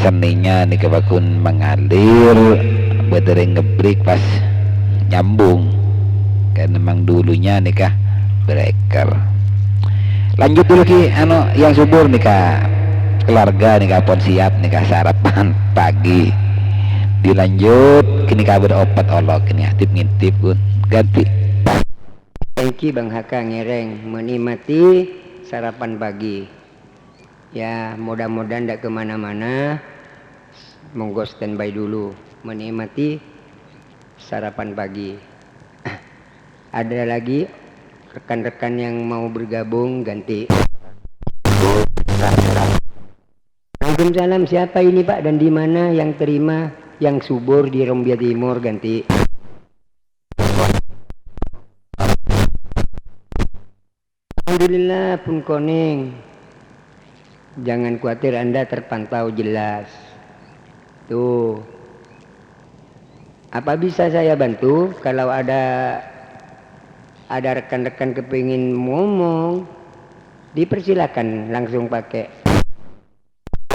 Sennènya nèka pagghun mengalir, bâdâ rèng ngebrik pas nyambung. Karena memang dulunya nèka breaker. Lanjut dulu, Ki, anu, yang subur nèka. Keluarga nèka pon siap nèka sarapan pagi. Dilanjut, kènè' kabâr opet olok kènè' ngintip-ngintip, ghun. Ganti. Èngghi Bang Haka ngèrèng menikmati sarapan pagi. Ya, mudah-mudahan ndak ke mana-mana. Monggo standby dulu menikmati sarapan pagi. Ada lagi rekan-rekan yang mau bergabung, ganti. Waalaikumsalam, siapa ini, Pak, dan di mana yang terima yang subur di Rumbia Timur, ganti. Alhamdulillah, pon konèng. Jangan khawatir, Anda terpantau jelas. Tuh. Apa bisa saya bantu? Kalau ada, ada rekan-rekan kepingin ngomong, dipersilakan langsung pakai.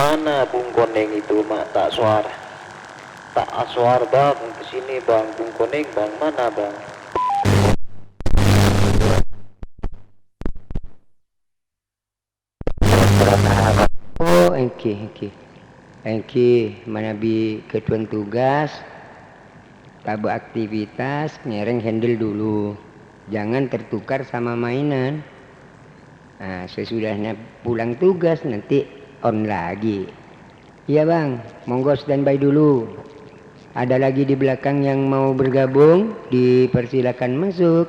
Mana Bung Koneng itu, Mak? Tak soar. Tak asoar, Bang. Ke sini, Bang. Bung Koneng, Bang. Mana, Bang? Oh, èngghi, èngghi. Èngghi, manabi ghâdhuwân tugas, tabâ' aktivitas, ngèrèng handle dulu. Jangan tertukar sama mainan. Nah, sesudahnya pulang tugas, nanti on lagi. Iya, Bang. Monggo standby dulu. Ada lagi di belakang yang mau bergabung, dipersilakan masuk.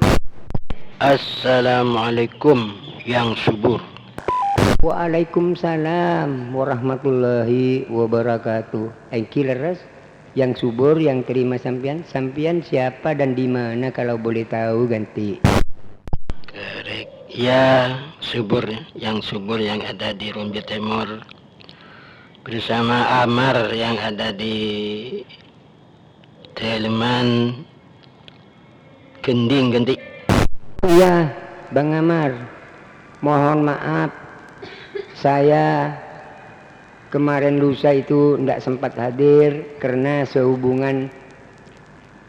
Assalamualaikum, yang subur. Waalaikumsalam warahmatullahi wabarakatuh. Èngghi lerres, yang subur, yang terima sampeyan. Sampeyan siapa dan di mana kalau boleh tahu, ganti? Korek. Ya, subur, yang subur yang ada di Rumbia Timur. Bersama Amar yang ada di Daleman Gending, ganti. Iya, Bang Amar. Mohon maaf, saya kemarin lusa itu ndak sempat hadir karena sehubungan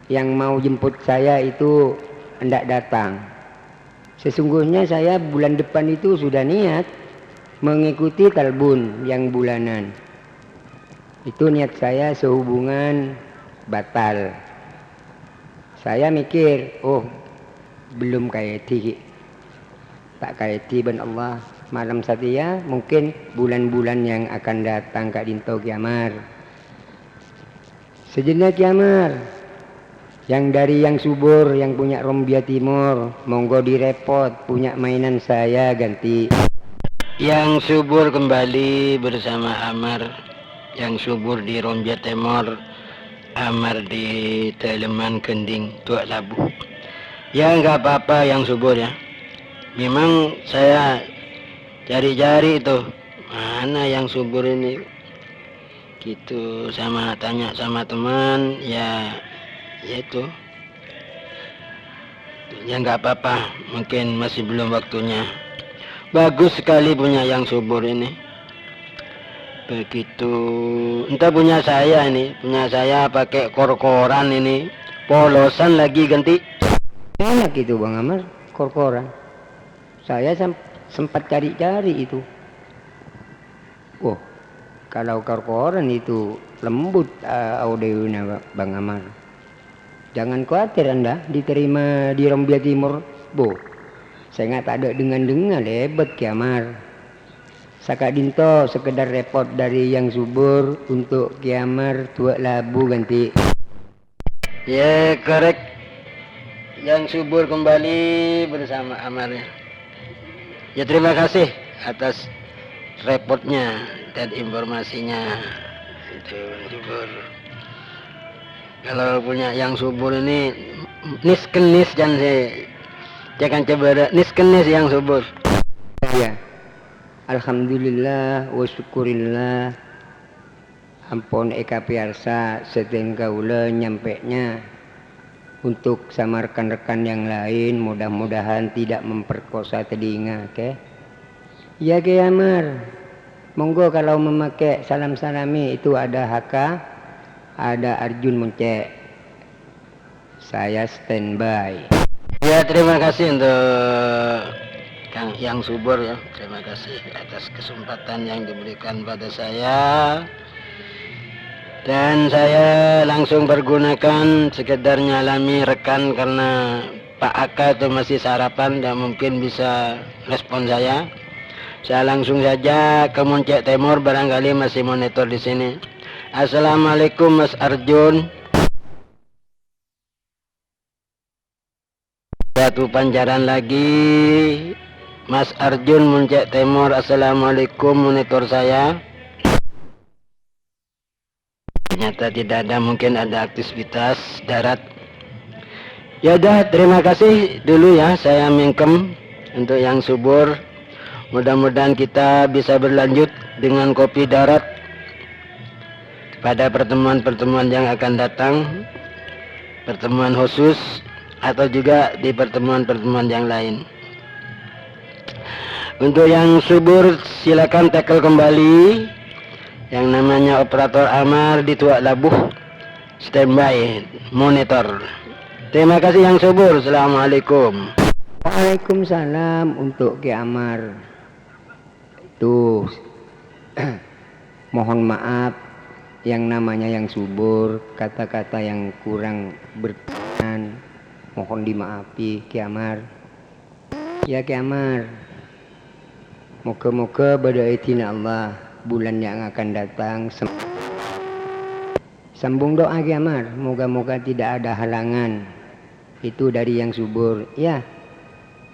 yang mau jemput saya itu ndak datang. Sesungguhnya saya bulan depan itu sudah niat mengikuti talbun yang bulanan. Itu niat saya sehubungan batal. Saya mikir, "Oh, belum kaèdhi, ta' kaèdhi bân Allah. Malem satèya, mungkin bulan-bulan yang akan datang ka'dinto, Ki Amar." Sejenak, Ki Amar. Yang dari Yang Subur, yang punya Rombia Timur, monggo direpot, punya mainan saya ganti. Yang Subur kembali bersama Amar. Yang Subur di Rombia Timur, Amar di Daleman Gending, Tuak Labu. Ya, nggak apa-apa, Yang Subur, ya. Memang saya cari-cari tuh, mana Yang Subur ini. Gitu, sama tanya sama teman, ya, ya itu. Ya, nggak apa-apa, mungkin masih belum waktunya. Bagus sekali punya Yang Subur ini. Begitu. Entah punya saya ini, punya saya pakai kor-koran ini. Polosan lagi ganti. Enak itu, Bang Amar, kor-koran. Saya sem-, sempat cari-cari itu. Oh, kalau kor-koran itu lembut, eh, audionya, Bang Amar. Jangan khawatir Anda diterima di Rombia Timur, Bu. Saya nggak tak ada dengar-dengar, hebat Ki Amar. Saka'dinto sekedar repot dari Yang Subur untuk Ki Amar Tuak Labu ganti. Ya, korek. Yang Subur kembali bersama Amar. Ya, terima kasih atas repotnya dan informasinya. Itu, Yang Subur. Kalau punya Yang Subur ini, nis-kenis, jangan saya, jangan coba nis-kenis Yang Subur. Ya. Alhamdulillah, wa syukurillah. Ampon èkapèyarsa sadhâjâ kaulâ nyampè'na. Untuk sama rekan-rekan yang lain, mudah-mudahan tidak memperkosa telinga, oke? Ya, Ki Amar. Monggo kalau memakai salam salami itu ada H K, ada Arjun Moncè'. Saya standby. Ya, terima kasih untuk Kang Yang Subur, ya. Terima kasih atas kesempatan yang diberikan pada saya. Dan saya langsung pergunakan sekedar nyalami rekan karena Pak Aka itu masih sarapan, tidak mungkin bisa respon saya. Saya langsung saja ke Moncè' Timur, barangkali masih monitor di sini. Assalamualaikum, Mas Arjun. Batu Panjaran lagi, Mas Arjun Moncè' Timur, assalamualaikum, monitor saya. Ternyata tidak ada, mungkin ada aktivitas darat. Ya udah, terima kasih dulu ya, saya mingkem untuk Yang Subur. Mudah-mudahan kita bisa berlanjut dengan kopi darat pada pertemuan-pertemuan yang akan datang, pertemuan khusus, atau juga di pertemuan-pertemuan yang lain. Untuk Yang Subur, silakan tackle kembali. Yang namanya operator Amar di Tuak Labu, standby, monitor. Terima kasih Yang Subur. Assalamualaikum. Waalaikumsalam untuk Ki Amar. Tuh, mohon maaf yang namanya Yang Subur, kata-kata yang kurang berkenan, mohon dimaafi, Ki Amar. Ya, Ki Amar. Moga-moga pada idina Allah, bulan yang akan datang sem-, sambung doa, Ki Amar. Moga-moga tidak ada halangan. Itu dari Yang Subur. Ya.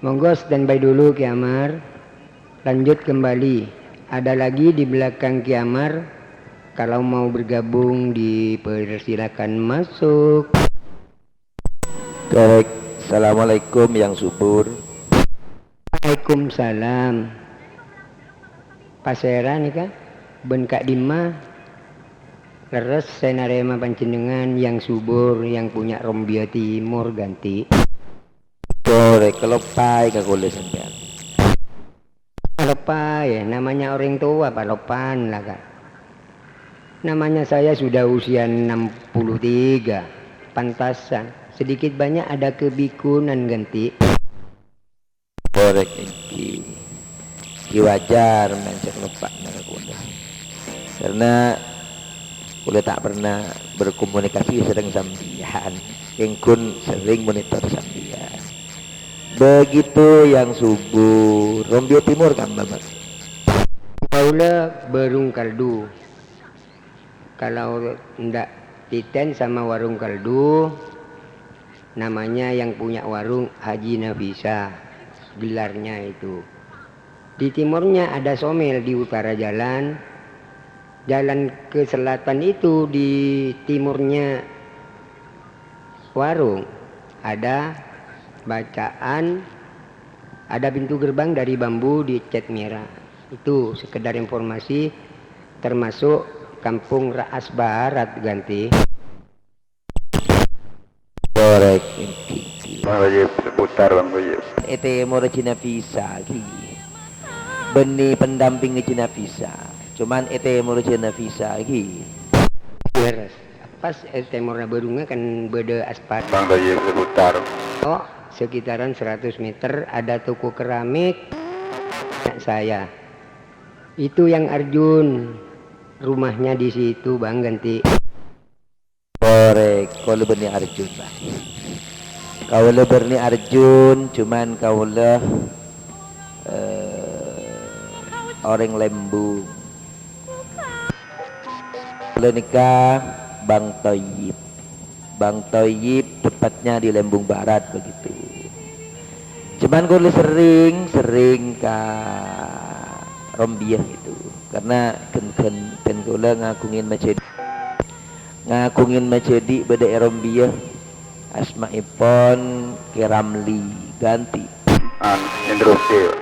Monggo standby dulu, Ki Amar. Lanjut kembali. Ada lagi di belakang Ki Amar. Kalau mau bergabung, dipersilakan masuk. Korek. Assalamualaikum, Yang Subur. Waalaikumsalam. Pasèra nèka? Bân ka'dimma? Lerres sè narèma panjhennengngan Yang Subur, yang punya Rombia Timur, ganti. Korek, kaloppaè ka kaulâ sampèyan. Kaloppaè, namanya orang tua, paloppaanlah, Kak. Namanya saya sudah usia enam puluh tiga. Pantasan, sedikit banyak ada kebikunan, ganti. Korek èngghi. Ghi wajar, men sè nopa'na ka kaulâ. Karena kaulâ ta' pernah berkomunikasi sareng sampèyan. Kèng ghun sering monitor sampèyan. Begitu yang subur. Rombia Timur kan, Bapak? Kaulâ Barung Kaldu. Kalau ndak titen sama warung kaldu, namanya yang punya warung Haji Nafisa, gelarnya itu. Di timurnya ada somel, di utara jalan, jalan ke selatan itu di timurnya warung ada bacaan, ada pintu gerbang dari bambu dicat merah. Itu sekedar informasi, termasuk Kampung Ra'as Barat, Ganti. Korek, enggi, enggi. Bang Rajib, seputar, Bang Rajib. È tèmor Haji Nafisa, ghi. Bânnè pendamping Haji Nafisa. Cuman è tèmor Haji Nafisa, ghi. Leres. Pas è tèmorra Barungnga kan bâdâ aspal. Bang Rajib, seputar. Oh, sekitaran seratus meter ada toko keramik saya. Itu yang Arjun. Rumahnya di situ, Bang, Ganti. Korek, kaulâ bânnè Arjun, Pak. Kaulâ bânnè Arjun, cuman kaulâ, eh, orèng Lembung. Kaulâ nèka Bang Toyib. Bang Toyib tepatnya di Lembung Barat begitu. Cuman kaulâ sering, sering ka Rombiyah itu. Karena ghân-ghân, ghân kaulâ ngaghungè majhâdhi'. Ngaghungè majhâdhi' bâdâ è Rombiyah, asmaèpon Kè Ramli, Ganti. An, interupsi, Pak.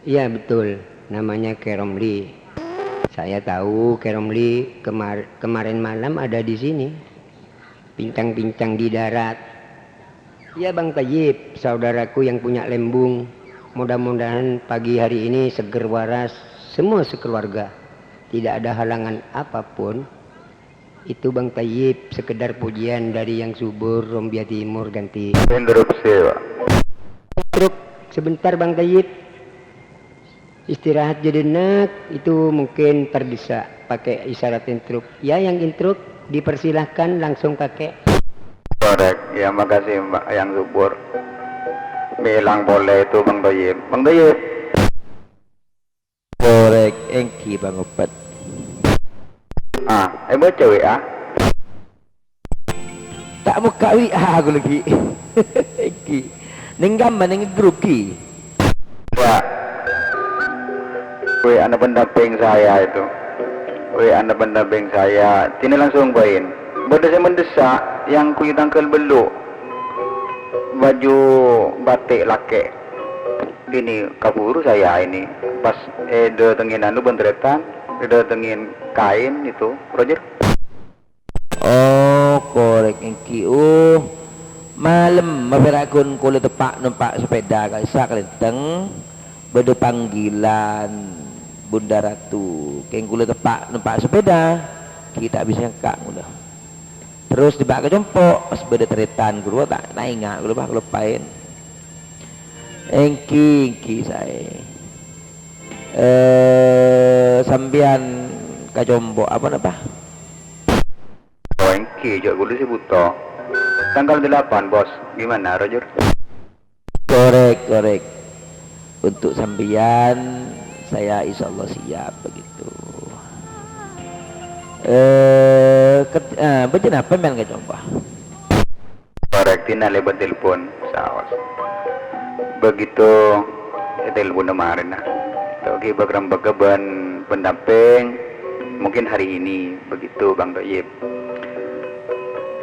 Iya, betul. Namanya Kè Romli. Saya tahu Kè Romli kemar-, kemarin malam ada di sini. Pincang-pincang di darat. Iya, Bang Tayyib, saudaraku yang punya Lembung. Mudah-mudahan pagi hari ini seger waras semua sekeluarga. Tidak ada halangan apapun. Itu, Bang Tayyib, sekedar pujian dari yang subur, Rombia Timur, Ganti. Interupsi, Pak. Truk, sebentar, Bang Tayyib. Istirahat sejenak, itu mungkin terdesak pakai isyarat intruk. Ya, yang intruk dipersilahkan langsung pakai. Korek, ya makasih Mbak yang subur. Bilang boleh itu Bang Toyib. Bang Toyib. Korek, enggi Bang Opet. Ah, eh, baca W A. Ta' mokka' W A aku lagi. Iki. Neng kamma, neng grup ki. Pak. W A-na pendamping saya itu. W A-na pendamping saya. Sini langsung bain. Bâdâ sè mendesak, yang kulit tanggal bellu'. Baju batik laki'. Ini kaburu saya ini. Pas, eh, dâtengin anu, bân tarètan, dâtengin kain itu, Roger. Oh, korek enggi. Oh, malem mapèra' ghun kaulâ teppa' nompa' sepeda ka'issa' kalèntèng, bâdâ panggilan Bunda Ratu. Kèng kaulâ teppa' nompa' sepeda, ghi' ta' bisa nyengka' kaulâ. Terros dâpa' ka compo', pas bâdâ tarètan ghuru, ta' naènga' kaulâ, bâh, kaloppaèn. Enggi, enggi saè. Eh, sampèyan ka compo' apa napa? Oh, enggi, jhâ' kaulâ sè bhuto. Tanggal delapan, Bos. Gimana, Roger? Korek, korek. Untuk sampèyan, saya insya Allah siap begitu. Eh, ket-, eh, bâjâ napa mèn ka compo'? Korek, dinah lèbât telepon, saos. Begitu, eh, telepon kemarin, nah. Lagi bagrembag bân pendamping, mungkin hari ini, begitu, Bang Toyib.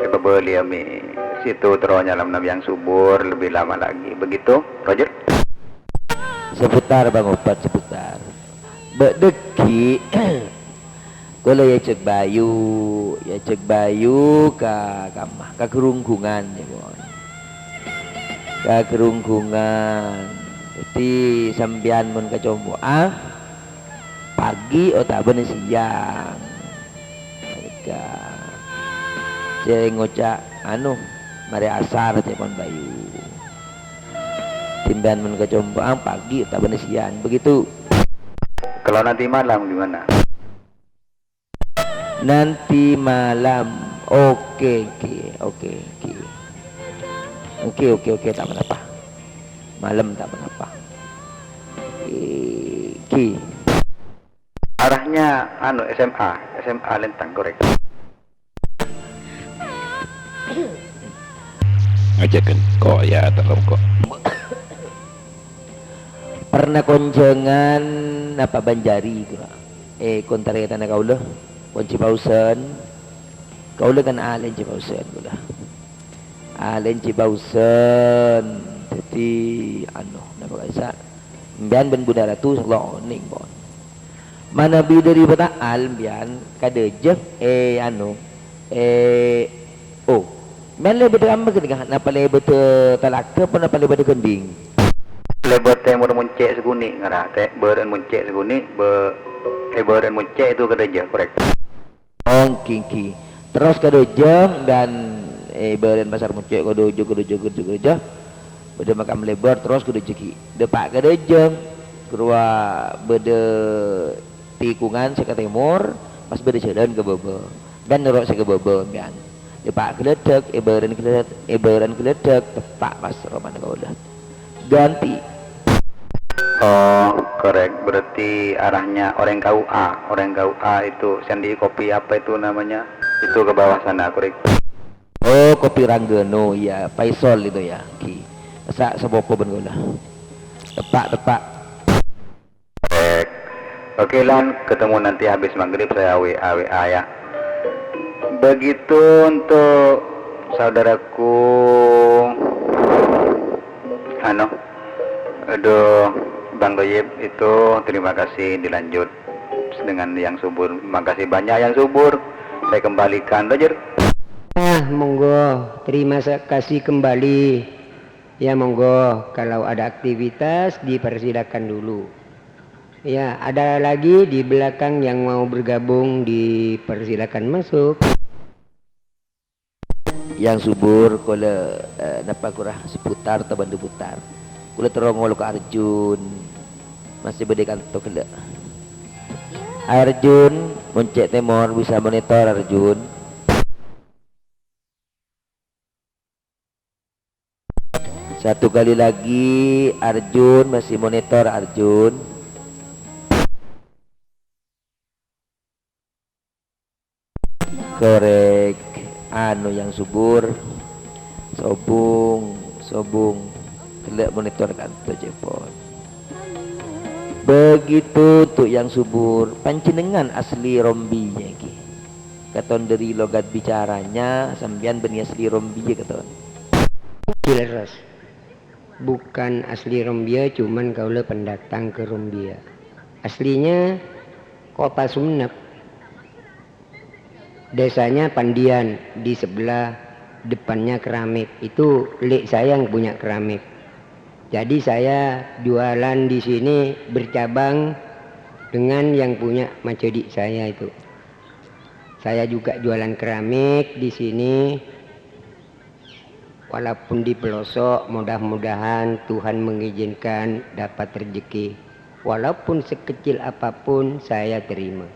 Coba beliau mi situ terus nyalem Nabi yang subur lebih lama lagi. Begitu, Roger? Seputar, Bang Opet, seputar. Bâ' dâggi', kaulâ èajhâk Bayu, èajhâk Bayu ka kamma, ka Gerunggungan, ya, Bun. Ka Gerunggungan. Dhâddhi, sampèyan mon ka compo'na, pagi otabâna siang. Ghânèka. Sè ngoca', anu, marè asar, ca'èpon Bayu. Sampèyan mon ka compo'an pagi otabâna siang, begitu. Kalau nanti malam gimana? Nanti malam. Oke, oke, oke, oke. Oke, oke, oke, tak apa-apa. Malam tak apa-apa. Oke. Arahnya, anu, S M A, S M A Lentang, korek. Ajâgân, kok ya, tolong kok. Pernah konjhângan apa bân jârèya, ghulâ? Eh, kon tarètanna kaulâ, kon Cibausen. Kaulâ kan ahli Cibausen, kaulâ. Ahli Cibausen. Dhâddhi, anu, napa ka'issa'? Sampèyan bân Bunda Ratu, lonèng, pon. Manabi dâri Bata'al, sampèyan, ka Dâjâ, eh, anu, eh, oh, sampèyan lèbâdhâ kamma ghânèka, napa lèbâdhâ talaga, apa napa lèbâdhâ ghândhing? Lèbâdhâ tèmor moncè' sakonè', ngara, tè-, bârâ'ân moncè' sakonè', bâ-, eh, bârâ'ân moncè' itu ka Dâjâ, korek. Oh, èngghi, èngghi. Terros ka Dâjâ, sampèyan, eh, bârâ'ân pasar moncè' ka Dâjâ, ka Dâjâ, ka Dâjâ, ka Dâjâ. Bâdâ makam lèbâr, terros ka Dâjâ ghi'. Dâpa' ka Dâjâ, ghâruwa bâdâ tèkongan sè ka tèmor, pas bâdâ jhâlân ka bâbâ. Sampèyan noro' sè ka bâbâ, sampèyan. Dâpa' ghâlâdhâk, è bârâ'ân ghâlâdhâk, è bârâ'ân ghâlâdhâk, teppa' pas romana kaulâ. Ganti. Oh, korek. Berarti arahnya orèng K U A. Orèng K U A itu, sè andi' kopi apa itu namanya? Itu ke bawah sana, korek. Oh, kopi Ranggano, iya, Faisal itu ya, Ki. Masa sepopo bân kaulâ. Teppa', teppa'. Korek. Oke, Lan, ketemu nanti habis maghrib, saya W A, W A ya. Begitu untuk saudaraku, anu, aduh, Bang Toyib itu, terima kasih, dilanjut dengan yang subur. Makasih banyak yang subur. Saya kembalikan, Roger. Ah, monggo, terima sa-, kasih kembali. Ya, monggo, kalau ada aktivitas, dipersilakan dulu. Ya, ada lagi di belakang yang mau bergabung, dipersilakan masuk. Yang subur, kaulâ, eh, napa ghurâ seputar atau bandu putar. Kaulâ terro ngolok ka Arjun. Masih bâdâ è kanto ghellâ'. Arjun, moncè' tèmor bisa monitor, Arjun. Satu kali lagi, Arjun, masih monitor, Arjun. Korek, anu yang subur. Sobung, sobung. Ghellâ' monitor kanto jâ' pon. Begitu untuk yang subur, panjhennengngan asli Rombia ghi. Katon dâri logat bicaranya, sampèyan bânnè asli Rombia katon. Lerres. Bukan asli Rombia, cuman kaulâ pendatang ke Rombia. Aslinya kota Sumenep. Desanya Pandian, di sebelah depannya keramik. Itu lek saya yang punya keramik. Jadi saya jualan di sini bercabang dengan yang punya majedik saya itu. Saya juga jualan keramik di sini. Walaupun di pelosok, mudah-mudahan Tuhan mengizinkan dapat rezeki. Walaupun sekecil apapun, saya terima.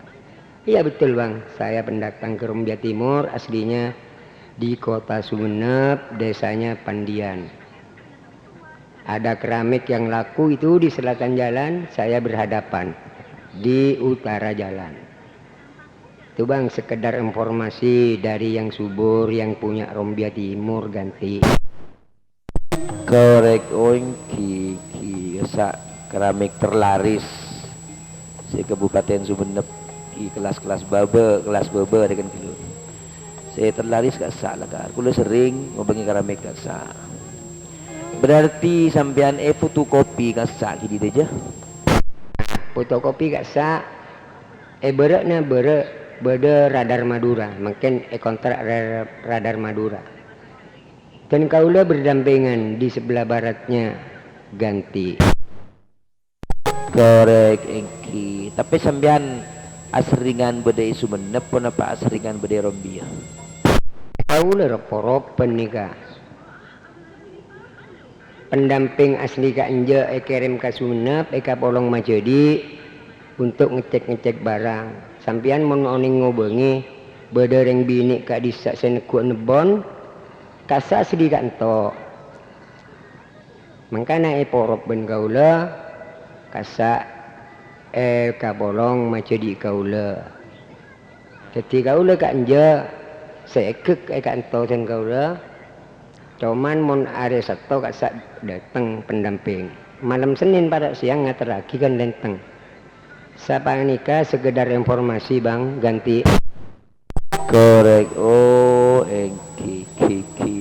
Iya betul, Bang, saya pendatang ke Rumbia Timur, aslinya di kota Sumenep, desanya Pandian. Ada keramik yang laku itu di selatan jalan, saya berhadapan di utara jalan. Itu, Bang, sekedar informasi dari yang subur, yang punya Rumbia Timur ganti. Korek, oh, èngghi, èngghi, kassa' keramik terlaris se Kabupaten Sumenep, ghi kelas-kelas baba, kelas baba, reken gelu. Se terlaris kassa' lakar. Kula sering ngobengi keramik kassa'. Berarti sampeyan e fotokopi kassa' ghi dija? Fotokopi kassa'. E, bârâ'na bârâ' bâdâ Radar Madura, mangkèn èkontrak Ra-, Radar Madura. Dan kaula berdampingan di sebelah baratnya ganti. Korek, èngghi. Tapè sampèyan asringan bâdâ è Sumenep ponapa asringan bâdâ è Rumbia? Kaula rop-poropan nèka. Pendamping asli ka'enja' èkèrèm ka Sumenep, èkapolong majhâdi' untuk ngecek-ngecek barang. Sampèyan mon onèng ngobângè, bâdâ rèng binè' ka'dissa' sè neggu' nebbhun, kassa' asli ka'ento'. Mangkana èporop bân kaulâ, kassa' èkapolong majhâdi' kaulâ. Dhâddhi kaulâ ka'enja' sè èghek è ka'ento' dân kaulâ, coma mon arè Satto kassa' dâteng pendamping. Malem Sennèn para' sèyang ngaterraghi kan lèntèng. Sapanèka sekedar informasi, Bang, ganti. Korek, oh, èngghi, ghi, ghi.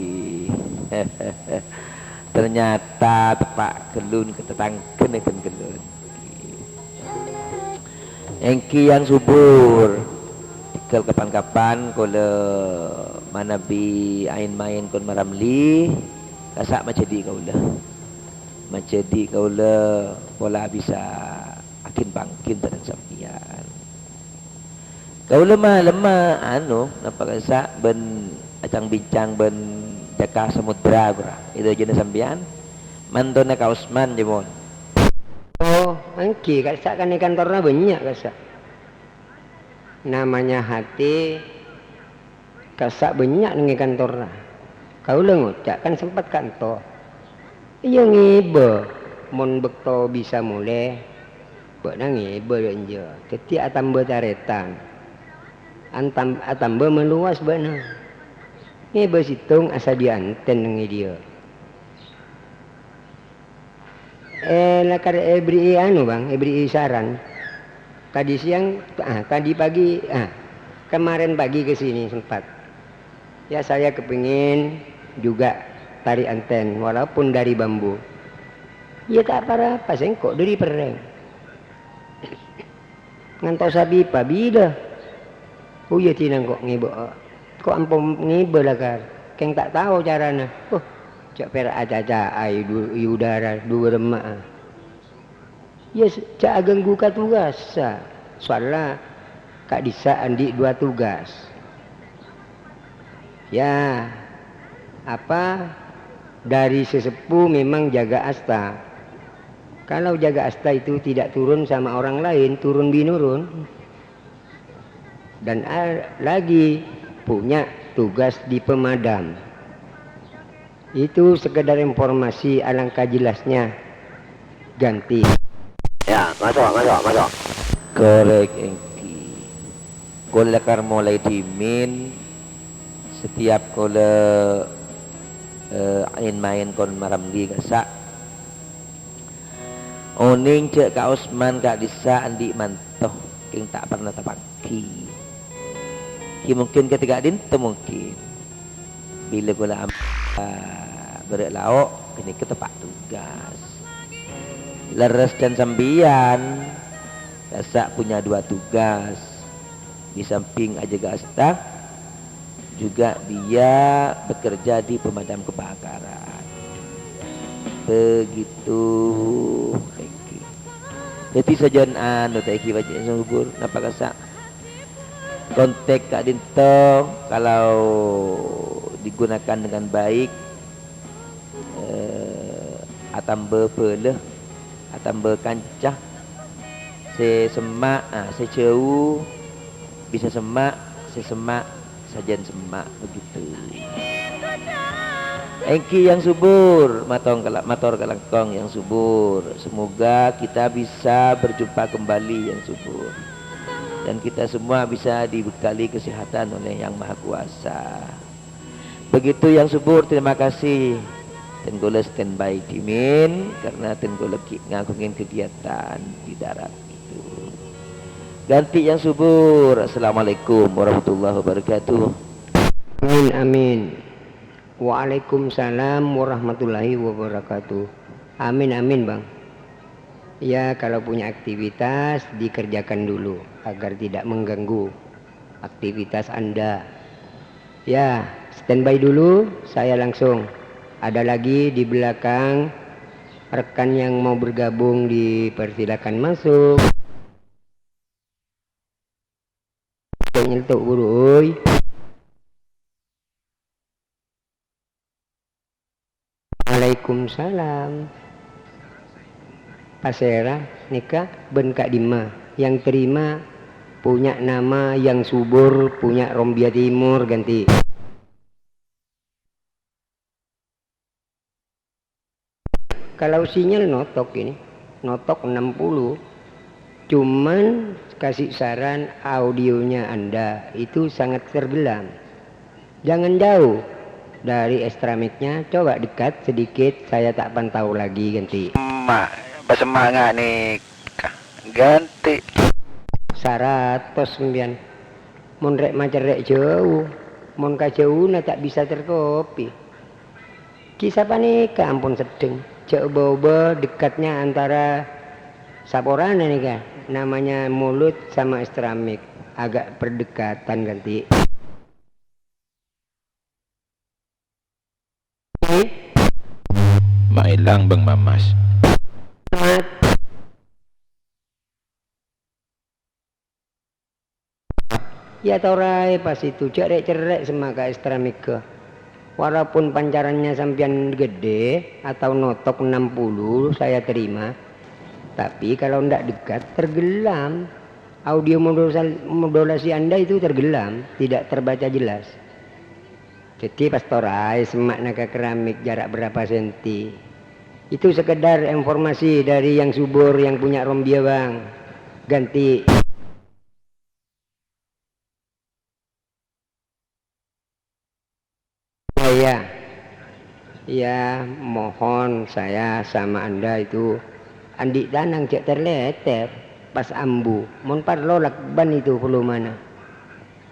Ternyata teppa' ghâllu ka tatangghâna ghân ghâllu. Èngghi yang subur. Tèghâl kapan-kapan kaulâ manabi aèn-maèn kon maramli, kassa' majhâdi' kaulâ. Majhâdi' kaulâ pola bisa aghin-pangghin sareng sampèyan. Kaulâ ma-, lemma, anu, napa kassa' bân acang-bincang bân Jaka Samudra, ghuru. Èdhâjâna sampèyan, mantona Ka Usman, jâ' mon. Oh, èngghi, kassa' kan è kantorra bânnya', kassa'. Namanya hati, kassa' bânnya' neng è kantorra. Kaulâ ngoca', kan sempet ka'ento'. Iyâ ngèbâ, mon bâkto bisa molè, bâ'na ngèbâ dâ' enjâ'. Dhâddhi atamba tarètan. Antam-, atamba maluwas bâ'na. Ngèbâ sèttong asadhiyâ anten neng è dhiyâ. Eh, lakar èbherri'i anu, Bang, èbherri'i saran. Tadi siang, ah, tadi pagi, ah, kemarin pagi ke sini sempat. Ya, saya kepingin juga tari anten, walaupun dari bambu. Ya, tak apa-apa, sengko' dari pereng. Ngantos sabipa bidhâ. Oh, iyâ, dinah engko' ngèbâ, engko' ampon ngèbâ lakar. Kèng ta' tao carana. Oh, jhâ' pèra' acaca'a è du-, è udara, dhu bârâmma'a. Iyâ, s-, jhâ' aghânggu ka tugas, sa-, soalla ka'dissa' andi' dua tugas. Ya, apa, dari sesepuh memang jaga asta. Kalau jaga asta itu tidak turun sama orang lain, turun binurun. Dan a-, lagi punya tugas di pemadam. Itu sekedar informasi, alangkah jelasnya. Ganti. Ya, masuk, masuk, masuk. Korek èngghi. Kaulâ lakar molaè dhimèn, setiap kaulâ, eh, aèn-maèn kon maramli kassa'. Onèng jhâ' Ka Usman ka'dissa' andi' manto, kèng ta' parna tapangghi. Ghi mungkin katèka ka'dinto mungkin. Bilâ kaulâ am-, bârâ' lao', ghânèka teppa' tugas. Lerres dân sampèyan, kassa' punya dua tugas. Di samping ajâgâ asta, juga dia bekerja di pemadam kebakaran. Begitu, èngghi. Dhâddhi sajân anu, ta' èngghi, bâjâ subur, napa kassa'? Kontak ka'dinto, kalau digunakan dengan baik, eh, atamba bhâlâ, atamba kanca, sè semma', ah, sè jhâu bisa semma', sè semma' sajân semma', begitu. Èngghi yang subur, matong kala-, mator kalangkong yang subur. Semoga kita bisa berjumpa kembali yang subur. Dan kita semua bisa dibekali kesehatan oleh Yang Maha Kuasa. Begitu yang subur, terima kasih. Dân kaulâ standby dhimèn, karena dân kaulâ ghi' ngaghungè kegiatan di darat itu. Ganti yang subur. Assalamualaikum warahmatullahi wabarakatuh. Amin, amin. Waalaikumsalam warahmatullahi wabarakatuh. Amin, amin, Bang. Ya, kalau punya aktivitas, dikerjakan dulu agar tidak mengganggu aktivitas Anda. Ya, standby dulu, saya langsung. Ada lagi di belakang rekan yang mau bergabung, dipersilakan masuk. Nyeltuk, buru, oi. Waalaikumsalam. Pasèra nèka bân ka'dimma? Yang terima punya nama Yang Subur, punya Rombia Timur, ganti. Kalau sinyal notok ini, notok enam puluh, cuman kasih saran audionya Anda itu sangat tergelam. Jangan jauh dari extra mic-nya, coba dekat sedikit, saya tak pantau lagi, ganti. Emma', pas emma' nga' nèka, ganti. Saratos sampèyan. Mon rè' macerrè' jauh, mon kajâuna ta' bisa terkopi. Ghi' sapanèka ampon seddheng, jhâ' bâ-obâ dekatnya antara saporana nèka, namanya mulut sama extra mic, agak berdekatan, ganti. Ma' èlang Bang Mamas. Mat. Ya, toraè pas itu, jhâ' rè'-cerrè' semma' ka extra mic-a. Walaupun pancarannya sampèyan gede atau notok enam puluh saya terima, tapi kalau ndak dekat, tergelam. Audio modulasi, modulasi Anda itu tergelam, tidak terbaca jelas. Dhâddhi, pas toraè semma'na ka keramik jarak berapa senti. Itu sekedar informasi dari Yang Subur yang punya Rombia, Bang. Ganti. Ya, ya. Ya, mohon saya sama Anda itu andi' tanang jhâ' ter-lèter, pas ambu. Mon parlo lakban itu volumana.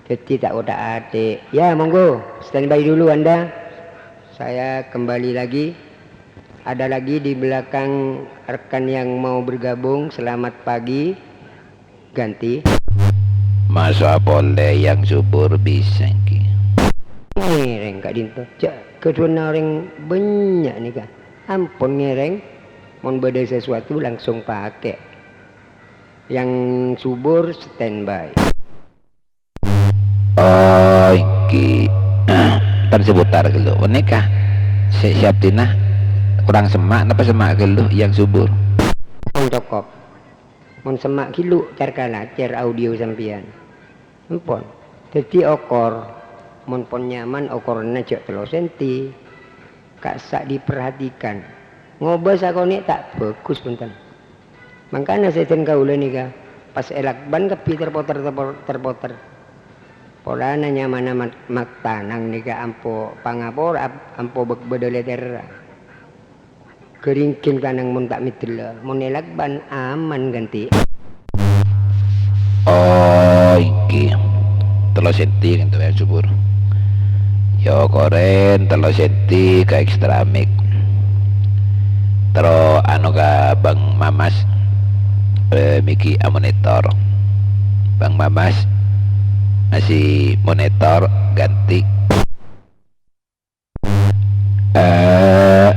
Dhâddhi ta' othak athè'. Ya, monggo, standby dulu Anda. Saya kembali lagi. Ada lagi di belakang rekan yang mau bergabung. Selamat pagi. Ganti. Maso'a polè Yang Subur bisa ènggi. Ngèrèng ka'dinto. Jhâ' ghâdhuwânna orèng bânnya' nèka. Ampon ngèrèng. Mon bâdâ sesuatu langsung pakè'. Yang Subur standby. Oh, ènggi. Pan seputar ghâllu. Panèka sè, sè abdhina kurang semma' napa semma' ghâllu Yang Subur? Pon cokop. Mon semma' ghâllu, car-kalacèr audio sampèyan. Empon. Dhâddhi okor. Mon pon nyaman, okoranna jhâ' tello senti. Ka'issa' diperhatikan. Ngobâ sakonè' ta' bhâghus, bhunten. Mangkana sèdhân kaulâ nèka pas èlakban kabbhi terpoter, terpo-, terpoter. Polana nyamana mat-, mat-, tanang nèka ampo pangapora, ap-, ampo bâk-, bâdâ lèterra. Ghâringghing tanang mon ta' meddhella, mon èlakban aman ganti. Oh, ènggi. Tello senti kento Yang Subur. Ya, okoren tello senti ka extra mic. Terro anu ka Bang Mamas. Eh, mèghi amonitor. Bang Mamas masih monitor ganti. Eh,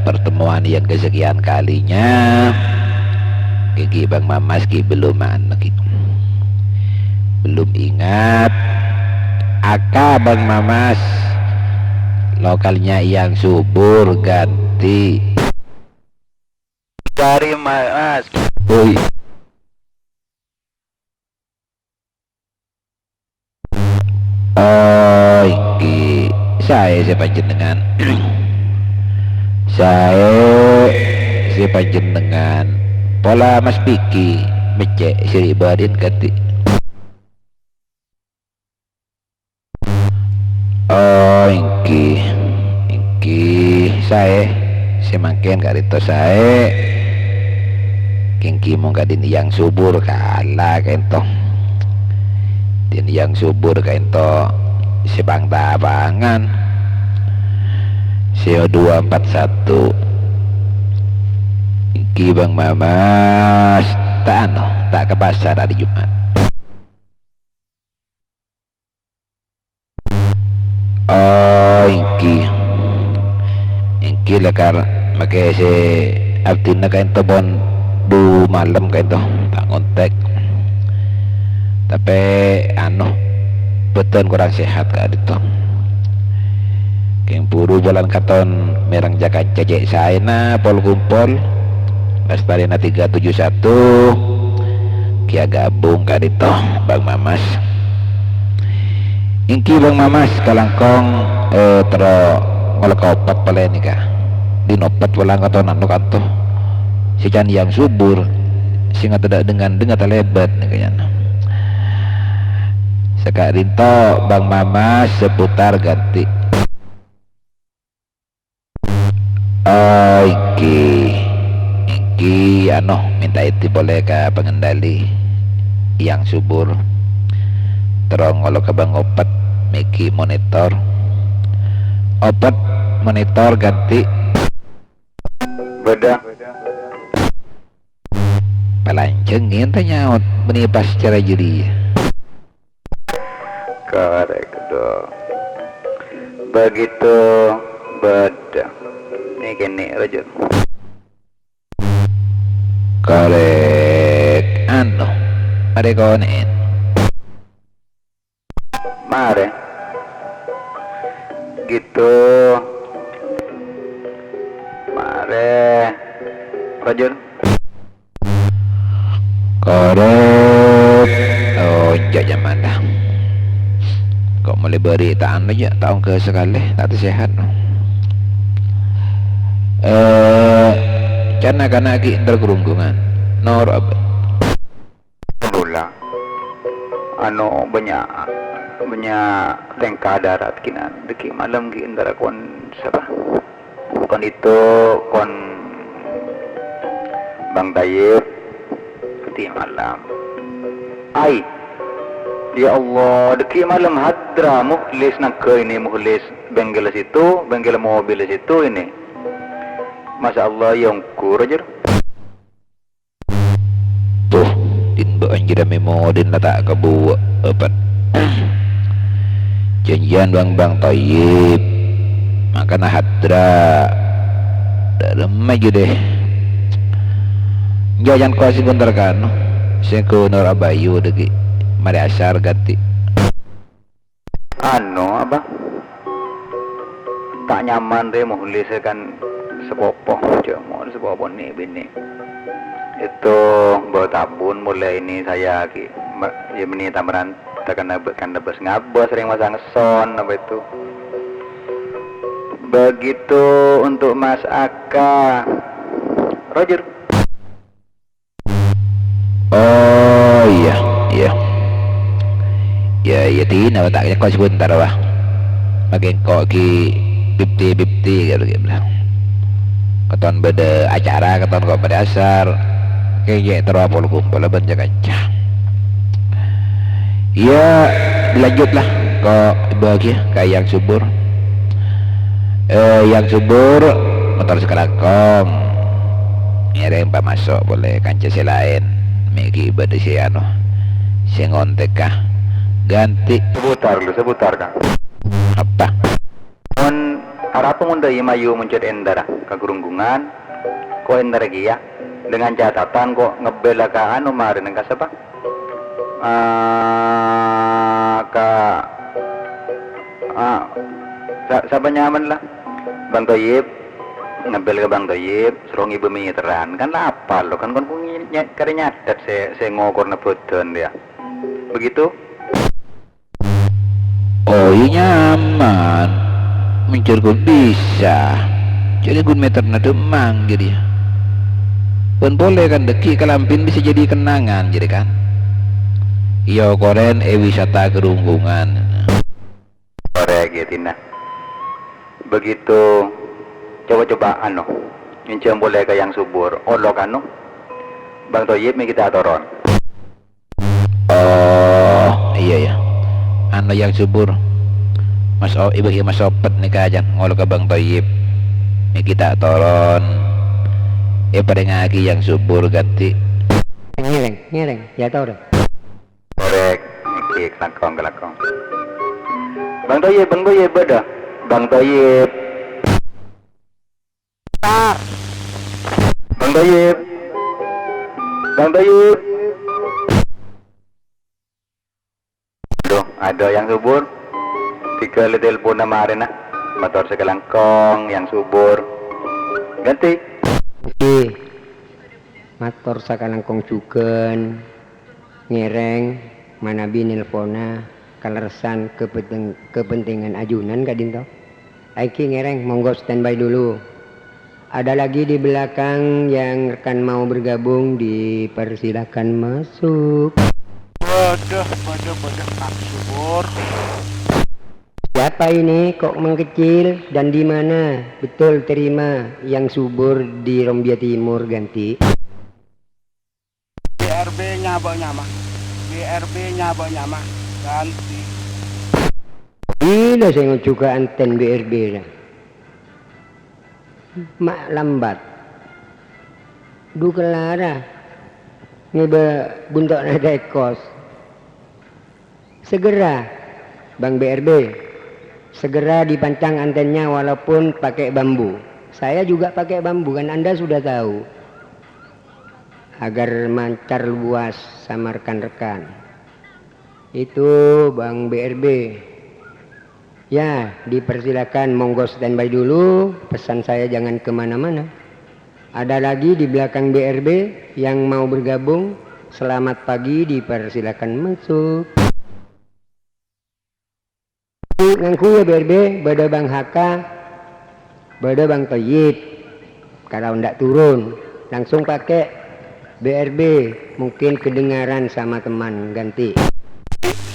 pertemuan yang kesekian kalinya, ghi Bang Mamas ghi belum anu ghi. Belum ingat. Aka Bang Mamas, lokalnya Yang Subur ganti. Dari Mas. Oi. Oh, ènggi saè sè panjhennengngan. Saè sè panjhennengngan. Pola Mas Piki meccè' sè ribâdhin ganti. Oh, ènggi. Ènggi saè. Sè mangkèn ka'dinto saè. Ènggi mon ka'dinto Yang Subur kala ka'dinto. Dhin Yang Subur ka'dinto sè pang-tapangan. Sè dua empat satu. Ènggi Bang Mamas. Ta' anu, ta' ka pasar arè Jumat. Oh, ènggi. Ènggi lakar makè sè abdhina ka'dinto pon du malem ka'dinto, ta' ngontek. Tapè, anu, bhâdhân kurang sehat ka'dinto. Sèngko' buru polana katon mèreng ca-kanca cè' saèna pol-kompol. Lastarèna tiga tujuh satu. Kèya gabung ka'dinto, Bang Mamas. Èngghi, Bang Mamas, kalangkong, eh, terro ngolok opet polè nèka. Dhin opet polana katon anu kanto. Sè can yang subur, sè ngata dha-, dengan dengan talèbât nèka, yan. Saka'dinto, Bang Mamas, seputar ganti. Oh, èngghi. Èngghi, anu, mènta idhin polè ka pengendali yang subur. Terro ngolok ka Bang Opet, mèghi monitor. Opet, monitor ganti. Bâdâ. Palanjhâng ènta nyaot, bânnè pas cara jârèya. Korèk, dhu. Begitu bâdâ. Nè kènè', Rajul. Korèk, anu, marè konè'è. Marè. Gitu. Marè. Rajul. Korèk. Oh, enjâ' jhâman, dâ. Ko' molaè bâri' ta' anu, jâ', ta' ongghâ sakalè, ta' tasèhat. Eh, can na'-kana' ghi' èntar ka Runggungan. Noro' abâ'. Bhulâ. Anu, bânnya', bânnya' tèngka darat kènè'. Dâgghi' malem ghi' èntar ka kon sapa? Kon itu, kon Bang Tayyib. Dâgghi' malem. Ai. Ya Allah, dâgghi' malem hadra Mukhlis nangghâ ini Mukhlis bengkel situ, bengkel mobil situ ini. Masya Allah, ya ongghu, Roger. Tuh, dhin bâ'ân jârèya mè' modhin la ta' kabuwâ', Pèt. Jhânjhiyân bân Bang Toyib. Mangkana hadra. Dâlem ajâ, deh. Jhâjhân ko' sè bhunter kano. Sèngko' noro' Abayu dâgghi'. Marè asar ghântè. Anu, apa? Ta' nyaman rè Mukhlis kan sapopo, cuma sapopo nè binè. Itu bâ' tabun mulai ini saya ki, ma-, ya meni tameran takana be-, kan lebes ngabas rèng masa ngeson apa itu. Begitu untuk Mas Aka. Roger. Oh, iyâ, iyâ. Iyâ, iyâ, dina, ta' nyèko' sabhunter, wah. Mangkèn ko' ghi' fifty fifty, ghâllu, ghi', bla. Katon bâdâ acara, katon ko' bâdâ asar. Kèngèng terro apol-kompol bân ca-kanca. Iyâ, dilanjut, la, ko' bâgiyâ ka Yang Subur. Eh, Yang Subur, motor sakalangkong. Ngèrèng pamaso' polè kanca sè laèn. Mè' ghi' bâdâ sè anu, sè ngontek, ka. Ghântè. Seputar, lu, seputar, Kang. Apa? Mon arapa mon dâi mayu monjhât èntara ka Grunggungan, ko' èntara kèya, dengan catatan ko' ngebbhel ka anu marèna ka sapa? Ah, ka, ah, sa-, sapa nyamana la? Bang Toyib, ngebbhel ka Bang Toyib, soro ngibâ mèteran. Kan la apal lo, kan kon ku ny-, ny-, karè nyatèt sè, sè ngokorna bhâdhân, yâ. Begitu? Oh, iyâ nyaman. Mencèr ghun bisa. Jârèya ghun mèterna dhâmmang jârèya. Bân polè kan dâgghi' kalambhina bisa jadi kenangan jârèya kan. Iyâ okorèn è wisata Grunggungan. Korèk, yâ, Tina. Begitu. Coba-coba, anu, ngènjhâm polè ka Yang Subur. Olok, anu. Bang Toyib mè' ghi' ta' toron. Oh, iyâ, iyâ. Anu, Yang Subur. Mas O-, ibu, iyâ, Mas Opet nèka jhân ngolok ka Bang Toyib. Nèka ta' toron. Èparèngaghi Yang Subur ghântè. Ngèrèng, ngèrèng, yâ toron. Korèk, nèka kalangkong, kalangkong. Bang Toyib, Bang Toyib, bâdâ. Bang Toyib. Bang Toyib. Bang Toyib. Aduh, ada Yang Subur. Tiga kali telepon sama Arena. Mator sakalangkong yang subur. Ganti. Ngghi. Mator sakalangkong jhughân ngèrèng manabi nelponna kalerressan kapenteng-, kapentingan ajunan ka'dhinto. Èngghi ngèrèng, monggo standby dulu. Ada lagi di belakang yang rekan mau bergabung, dipersilakan masuk. Waduh, waduh, waduh, Pak Subur. Siapa ini kok mengkecil dan di mana? Betul, terima, yang subur di Rombia Timur, ganti. B R B nyabâ' nyama. B R B nyabâ' nyama. Ganti. Bilâ sè ngojughâ anten B R B ra? Ma' lambat. Dhu kellara ngèbâ bunto'na tèkos. Segera, Bang B R B, segera dipancang antennya walaupun pakai bambu. Saya juga pakai bambu, kan Anda sudah tahu. Agar mancar luas sama rekan-rekan. Itu, Bang B R B. Ya, dipersilakan, monggo standby dulu. Pesan saya jangan kemana-mana. Ada lagi di belakang B R B yang mau bergabung. Selamat pagi, dipersilakan masuk. Ngangghuy ya B R B, bâdâ Bang Haka, bâdâ Bang Toyib. Kalau ndak turun, langsung pakai B R B, mungkin kedengaran sama teman, ganti.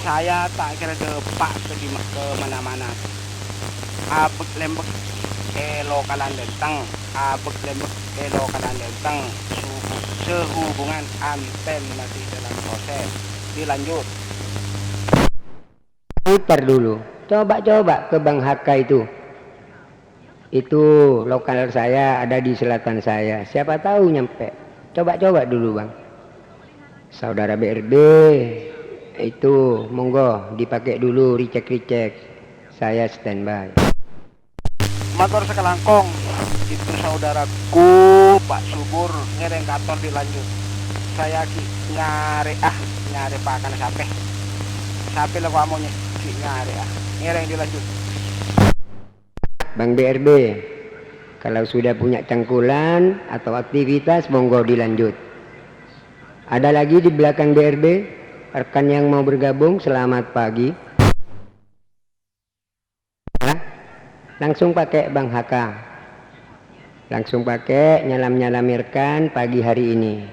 Saya tak kira depak ke di, ke mana-mana. Abek lembek e lokalan denteng, abek lembek e lokalan denteng. Suhu-, sehubungan anten masih dalam proses. Dilanjut. Putar dulu. Coba-coba ke Bang Haka itu. Itu lokal saya ada di selatan saya. Siapa tahu nyampe. Coba-coba dulu, Bang. Saudara B R B itu monggo dipakai dulu, recheck-recheck. Saya standby. Mator sakalangkong, itu saudaraku Pak Subur ngèrèng kator dilanjut. Saya ghi' nyarè, ah, nyarè pakanna sapè. Sapè la kok amonyè, ghi' nyarè, ah. Ngèrèng dilanjut. Bang B R B, kalau sudah punya cangkulan atau aktivitas, monggo dilanjut. Ada lagi di belakang B R B, rekan yang mau bergabung, selamat pagi. Langsung pakai Bang Haka. Langsung pakai nyalam-nyalami rekan pagi hari ini.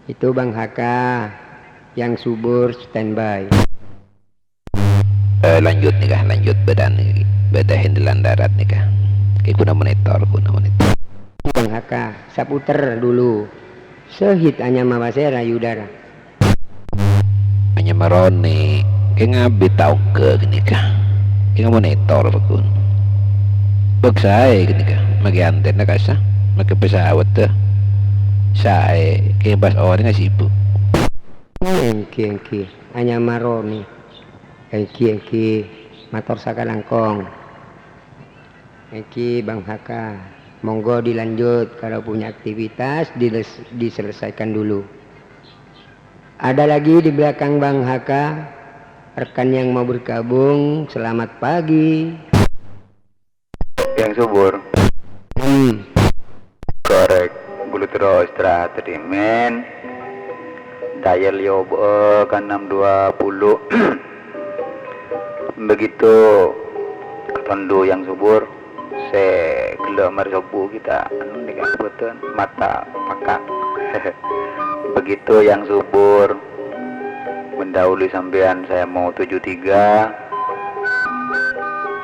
Itu Bang Haka yang subur standby. Eh, lanjut nèka, lanjut bâdâ nèka. Bâdâ hèndelan darat nèka. Kè ghuna monitor, ghuna monitor. Bang Haka, saputer dulu. Sahit anyama pasèra, Yudara. Anyama Roni, kè ngabit ta' ongghâ ghânèka. Kè ngamonitor, pagghun. Bâk saè ghânèka, makè antenna kassa, makè pesawat, saè, kè pas orèngnga sibuk. Èngghi, èngghi, anyama Roni. Èngghi, èngghi, mator sakalangkong. Èngghi, Bang Haka. Monggo dilanjut, kalau punya aktivitas, diles-, diselesaikan dulu. Ada lagi di belakang Bang Haka, rekan yang mau bergabung, selamat pagi. Yang subur. Hmm. Korek. Bulu terro istirahat tadi, men. Dial yo, eh, ka enam dua puluh. Begitu katondo yang subur, sè ghellâ' marè sobbhu kita, anu, nèka, bhunten, mata paka. Begitu yang subur. Mendahului sampeyan, saya mau tujuh tiga.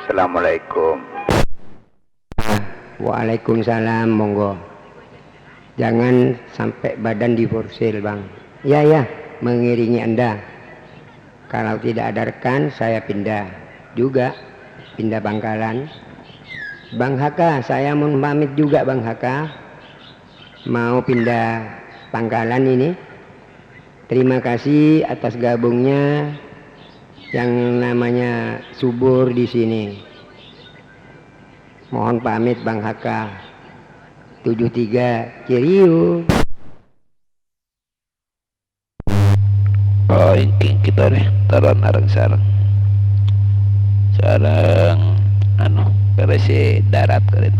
Assalamualaikum. Waalaikumsalam, monggo. Jangan sampai badan diforsir, Bang. Ya, ya, mengiringi Anda. Kalau tidak ada rekan, saya pindah juga, pindah pangkalan. Bang Haka, saya mau pamit juga, Bang Haka. Mau pindah pangkalan ini. Terima kasih atas gabungnya yang namanya subur di sini. Mohon pamit, Bang Haka. Tujuh tiga, cheerio. Oh, èngghi, èngghi, torè, torè narèng sareng. Sareng. anu, karè sè darat karè.